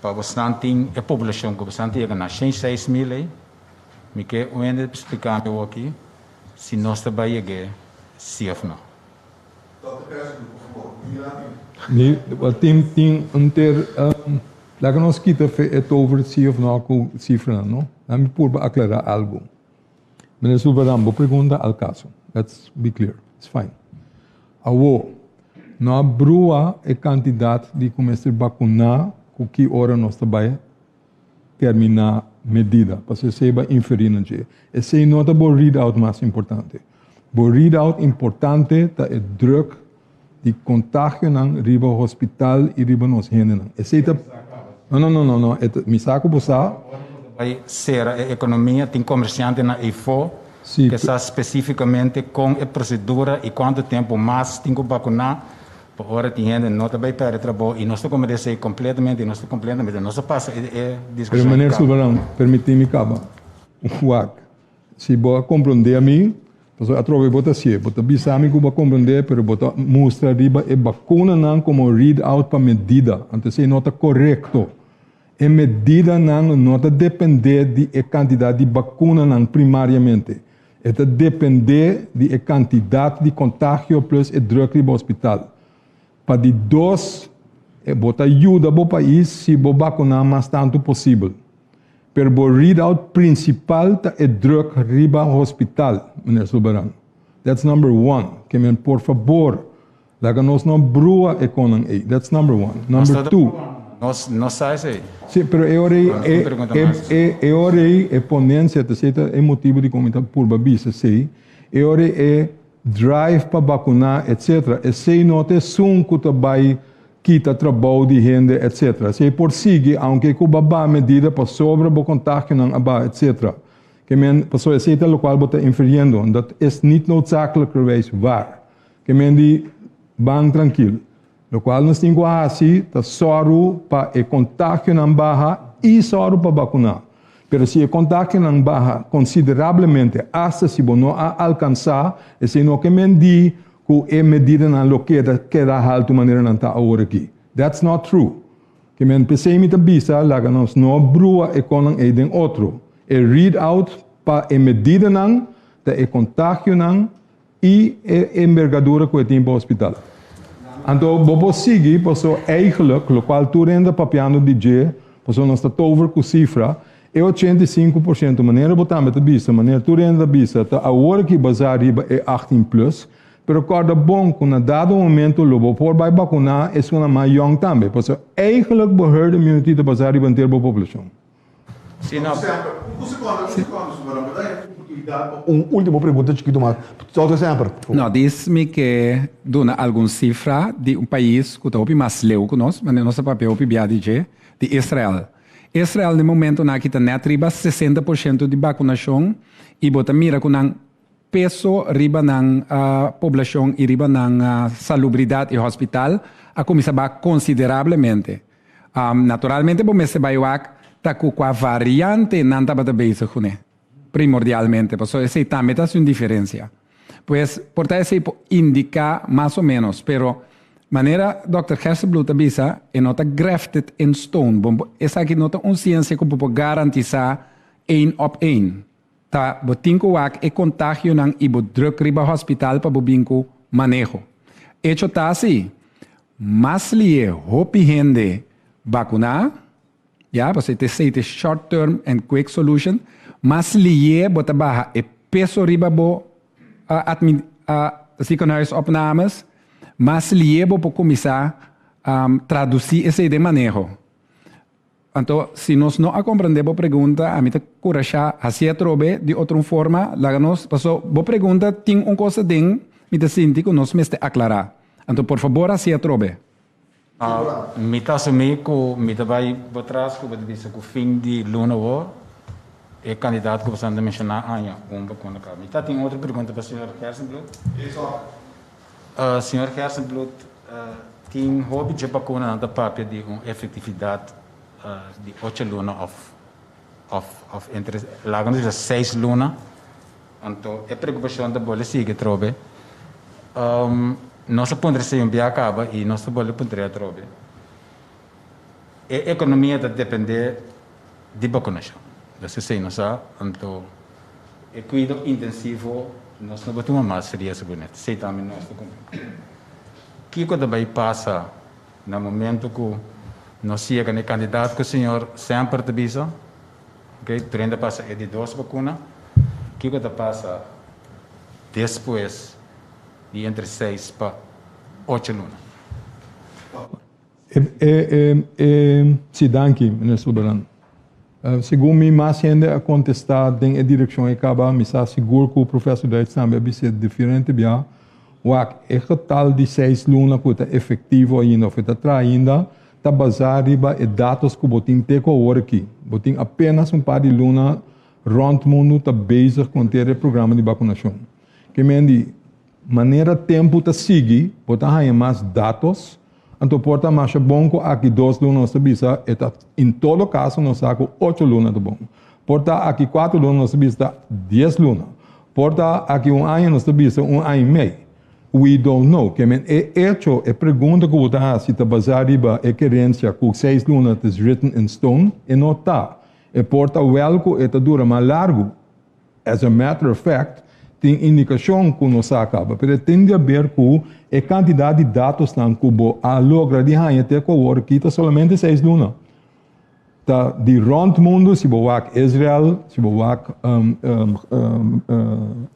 pa boso tin e poblashon ku boso yega na 6 mil ei. Mi ke un hende splika mi aki si nos ta bai yeg'é si òf no. Nee, wat tin tin ter laga nos kita het over si òf no ku sifra, no? Laga mi purba aklará algu. Meneer Sulvaran, bo pregunta al kaso. Let's be clear. It's fine. Awo, no a brua e kantidat di ku mester vakuná ku ki ora nos ta bai terminá. medida, pasobra esei bo a inferí na dje. Esei no ta bo readout mas importante. Bo readout importante ta e druk di contagionan riba hospital y riba nos hendenan. Esey ta. No, no, no, no, no. E ta, mi sa cu bo sa. Bai cera e economia, tin comerciantenan eyfo ke sa specificamente con e procedura y cuanto tempo mas tin cu vacuna pa ora tin hende no ta bai perde trabou y nos ta comprende esey completamente y nos ta completamente, nos a pasa e discusion Pero meneer caba. Sulvaran, permiti mi caba. Wak. Si bo a komprondé ami, pasobra atrobe bo ta hasié. Bo ta bisa mi ku bo a komprondé, pero bo ta mustra riba e bakunanan komo read out pa medida. Anto esei no ta korekto. E medidanan no ta dependé di e kantidat di bakunanan primariamente. E ta dependé di e kantidat di kontagio plus e druk riba hospital. Pa di dos, bo ta yuda bo pais si bo bakuná mas tantu posibel. Pero bo readout principal ta e druk riba hospital, meneer Sulbaran. That's number one. Ke men por fabor, laga nos no brua e konan ei. That's number one. Number two. Nos no sa esei. Si, pero e ora ei, e, e, e ora ei e ponencia ta esei ta e motibo di kon mi ta purba bisa esei. E ora ei e drive pa bakuná, etc. Esei no ta esun ku ta bai kita trabou di hende etc. Esei por sigui aunke ku bo a baha medida pasobra bo kontagionan a baha etc. Ke men pasobra esei ta lokual bo ta infiriendo en dat is niet noodzakelijkerwijs waar. Ke men di ban trankil. Lokual nos tin ku hasi ta sòru pa e kontagionan baha i sòru pa bakuná. Pero si e kontagionan baha konsiderablemente asta si bo no a alkansá esei no ke men di ku e medidanan lo keda keda haltu manera nan ta awor aki. That's not true. Ke men p'esei mi ta bisa laga nos no brua e konan ei den otro. E read out pa e medidanan ta e kontagionan i e embergadura ku e tin pa hospital. Anto bo por sigui paso eigenlijk lokual tur hende ta papiando di dje paso nos ta tover ku sifra E 85% manera bo tambe ta bisa, manera tur hende ta bisa, ta awor aki basá riba e 18 plus, pero kòrda bon ku na dado momento lo bo por bai bakuná esunnan mas yòn tambe, pasobra eigenlijk bo herd immunity ta basá riba henter bo poblashon. Si no. Un sekonde, un sekonde, Subaran, bo ta haña oportunidat pa un último pregunta chikitu mas. Dòkter Semper, por favor. No, dis mi ke duna algun sifra di un pais ku ta hopi mas leu ku nos, manera nos ta papia hopi bia di dje, di Israel. Israel den momentonan aki ta net riba 60% di bakunashon i bo ta mira ku nan peso riba nan poblashon i riba nan salubridat i hospital a kuminsá baha konsiderablemente. Naturalmente bo mester bai wak ta ku kua variante nan tabata bezig kuné primordialmente pasobra esei tambe ta hasi un diferensia. Pues por ta esei por indiká mas o ménos, pero manera dòkter Gerstenbluth ta bisa e no ta grafted in stone, bo bo esaki no ta un siensia ku bo por garantisá één op één. Ta bo tin ku wak e kontagionan i bo drùk riba hòspital pa bo bin ku maneho. Echo ta si, mas lié hopi hende bakuná, Ya, pasobra e ta esei ta e short term and quick solution. Mas lié bo ta baha e peso riba bo admi ziekenhuisopnames, mas lié bo por kuminsá tradusí esei den maneho. Anto, si nos no a komprendé bo pregunta, ami ta kurashá hasié atrobe di otro un forma, laga nos, paso bo pregunta tin un kos aden mi ta sinti ku nos mester aklará. Anto, por fabor hasié atrobe. Mi ta asumí ku mi ta bai bo tras ku bo ta bisa ku fin di luna awor e kandidat ku bo ta menshoná aña un bakuna kaba. Mi ta tin otro pregunta pa señor Gerstenbluth. Señor Gerstenbluth, tin hopi dje bakunanan ta papia di un efektividat di ocho luna òf òf òf entre laga nos bisa seis luna. Anto e preokupashon ta bolbe sigui atrobe. Nos a puntra esei un bia kaba i nos ta bolbe puntr'é atrobe. E ekonomia ta dependé di bakunashon. Dus esei nos sa. Anto e kuido intensivo nos no por tuma mas riesgo net. Esei tambe nos ta kumpli. Kiko ta bai pasa na momento ku nos yega na e kandidat ku señor Semper ta bisa? Ok, 30 pasa e di dos bakuna. Kiko ta pasa despues di entre seis pa ocho luna? E, e, e, si, danki, meneer Sulbaran. Segun mi mas hende a kontestá den e direkshon ei kaba, mi sa sigur ku Professor Duits tambe a bis'é diferente bia, wak, e getal di seis luna ku ta efektivo ainda òf e ta traha ainda, ta basá riba e datos ku bo tin te ku awor aki. Bo tin apenas un par di luna rònt mundu ta bezig ku henter e programa di bakunashon. Ke men di, manera tempu ta sigui, bo ta haña mas datos, anto por ta masha bon ku aki dos luna nos ta bisa e ta, en todo kaso nos sa ku ocho luna ta bon. Por ta aki kuater luna nos ta bisa ta dies luna. Por ta aki un aña nos ta bisa un aña i mei. We don't know. Ke men e echo, e pregunta ku bo ta hasi ta basá riba e kerensia ku seis luna ta is written in stone, e no ta. E por ta wèl ku e ta dura mas largu. As a matter of fact, tin indikashon ku no sa kaba, pero e tin di haber ku e kantidat di datosnan ku bo a logra di haña te ku awor aki ta solamente seis luna. Ta di rònt mundu, si bo wak Israel, si bo wak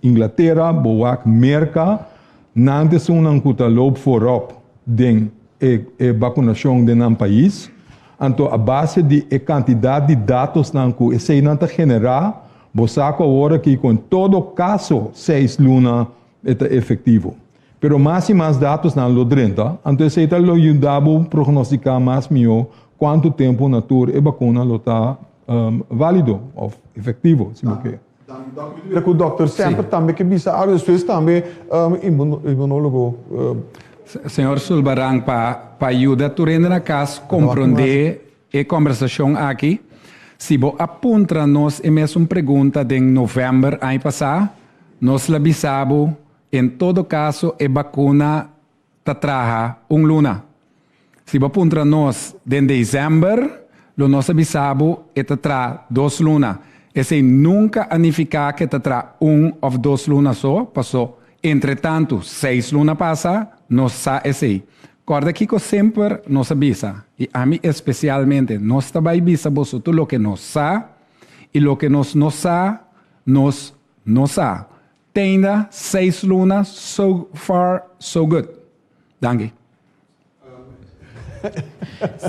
Inglatera, bo wak Merka, nan ta esunnan ku ta loop voorop den e bakunashon den nan pais. Anto a base di e kantidat di datosnan ku eseinan ta generá, bo sa ku awor aki ku en todo kaso seis luna e ta efektivo. Pero mas i mas datosnan lo drenta, anto esei ta lo yuda bo prognostiká mas mihó kuantu tempu na tur e bakuna lo ta válido òf efektivo, si bo ke. Mira ku dòkter semper tambe ke bisa algu, despues tambe inmunólogo. Señor Sulbaran, pa pa yuda tur hende na kas komprondé e kòmbersashon aki, si bo a puntra nos e mesun pregunta den novèmber aña pasá, nos la bisa bo en todo kaso e bakuna ta traha un luna. Si bo puntra nos den december, lo nos a bisa bo e ta traha dos luna. Esei nunca a nifica cu e ta traha un of dos luna so, paso entretanto seis luna pasa, nos sa esei. Corda kico semper nos a bisa, y ami especialmente, nos ta bay bisa boso tur loke nos sa, y loke nos no sa, nos no sa. Teinda seis luna so far so good. Danki.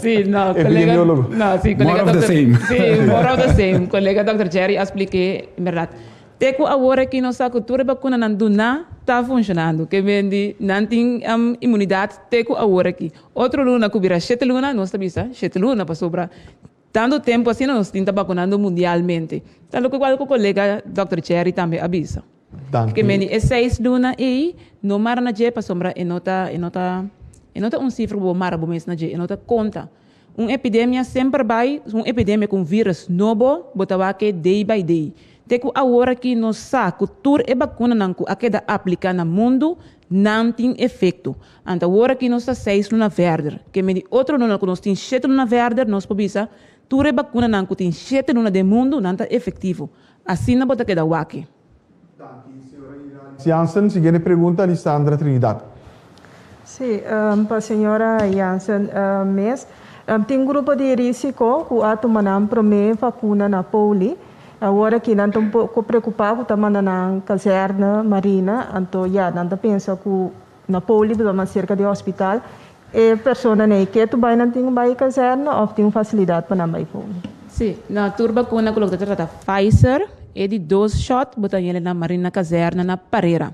Sí, no, colega, no, sí, colega More of the doctor, same. Sí, more of the same. Colega Dr. Jerry a spliké, en berdad. Te ku awor aki nos sa ku tur e bakunanan duná ta funshonando. Ke men di nan tin um, inmunidat te ku awor aki. Otro luna ku bira shete luna, nos ta bisa shete luna pasobra Tantu tempu asina nos tin ta bakunando mundialmente. Ta loke kual ku kolega Dòkter Cherry tambe a bisa. Danki. Ke meni e seis luna ei no mara na dje pasobra e no ta e no ta e no ta un sifra ku bo mara bo mes na dje, e no ta konta. Un epidemia semper bai, un epidemia ku un virus nobo bo ta wak e day by day. Te ku awor aki nos sa ku tur e bakunanan ku a keda apliká na mundu nan tin efekto. Anto awor aki nos ta seis luna verder. Ke medi otro luna ku nos tin shete luna verder, nos por bisa tur e bakunanan ku tin shete luna den mundu nan ta efektivo. Asina bo ta keda wak. Danki, señora Iralis Jansen. Siguiente pregunta, Lisandra Trinidad. Sí, pa señora Jansen mes. Tin grupo di risiko ku a tuma nan promé vakuna na Poli. Awor aki nan ta un poko preokupá ku ta manda nan kazèrne Marina, anto ya nan ta pensa ku Na poli bo ta mas serka di hospital. E personanan ei ke tu bai nan tin ku bai kazèrne òf tin un fasilidat pa nan bai poli? Sí, na tur bakuna ku loke ta trata Pfizer, e di dos shòt bo ta yende na Marina Kazèrne na Parera.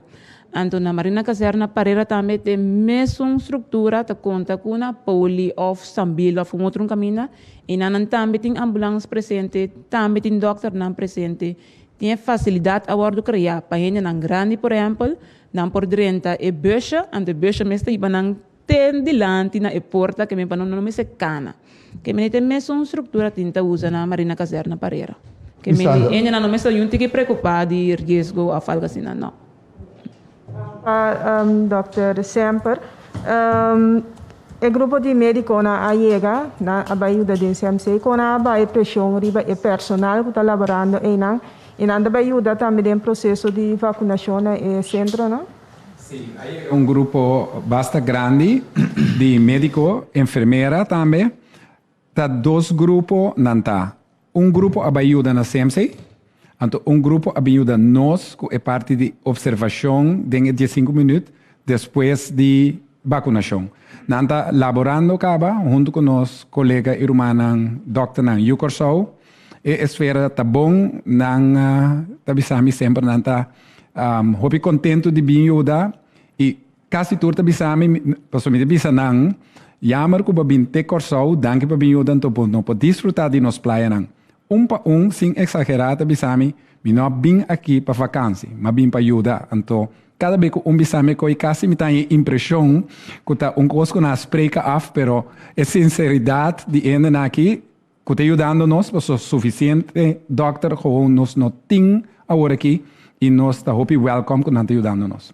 Anto na Marina Kazèrne na Parera tambe t'e mesun struktura ta konta ku na poli òf Sambil òf un otro kaminda. Einan nan tambe tin ambulans presente, tambe tin dòkternan presente. Tin e fasilidat a wòrdu kreá pa hendenan grandi por ehèmpel Nan por drenta e busje, anto e busje mes ta hiba nan ten dilanti na e porta ke men pa nan no mester kana. Ke men e ten mesun struktura tin ta usa na Marina Kazerna Parera. Ke men di hende nan no mester yun tiki preokupa di riesgo of algo asina, no. Pa Dòkter Semper, e grupo di medikonan a yega, nan a bai yuda den CMC, kon nan a bai preshon riba e personal ku ta laborando einan I nan ta bai yuda tambe den proseso di vakunashon na e sentronan. Sí, a yega un grupo basta grandi di médiko, enfermera tambe. Ta dos grupo nan ta. Un grupo a bai yuda na CMC, anto un grupo a bin yuda nos ku e parti di opservashon den e diesinku minüt despues di bakunashon. Nan ta laborando kaba huntu ku nos kolega i rumannan dòkternan Yu Kòrsou. E esfera ta bon, nan ta bisa mi semper nan ta hopi kontentu di bin yuda i kasi tur ta bisa mi, pasobra mi ta bisa nan, Jammer ku bo bin te Kòrsou, danki pa bin yuda anto bo no por disfrutá di nos playanan. Un pa un, sin eksagerá, ta bisa mi, Mi no a bin aki pa vakansi, m'a bin pa yuda. Anto, kada be ku un bisa mi koi kasi mi ta haña e impreshon ku ta un kos ku nan a spreka af, pero e sinseridat di hendenan aki ku ta yudando nos, pasobra sufisiente dòkter gewoon nos no tin awor aki i nos ta hopi wèlkòm ku nan ta yudando nos.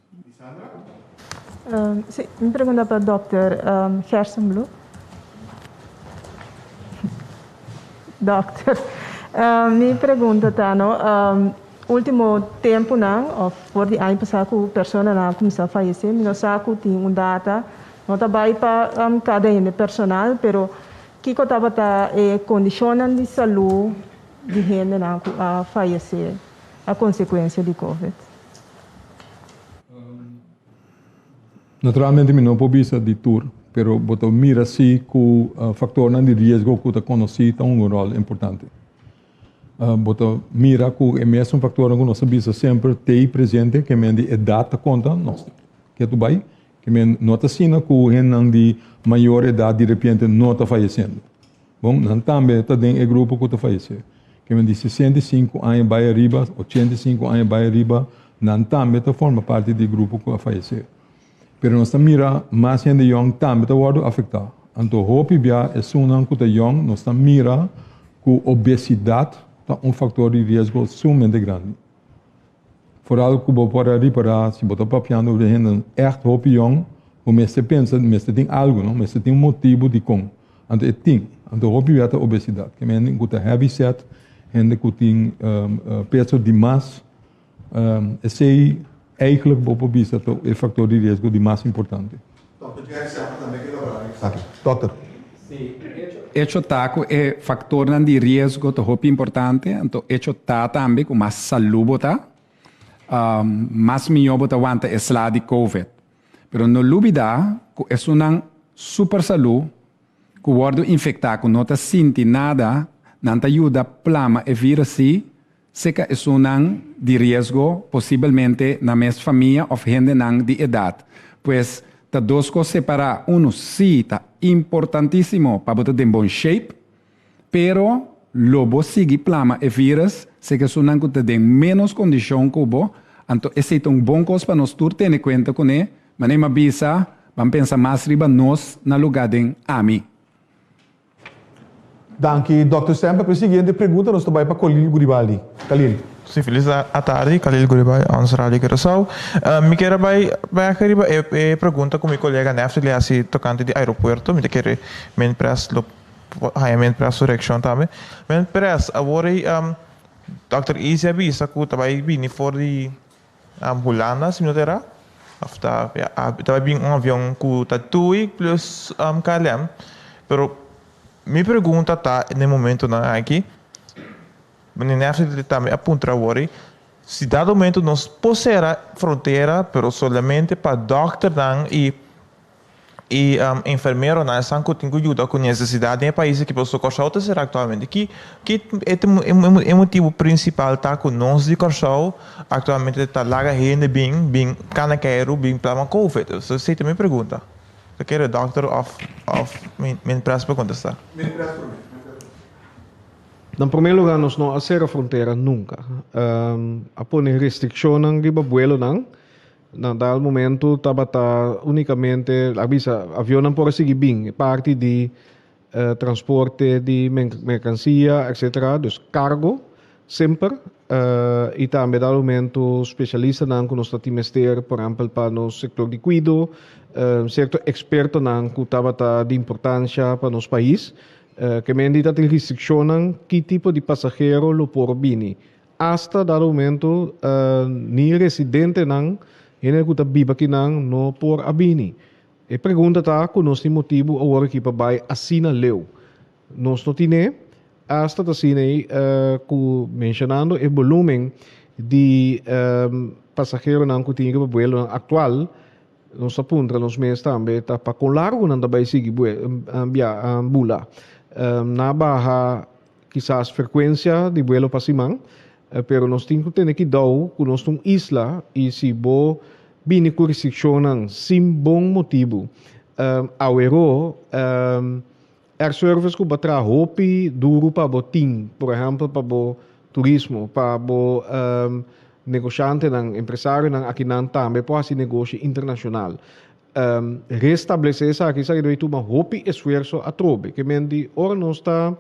Sí, mi pregunta pa dòkter Gerstenbluth. Dòkter, mi pregunta ta no, último tempunan òf for di aña pasá ku personanan a kuminsá fayesé, mi no sa ku tin un data, no ta bai pa kada hende personal, pero kiko tabata e kondishonnan di salú di hendenan ku a fayesé a konsekuensia di covid? Naturalmente mi no por bisa di tur, pero bo ta mira si ku faktornan di riesgo ku ta konosí ta hunga un ròl importante. Bo ta mira ku e mesun faktornan ku nos ta bisa semper t'ei presente, ke men di edat ta konta, nos ke tu bai, ke men no ta asina ku hendenan di mayor edat di repente no ta fayesiendo. Bon, nan tambe ta den e grupo ku ta fayesé. Ke men di 65 aña bai ariba, 85 aña bai ariba, nan tambe ta forma parti di e grupo ku a fayesé. Pero nos ta mira mas hende yòn tambe ta wòrdu afektá. Anto hopi bia esunnan ku ta yòn nos ta mira ku obesidat ta un faktor di riesgo sumamente grandi. Foral ku bo por a ripará si bo ta papiando ku hende ègt hopi yòn, bo mester pensa, mester tin algu, no? Mester tin un motibu dikon. Anto e tin. Anto hopi bia ta obesidat. Ke men hende ku ta heavy set, hende ku tin peso di mas, esei eigentlik bo por bisa ta e faktor di riesgo di mas importante. Dòkter Jerry Semper tambe ke laborá den esaki. Dòkter. Sí, echo ta ku e faktornan di riesgo ta hopi importante, anto echo ta tambe ku mas salú bo ta, mas mihó bo ta wanta e sla di covid. Pero no lubidá ku esunnan super salú ku wòrdu infektá ku no ta sinti nada, nan ta yuda plama e vírus sí, Seka esunnan di riesgo, posibelmente nan mes famia of hendenan di edat. Pues, ta dos kos separá, unu sí ta importantísimo pa bo ta den bon shape, pero lo bo sigui plama e vírus seka esunnan ku ta den ménos kondishon ku bo, anto esei ta un bon kos pa nos tur tene kuenta kuné, manera mi a bisa, ban pensa mas riba nos na lugá den ami. Danki Dòkter Semper. Pa e siguiente pregunta nos ta bai pa Khalil Guribaldi. Khalil. Si, felis atardi. Khalil Guribaldi, ons Radio Curaçao. Mi kier a bai bek riba e pregunta ku mi kolega Neftali a hasi tokante di aeropuerto. Mi ta kere Men Pres lo haña Men Pres su reakshon tambe. Men Pres, awor ei Dòkter Izzy a bisa ku ta bai bini for di Hulanda, si mi no ta erá. Of ta, ya, ta bai bin un avion ku ta TUI plus KLM. Pero mi pregunta ta na e momentonan aki, meneer Nefty tambe a puntra awor ei, si dado momento nos por sera frontera pero solamente pa dòkternan i E enfermeronan esnan ku tin ku yuda ku nesesidat den e pais aki pasobra Kòrsou ta será aktualmente. Ki ki e motibu prinsipal ta ku nos di Kòrsou aktualmente ta laga hende bin bin kana keiru bin plama covid? Esei ta mi pregunta. Ta kere dòkter òf òf min pres por kontestá. Min pres promé. Na promé lugá nos no a sera frontera nunka. A pone restrikshonnan riba buelonan. Na dal momento tabata unicamente, a bisa, avionnan por a sigui bin, parti di transporte di mercancia, etcetera, dus cargo, semper, y tambe dal momento specialistanan cu nos ta tin mester, por ehempel pa nos sector di cuido, cierto expertonan cu tabata di importancia pa nos pais, ke men di ta tin restriccionnan ki tipo di pasahero lo por bini. Asta dado momento ni residentenan, hende ku ta biba akinan no por a bini. E pregunta ta ku nos tin motibu awor aki pa bai asina leu. Nos no tine, asta ta asina ei ku menshonando e bolumen di pasaheronan ku tin riba buelonan aktual, nos ta puntra nos mes tambe ta pa kon largu nan ta bai sigui bula. Nan a baha. kisas frekuensia di buelo pa siman, pero nos tin ku tene kidou ku nos ta un isla i si bo bini ku restrikshonnan sin bon motibu, aweró air service ku bo a traha hopi duru pa bo tin, por ehèmpel pa bo turismo, pa bo negoshantenan, empresarionan akinan tambe por hasi negoshi internashonal. Restablesé esaki, esaki debe tuma hopi esfuerso atrobe. Ke men di ora nos ta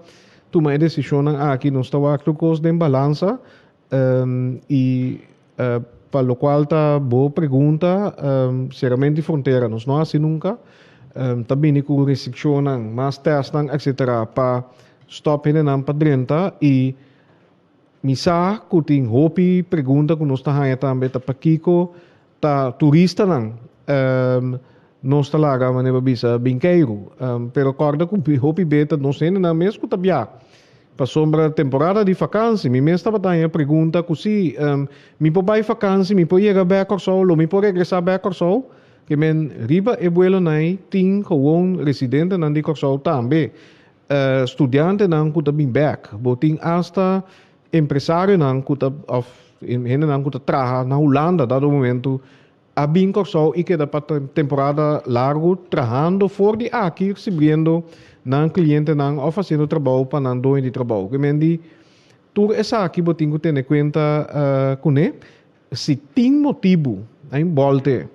tuma e desishonnan aki, nos ta wak tur kos den balansa i pa lokual ta bo pregunta, serament di frontera nos no hasi nunka, ta bini ku restrikshonnan, mas tèstnan etsetera pa stòp hendenan pa drenta i mi sa ku tin hopi pregunta ku nos ta haña tambe ta pakiko Ta turistanan nos ta laga manera bo bisa bin keiru. Pero kòrda ku hopi be ta nos hendenan mes ku ta bia. Pasobra temporada di fakansi mi mes tabata haña pregunta ku si mi por bai fakansi, mi por yega bèk Kòrsou, lo mi por regresá bèk Kòrsou? Ke men riba e buelonan ei tin gewon residentenan di Kòrsou tambe. Studiantenan ku ta bin bèk. Bo tin asta Empresarionan ku ta òf hendenan ku ta traha na Hulanda dado momentu a bin Kòrsou i keda pa temporada largu trahando for di aki risibiendo nan klientenan òf hasiendo trabou pa nan doño di trabou. Ke men di tur esaki bo tin ku tene kuenta kuné. Si tin motibu, ein bòlte,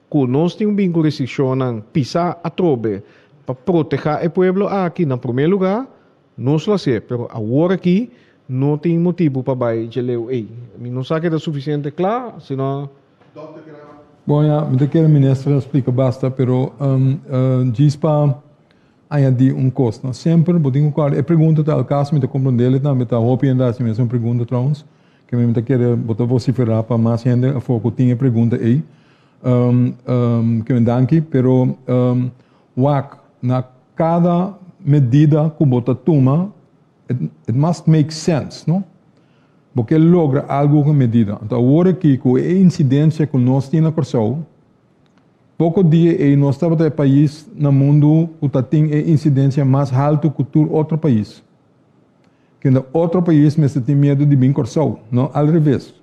ku nos tin bin ku restrikshonnan pisá atrobe pa protehá e pueblo aki na promé lugá, Nos lo hasié, pero awor aki no tin motibu pa bai dje leu ei. Mi no sa keda sufisiente kla, sino. Bon ya, mi ta kere minister a splika basta, pero djis pa añadí un kos. No semper bo tin ku kòrda, e pregunta ta al kaso, mi ta komprondé tambe, ta hopi hende a hasi mesun pregunta trouwens, ke mi ta kere bo ta vosiferá pa mas hende afó ku tin e pregunta ei. Ke mi danki, pero Wak, na kada medida ku bo ta tuma, it, it must make sense, no? Bo ke logra algu ku e medida. Anto awor aki ku e insidensia ku nos tin na Kòrsou, poko dia ei nos tabata e pais na mundu ku ta tin e insidensia mas haltu ku tur otro pais. Kende otro pais mester tin miedu di bin Kòrsou, no al reves.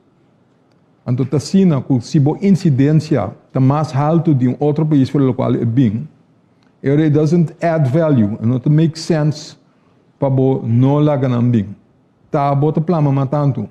Anto ta asina ku si bo insidensia ta mas haltu di un otro pais for lokual e bin, e ora it doesn't add value, e no ta make sense pa bo no laga nan bin. Ta bo ta plama mas tantu.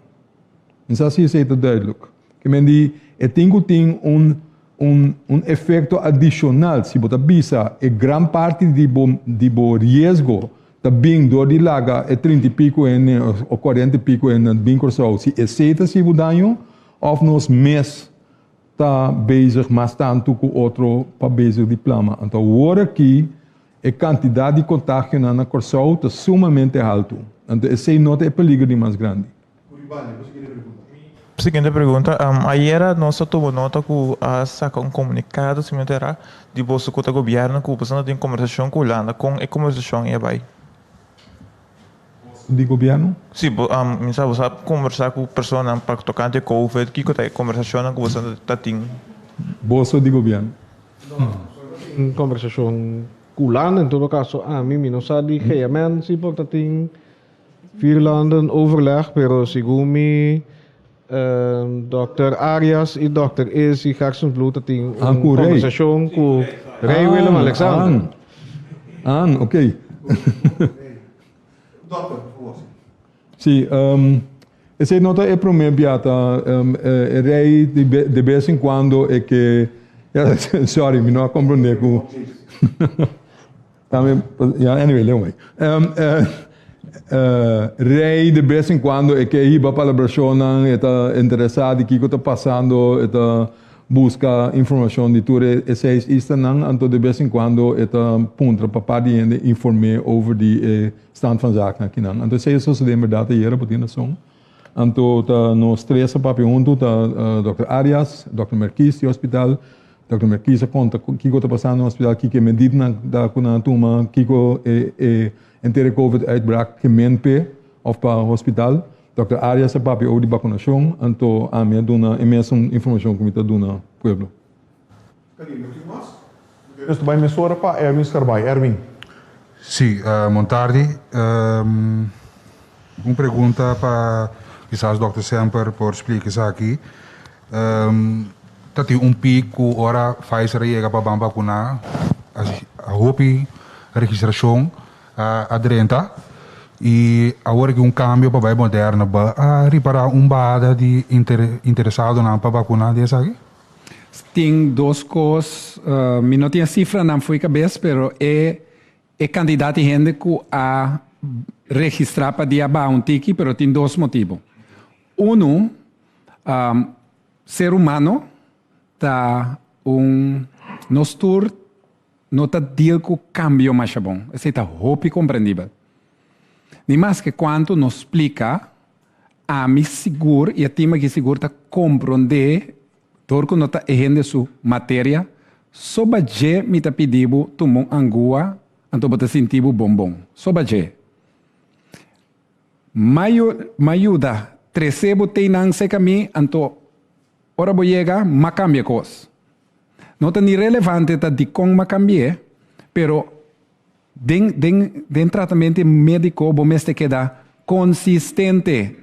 Mi sa si esei ta duidelijk. Ke men di e tin ku tin un un un efekto adishonal si bo ta bisa e gran parti di bo di bo riesgo ta bin dor di laga e trinta i pico hende o cuarenta i pico hende bin Corsou si esey ta haci bo daño of nos mes ta bezig mas tanto cu otro pa bezig di plama. Anto awor aki e cantidad di contagionan na Corsou ta sumamente halto. Anto esey no ta e peligro di mas grandi. Siguiente pregunta. Ayera nos a tuma nota cu a saca un comunicado, si mi no ta era, di boso cu ta gobierno cu boso no tin conversacion cu Hulanda. Con e conversacion e a bay? Boso di gobierno? Si, mi sa boso a conversa cu personanan pa tocante covid. Kico ta e conversacionnan cu boso ta tin? Boso di gobierno? Un conversacion cu Hulanda, en todo caso ami, mi no sa di GMN si por ta tin. Vier landen overleg, pero segun mi Dòkter Arias i Dòkter Izzy Gerstenbluth ta tin Ah, un ku Rey. conversacion ku Rey Willem Ah, Alexander. ah, ah, oké. Sí, esei no ta e promé bia ta e Rey di de bes en cuando e ke sorry mi no a komprondé ku Tambe, ya, anyway, leu mai. Rey de bes en cuando e ke hiba palabrashonnan, e ta interesá di kiko ta pasando, e ta buska informashon di tur e seis islanan, anto de bes en cuando e ta puntra pa par di hende inform'é over di e stand van zaken akinan. Anto esei a sosodé en bèrdat ayera, bo tin rason. Anto ta nos tres a papia huntu, ta dòkter Arias, dòkter Merkis di hospital, Dòkter Merkis a konta kiko ta pasando na hospital, kiko e medidanan ta ku nan a tuma, kiko e e entere covid uitbraak ke men p'e òf pa hospital. Dòkter Arias a papia over di bakunashon, anto ami a duna e mesun informashon ku mi ta duna pueblo. Nos ta bai mesora pa Erwin Scarbay. Erwin. Sí, bon tardi. Un pregunta pa kisas Dòkter Semper por splika esaki. Ta tin un piek ku ora Pfizer a yega pa ban bakuná a hopi registrashon a drenta i awor aki un kambio pa bai Moderna. Bo a ripará un bahada di interesadonan pa bakuná di esaki? Tin dos kos, mi no tin e sifranan fo'i kabes pero e E kantidat di hende ku a registrá pa dia baha un tiki, pero tin dos motibu. Unu, ser humano ta un, nos tur no ta deal ku kambio masha bon. Esei ta hopi komprendibel. Ni maske kuantu nos splika, ami sigur i e tim aki sigur ta komprondé Dor ku no ta e hende su materia, soba dje mi ta pidi bo tuma un angua, anto bo ta sinti bo bon bon. Soba dje. M'a yuda trese bo teinan seka mi, anto ora bo yega m'a kambia kos. No ta ni relevante ta dikon m'a kambi'é, pero den den den tratamente mediko bo mester keda konsistente.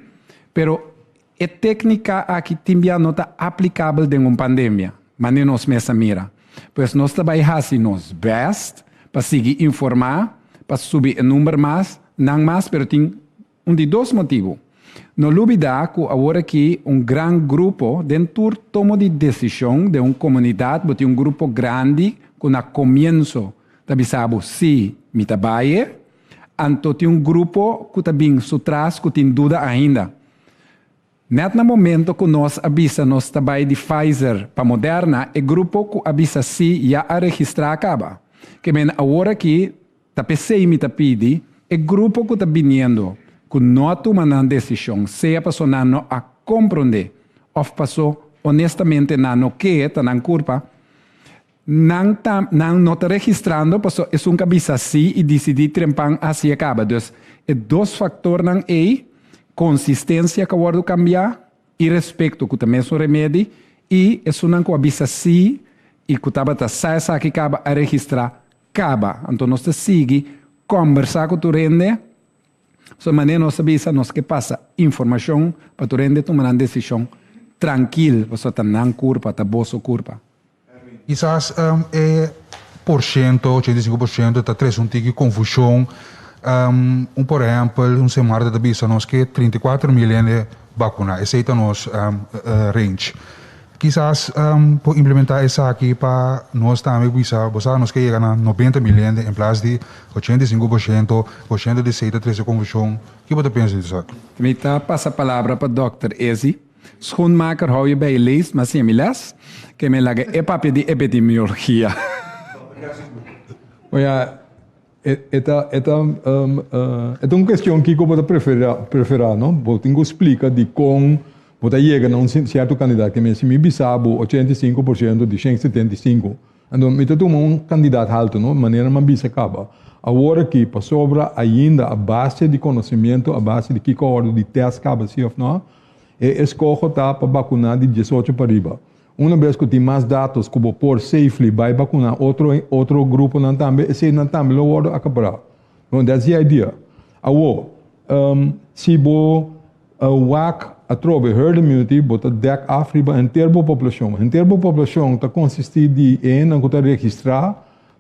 Pero E téknika aki tin bia no ta aplikabel den un pandemia, manera nos mes a mira. Pues nos ta bai hasi nos bèst pa sigui informá, pa subi e number mas, nan mas, pero tin un di dos motibu. No lubidá ku awor aki un gran grupo den tur tomo di desishon den un komunidat bo tin un grupo grandi ku na komienso ta bisa bo sí mi ta bai e, anto tin un grupo ku ta bin su tras ku tin duda ainda. Net na momento ku nos a bisa nos ta bai di Pfizer pa Moderna, e grupo ku a bisa sí ya a registrá kaba. Ke men awor aki ta p'esei mi ta pidi e grupo ku ta biniendo ku no a tuma nan desishon, sea paso nan no a komprondé òf paso honestamente nan no ke ta nan kurpa, Nan ta nan no ta registrando paso esun ka bisa si y dicidi trempan haci e caba. Dus e dos factornan ey, consistencia ka wordo cambia y respecto cu ta mesun remedi y esunnan cu a bisa si y cu tabata sa esaki caba a registra caba. Anto nos ta sigui combersa cu tur hende. So manera nos ta bisa nos ke pasa informacion pa tur hende tuma nan decision trankil pasobra ta nan curpa, ta boso curpa. Kisas e porshento, 85%, ta trese un tiki konfushon. Un por ehèmpel, un Semarta ta bisa nos ke 34 mil hende bakuná. Esei ta nos range. Kisas por implementá esaki pa nos tambe bisa, bo sa nos ke yega na 90 mil hende en plas di 85%, porshento di esei ta trese konfushon. Ki bo ta pensa di esaki? Mi ta pasa palabra pa dòkter Ezi. Schoenmaker hou je bij je leest, ma siña mi les, ke mi laga e papia di epidemiologia. Oya, e ta, e ta, e ta un cuestion kico bo ta prefera, prefera, no? Bo tin cu splica dicon bo ta yega na un cierto cantidad. Ke mi, si mi bisa bo 85% di 175, anto mi ta tuma un cantidad halto, no? Manera mi a bisa caba. Awor aki, pasobra ainda a base di conocimiento, a base di kico a wordo di test caba si of no, E eskoho ta pa bakuná di diesocho pa riba. Una bes ku tin mas datos ku bo por safely bai bakuná otro otro gruponan tambe, eseinan tambe lo wòrdu akapará. Bon, that's the idea. Awor, si bo wak atrobe herd immunity, bo ta dèk af riba henter bo poblashon. Henter bo poblashon ta konsistí di e hendenan ku ta registrá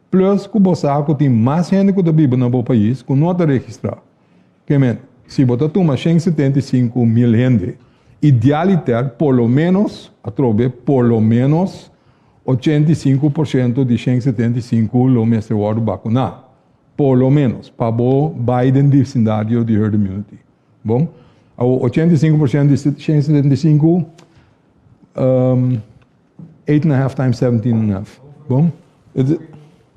plus ku bo sa ku tin mas hende ku ta biba na bo pais ku no ta registrá. Ke men, si bo ta tuma 175 mil hende, idealiter por lo menos, atrobe, por lo menos 85% di 175 lo mester wòrdu bakuná. Por lo menos, pa bo bai den bisindario di herd immunity. Bon? Awor, 85% di 175, 8 and a half times 17 and a half. Bon?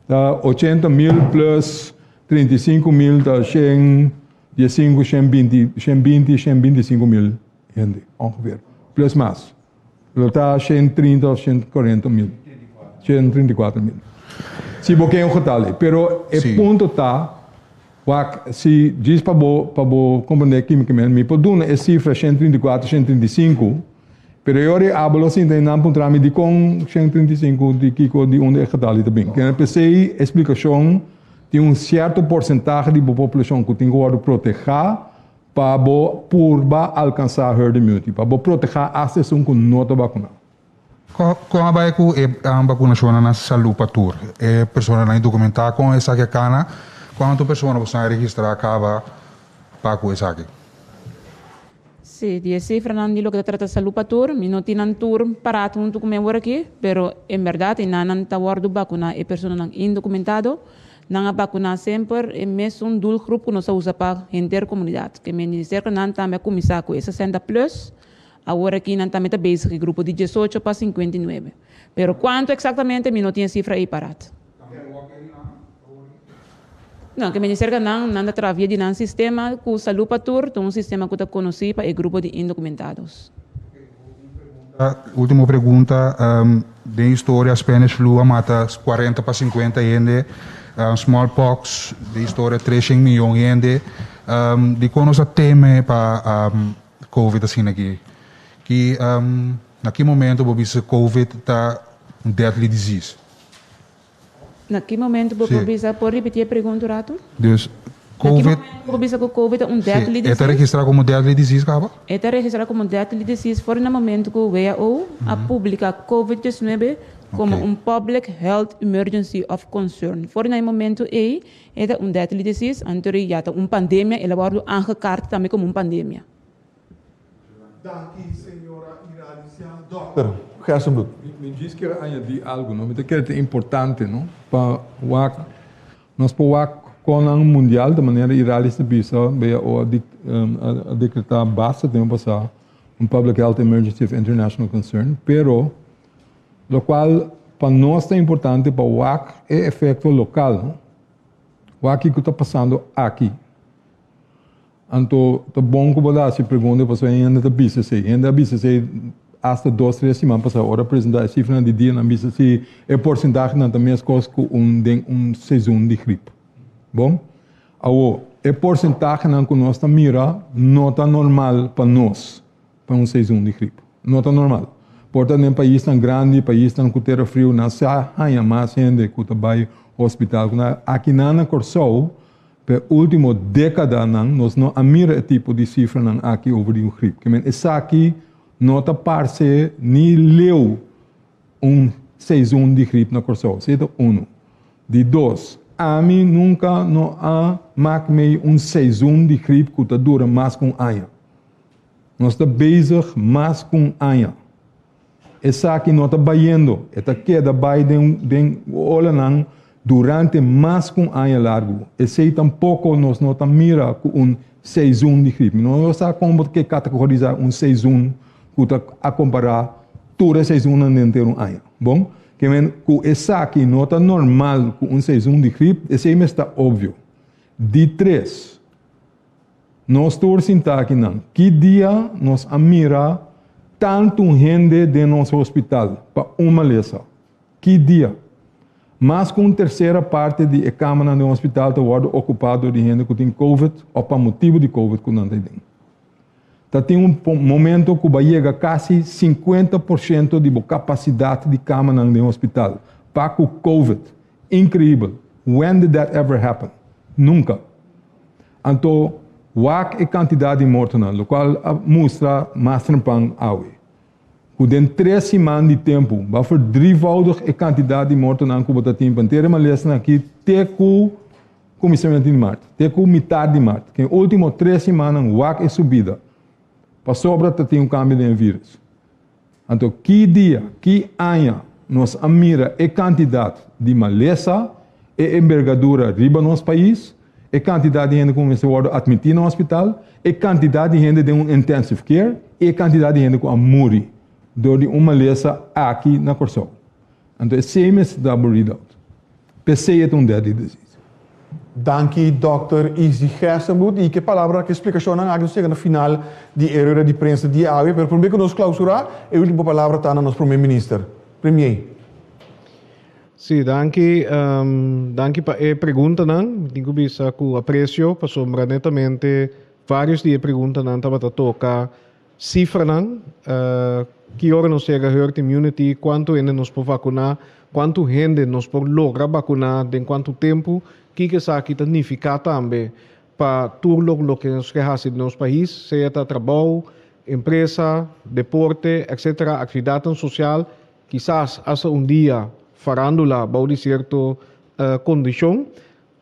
Ta 80 mil plus 35 mil ta 115, 120, 120, 125 mil hende, ongeveer. Plus mas. Lo ta 130 of 140 mil. 134 mil. Si bo ke un getal. Pero e punto ta, wak, si djis pa bo komprendé kímikamente, mi por duna e sifra 134, 135, pero e ora e abo sinta i nan puntra mi di kon 135 di kiko di unda e getal ta bin. Kende p'esei eksplikashon tin un sierto porsentahe di bo populashon ku tin ku wòrdu protehá. Pa bo purba alkansá herd immunity, pa bo protehá asta esun ku no ta bakuná. Kon a bai ku e bakunashonnan na Salú pa Tur? E personanan indokumentá kon esaki a kana? Kuantu persona bo sa registrá kaba pa ku esaki? Sí, di e sifranan di loke ta trata Salú pa Tur, mi no tin nan tur pará huntu ku mi awor aki, pero en bèrdat einan nan ta wòrdu bakuná e personanan indokumentado. Nan a bakuná semper e mesun doelgroep ku nos a usa pa henter komunidat. Ke men di serka nan tambe a kuminsá ku e 60 plus, awor aki nan tambe ta bezig ku e grupo di 18 pa 59. Pero kuantu eksaktamente mi no tin e sifra ei parat. No, ke men di serka nan, nan ta traha via di nan sistema ku Salú pa Tur ta un sistema ku ta konosí pa e grupo di indocumentados. Ultimo pregunta, Den historia Spanish flu a mata 40 pa 50 hende, smallpox den historia 300 miyon hende. Dikon nos a teme pa covid asina aki? Ki na ki momento bo bisa covid ta un deadly disease? Na ki momento bo por bisa, por ripiti e pregunta un rato? Dus, Na ki momento bo por bisa ku covid ta un deadly disease? E ta registra komo deadly disease kaba? E ta registra komo deadly disease for na momento ku WHO a publika covid 19 komo un public health emergency of concern. For na e momento ei e ta un deadly disease, anto ya ta un pandemia, el a wòrdu aangekaart tambe komo un pandemia. Danki señora Iralicia. Dòkter Gerstenbluth. Mi djis kier añadi algu no, mi ta kere ta importante no pa wak nos por wak kon nan mundial ta manera Iralis ta bisa WHO a a decreta basta tempo pasa un public health emergency of international concern pero locual pa nos ta importante pa wak e efecto local no wak kico ta pasando aki. Anto ta bon ku bo ta hasi pregunta pasobra hende ta bisa esei. Hende a bisa esei asta dos tres siman pasá. Ora a presentá e sifranan di dia nan bisa si e porsentahenan ta meskos ku un den un seizoen di grip. Bon, awor e porsentahenan ku nos ta mira no ta normal pa nos pa un seizoen di grip. No ta normal. Por ta den paisnan grandi, paisnan ku tera friu nan sa haña mas hende ku ta bai hospital ku nan. Akinan na Kòrsou Pa e ultimo decadanan nos no a mira e tipo di cifranan aki over di un grip. Ke men esaki no ta parce ni leu un seizoen di grip na Corsou. Esei ta uno. Di dos, ami nunca no a mak mei un seizoen di grip cu ta dura mas cu un aña. Nos ta bezig mas cu un aña. Esaki no ta bayendo, e ta keda bai den den olanan durante mas ku un aña largu. Esei tampoko nos no ta mira ku un seizoen di grip. Mi no sa kon bo ke kategorisá un seizoen ku ta a kompará tur e seizoennan den henter un aña. Bon, ke men ku esaki no ta normal ku un seizoen di grip, esei mes ta obvio. Di tres. Nos tur sintá akinan. Ki dia nos a mira tantu hende den nos hospital pa un malesa? Ki dia? Mas ku un tersera parti di e kamanan den hospital ta wòrdu okupá dor di hende ku tin covid òf pa motibu di covid ku nan ta den. Ta tin un momento ku bo a yega kasi 50% di bo kapasidat di kamanan den hospital pa ku covid. Inkreibel! When did that ever happen? Nunka! Anto wak e kantidat di mortonan, lokual a mustra mas trempan awe. Ku den tres siman di tempu bo a verdrievoudig e kantidat di mortonan ku bo ta tin pa henter e malesnan aki te ku kuminsamentu di mart, te ku mitar di mart. Ken ultimo tres simannan wak e subida, pasobra ta tin un kambio den e virus. Anto ki dia, ki aña nos a mira e kantidat di malesa, e embergadura riba nos pais, e kantidat di hende ku mester wòrdu atmití na hospital, e kantidat di hende den un intensive care i e kantidat di hende ku a muri dor di un malesa aki na Kòrsou. Anto esei mester ta bo readout. P'esei e ta un deadly disease. Danki Dòkter Izzy Gerstenbluth y ke palabra ke splikashonnan aki nos yega na final di e rueda di prensa di awe pero prome ku nos klausura e ultimo palabra ta na nos prome minister. Premier. Sí, danki. Danki pa e preguntanan. Mi tin ku bisa ku apresio pasobra netamente varios di e preguntanan tabata toka Sifranan, Ki ora nos yega herd immunity, kuantu hende nos por vakuná, kuantu hende nos por logra bakuná den kuantu tempu, kiko esaki ta nifiká tambe. pa tur loke nos ke hasi den nos pais, sea ta trabou, empresa, deporte, etc. Aktividatnan sosial, kisas asta un dia farándula bou di sierto kondishon.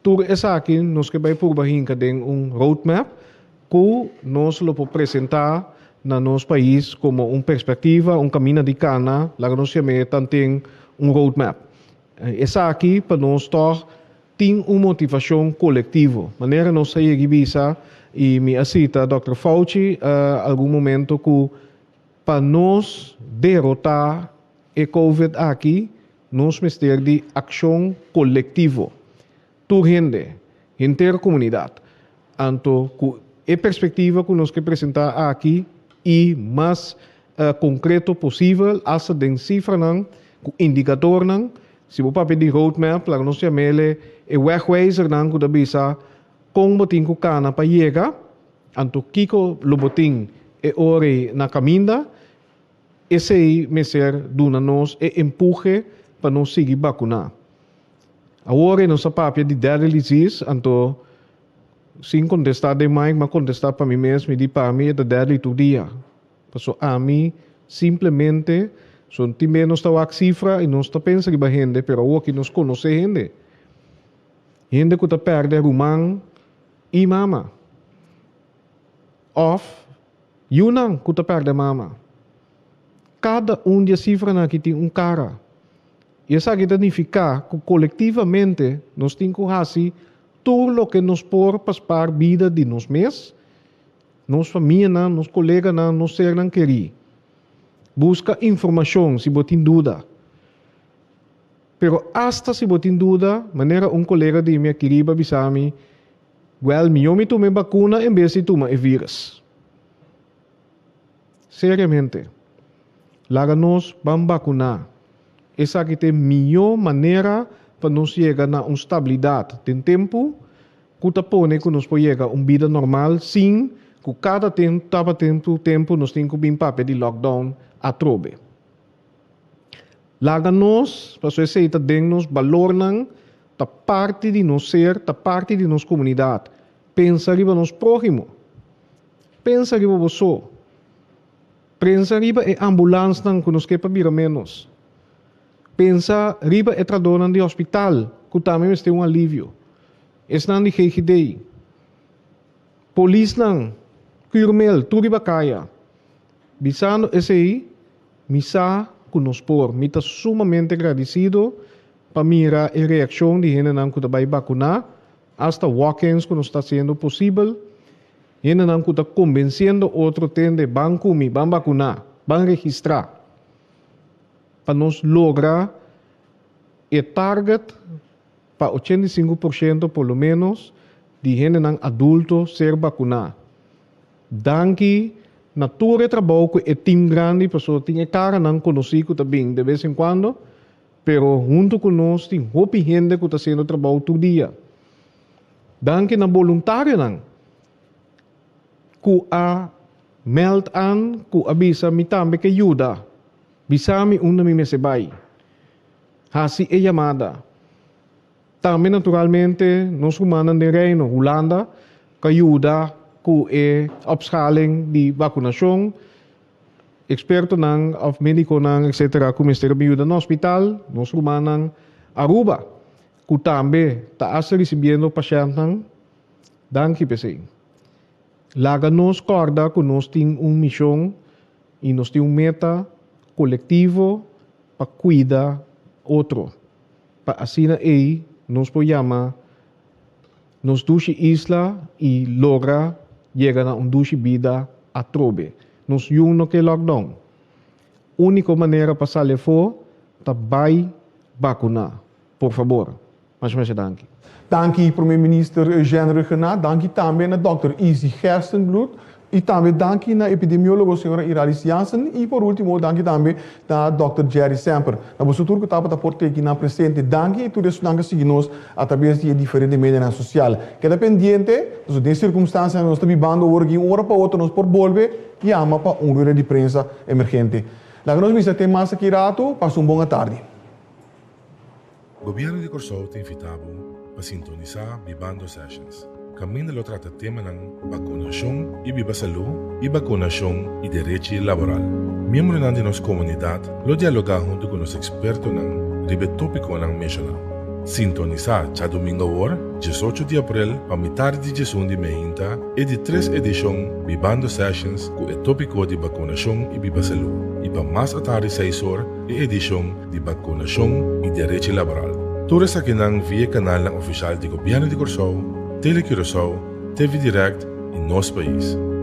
Tur esaki nos ke bai purba hinka den un roadmap ku nos lo por presentá na nos pais komo un perspektiva, un kaminda di kana, laga nos yam'é tanten un roadmap. Esaki pa nos tòg tin un motivashon kolektivo. Manera nos a yegi bisa i mi a sita dòkter Fauci algun momento ku pa nos derotá e covid aki nos mester di akshon kolektivo. Tur hende, henter komunidat. Anto ku e perspektiva ku nos ke presentá aki i mas konkreto posibel, asta den sifranan ku indikadornan, si bo papia di roadmap, laga nos yam'ele e wegwijzernan ku ta bisa kon bo tin ku kana pa yega, anto kiko lo bo tin e ora ei na kaminda, esei mester duna nos e empuhe pa nos sigui bakuná. Awor ei nos a papia di deadly disease, anto sin kontestá den mic, m'a kontestá pa mi mes, mi di pa mi e ta deadly tur dia. Paso ami simplemente, so tin bes nos ta wak sifra i nos ta pensa riba hende, pero awoki nos konosé hende. Hende ku ta pèrdè ruman i mama. Òf yunan ku ta pèrdè mama. Kada un di e sifranan aki tin un kara. I esaki ta nifiká ku kolektivamente nos tin ku hasi tur loke nos por pa spar bida di nos mes, nos famianan, nos koleganan, nos sernan kerí. Buska informashon si bo tin duda. Pero asta si bo tin duda, manera un kolega di mi aki riba bisa mi, Wèl, mihó mi tuma e bakuna en bes di tuma e vírus. Seriamente, laga nos ban bakuná. Esaki ta e mihó manera pa nos yega na un stabilidat den tempu ku ta pone ku nos por yega un bida normal sin ku kada tabatin tempu nos tin ku bin papia di lockdown atrobe. Laga nos, pasobra esei ta den nos balornan, ta parti di nos ser, ta parti di nos komunidat, pensa riba nos próhimo. Pensa riba bo so. Pensa riba e ambulansnan ku nos ke pa bira ménos. Pensa riba e tradónan di hospital ku tambe mester un alivio. Esnan di GGD. Polisnan, Curmel, tur riba kaya. Bisando esei, mi sa ku nos por. Mi ta sumamente gradisido pa mira e reakshon di hendenan ku ta bai bakuná, asta walk-ins ku nos ta hasiendo posibel. Hendenan ku ta kombensiendo otro tende ban ku mi, ban bakuná, ban registrá pa nos logra e target pa 85% por lo ménos di hendenan adulto ser bakuná. Danki na tur e trabou ku e tim grandi pasobra tin e karanan konosí ku ta bin de bes en kuando, pero huntu ku nos tin hopi hende ku ta hasiendo trabou tur dia. Danki na boluntarionan ku a meld an ku a bisa mi tambe ke yuda. Bisa mi unda mi mester bai. Hasi e yamada. Tambe naturalmente nos rumannan den Reino, Hulanda, ku a yuda ku e opschaling di bakunashon. Ekspertonan òf medikonan etcetera ku mester a bin yuda na hospital, nos rumannan Aruba. Ku tambe ta hasta risibiendo pashèntnan, danki p'esei. Laga nos kòrda ku nos tin un mishon i nos tin un meta kolektivo pa kuida otro, pa asina ei nos por yama nos dushi isla i logra yega na un dushi bida atrobe. Nos yu no ke lockdown. Úniko manera pa sali afó ta bai bakuná. Por fabor. Masha masha danki. Danki Prome Minister Eugène Rhuggenaath, danki tambe na Dòkter Izzy Gerstenbluth y tambe danki na epidemiologo señora Iralis Jansen y por ultimo danki tambe na Dòkter Jerry Semper. Na boso tur cu tabata por teki nan presente danki y tur esunnan cu a sigui nos a traves di e diferente medianan social. Keda pendiente, pasobra den circumstancianan nos ta bibando awor aki un ora pa otro nos por bolbe yama pa un rueda di prensa emergente. Laga nos bisa te mas aki rato, pasa un bon atardi. Gobièrnu di Kòrsou ta invitá bo pa sintonisá Bibando Sessions. kaminda lo trata temanan bakunashon i biba salú i bakunashon i derechi laboral. Miembronan di nos komunidat lo dialogá huntu ku nos ekspertonan riba e tópikonan menshoná. Sintonisá djadumingu awor, 18 di aprel, pa mitar di 11 di meinta, e di tres edishon Bibando Sessions ku e tópiko di bakunashon i biba salú i pa mas atardi seis or e edishon di bakunashon i derechi laboral. Tur esakinan via e kanalnan ofishal di Gobièrnu di Kòrsou, Tele Curaçao, TV Direct i Nos Pais.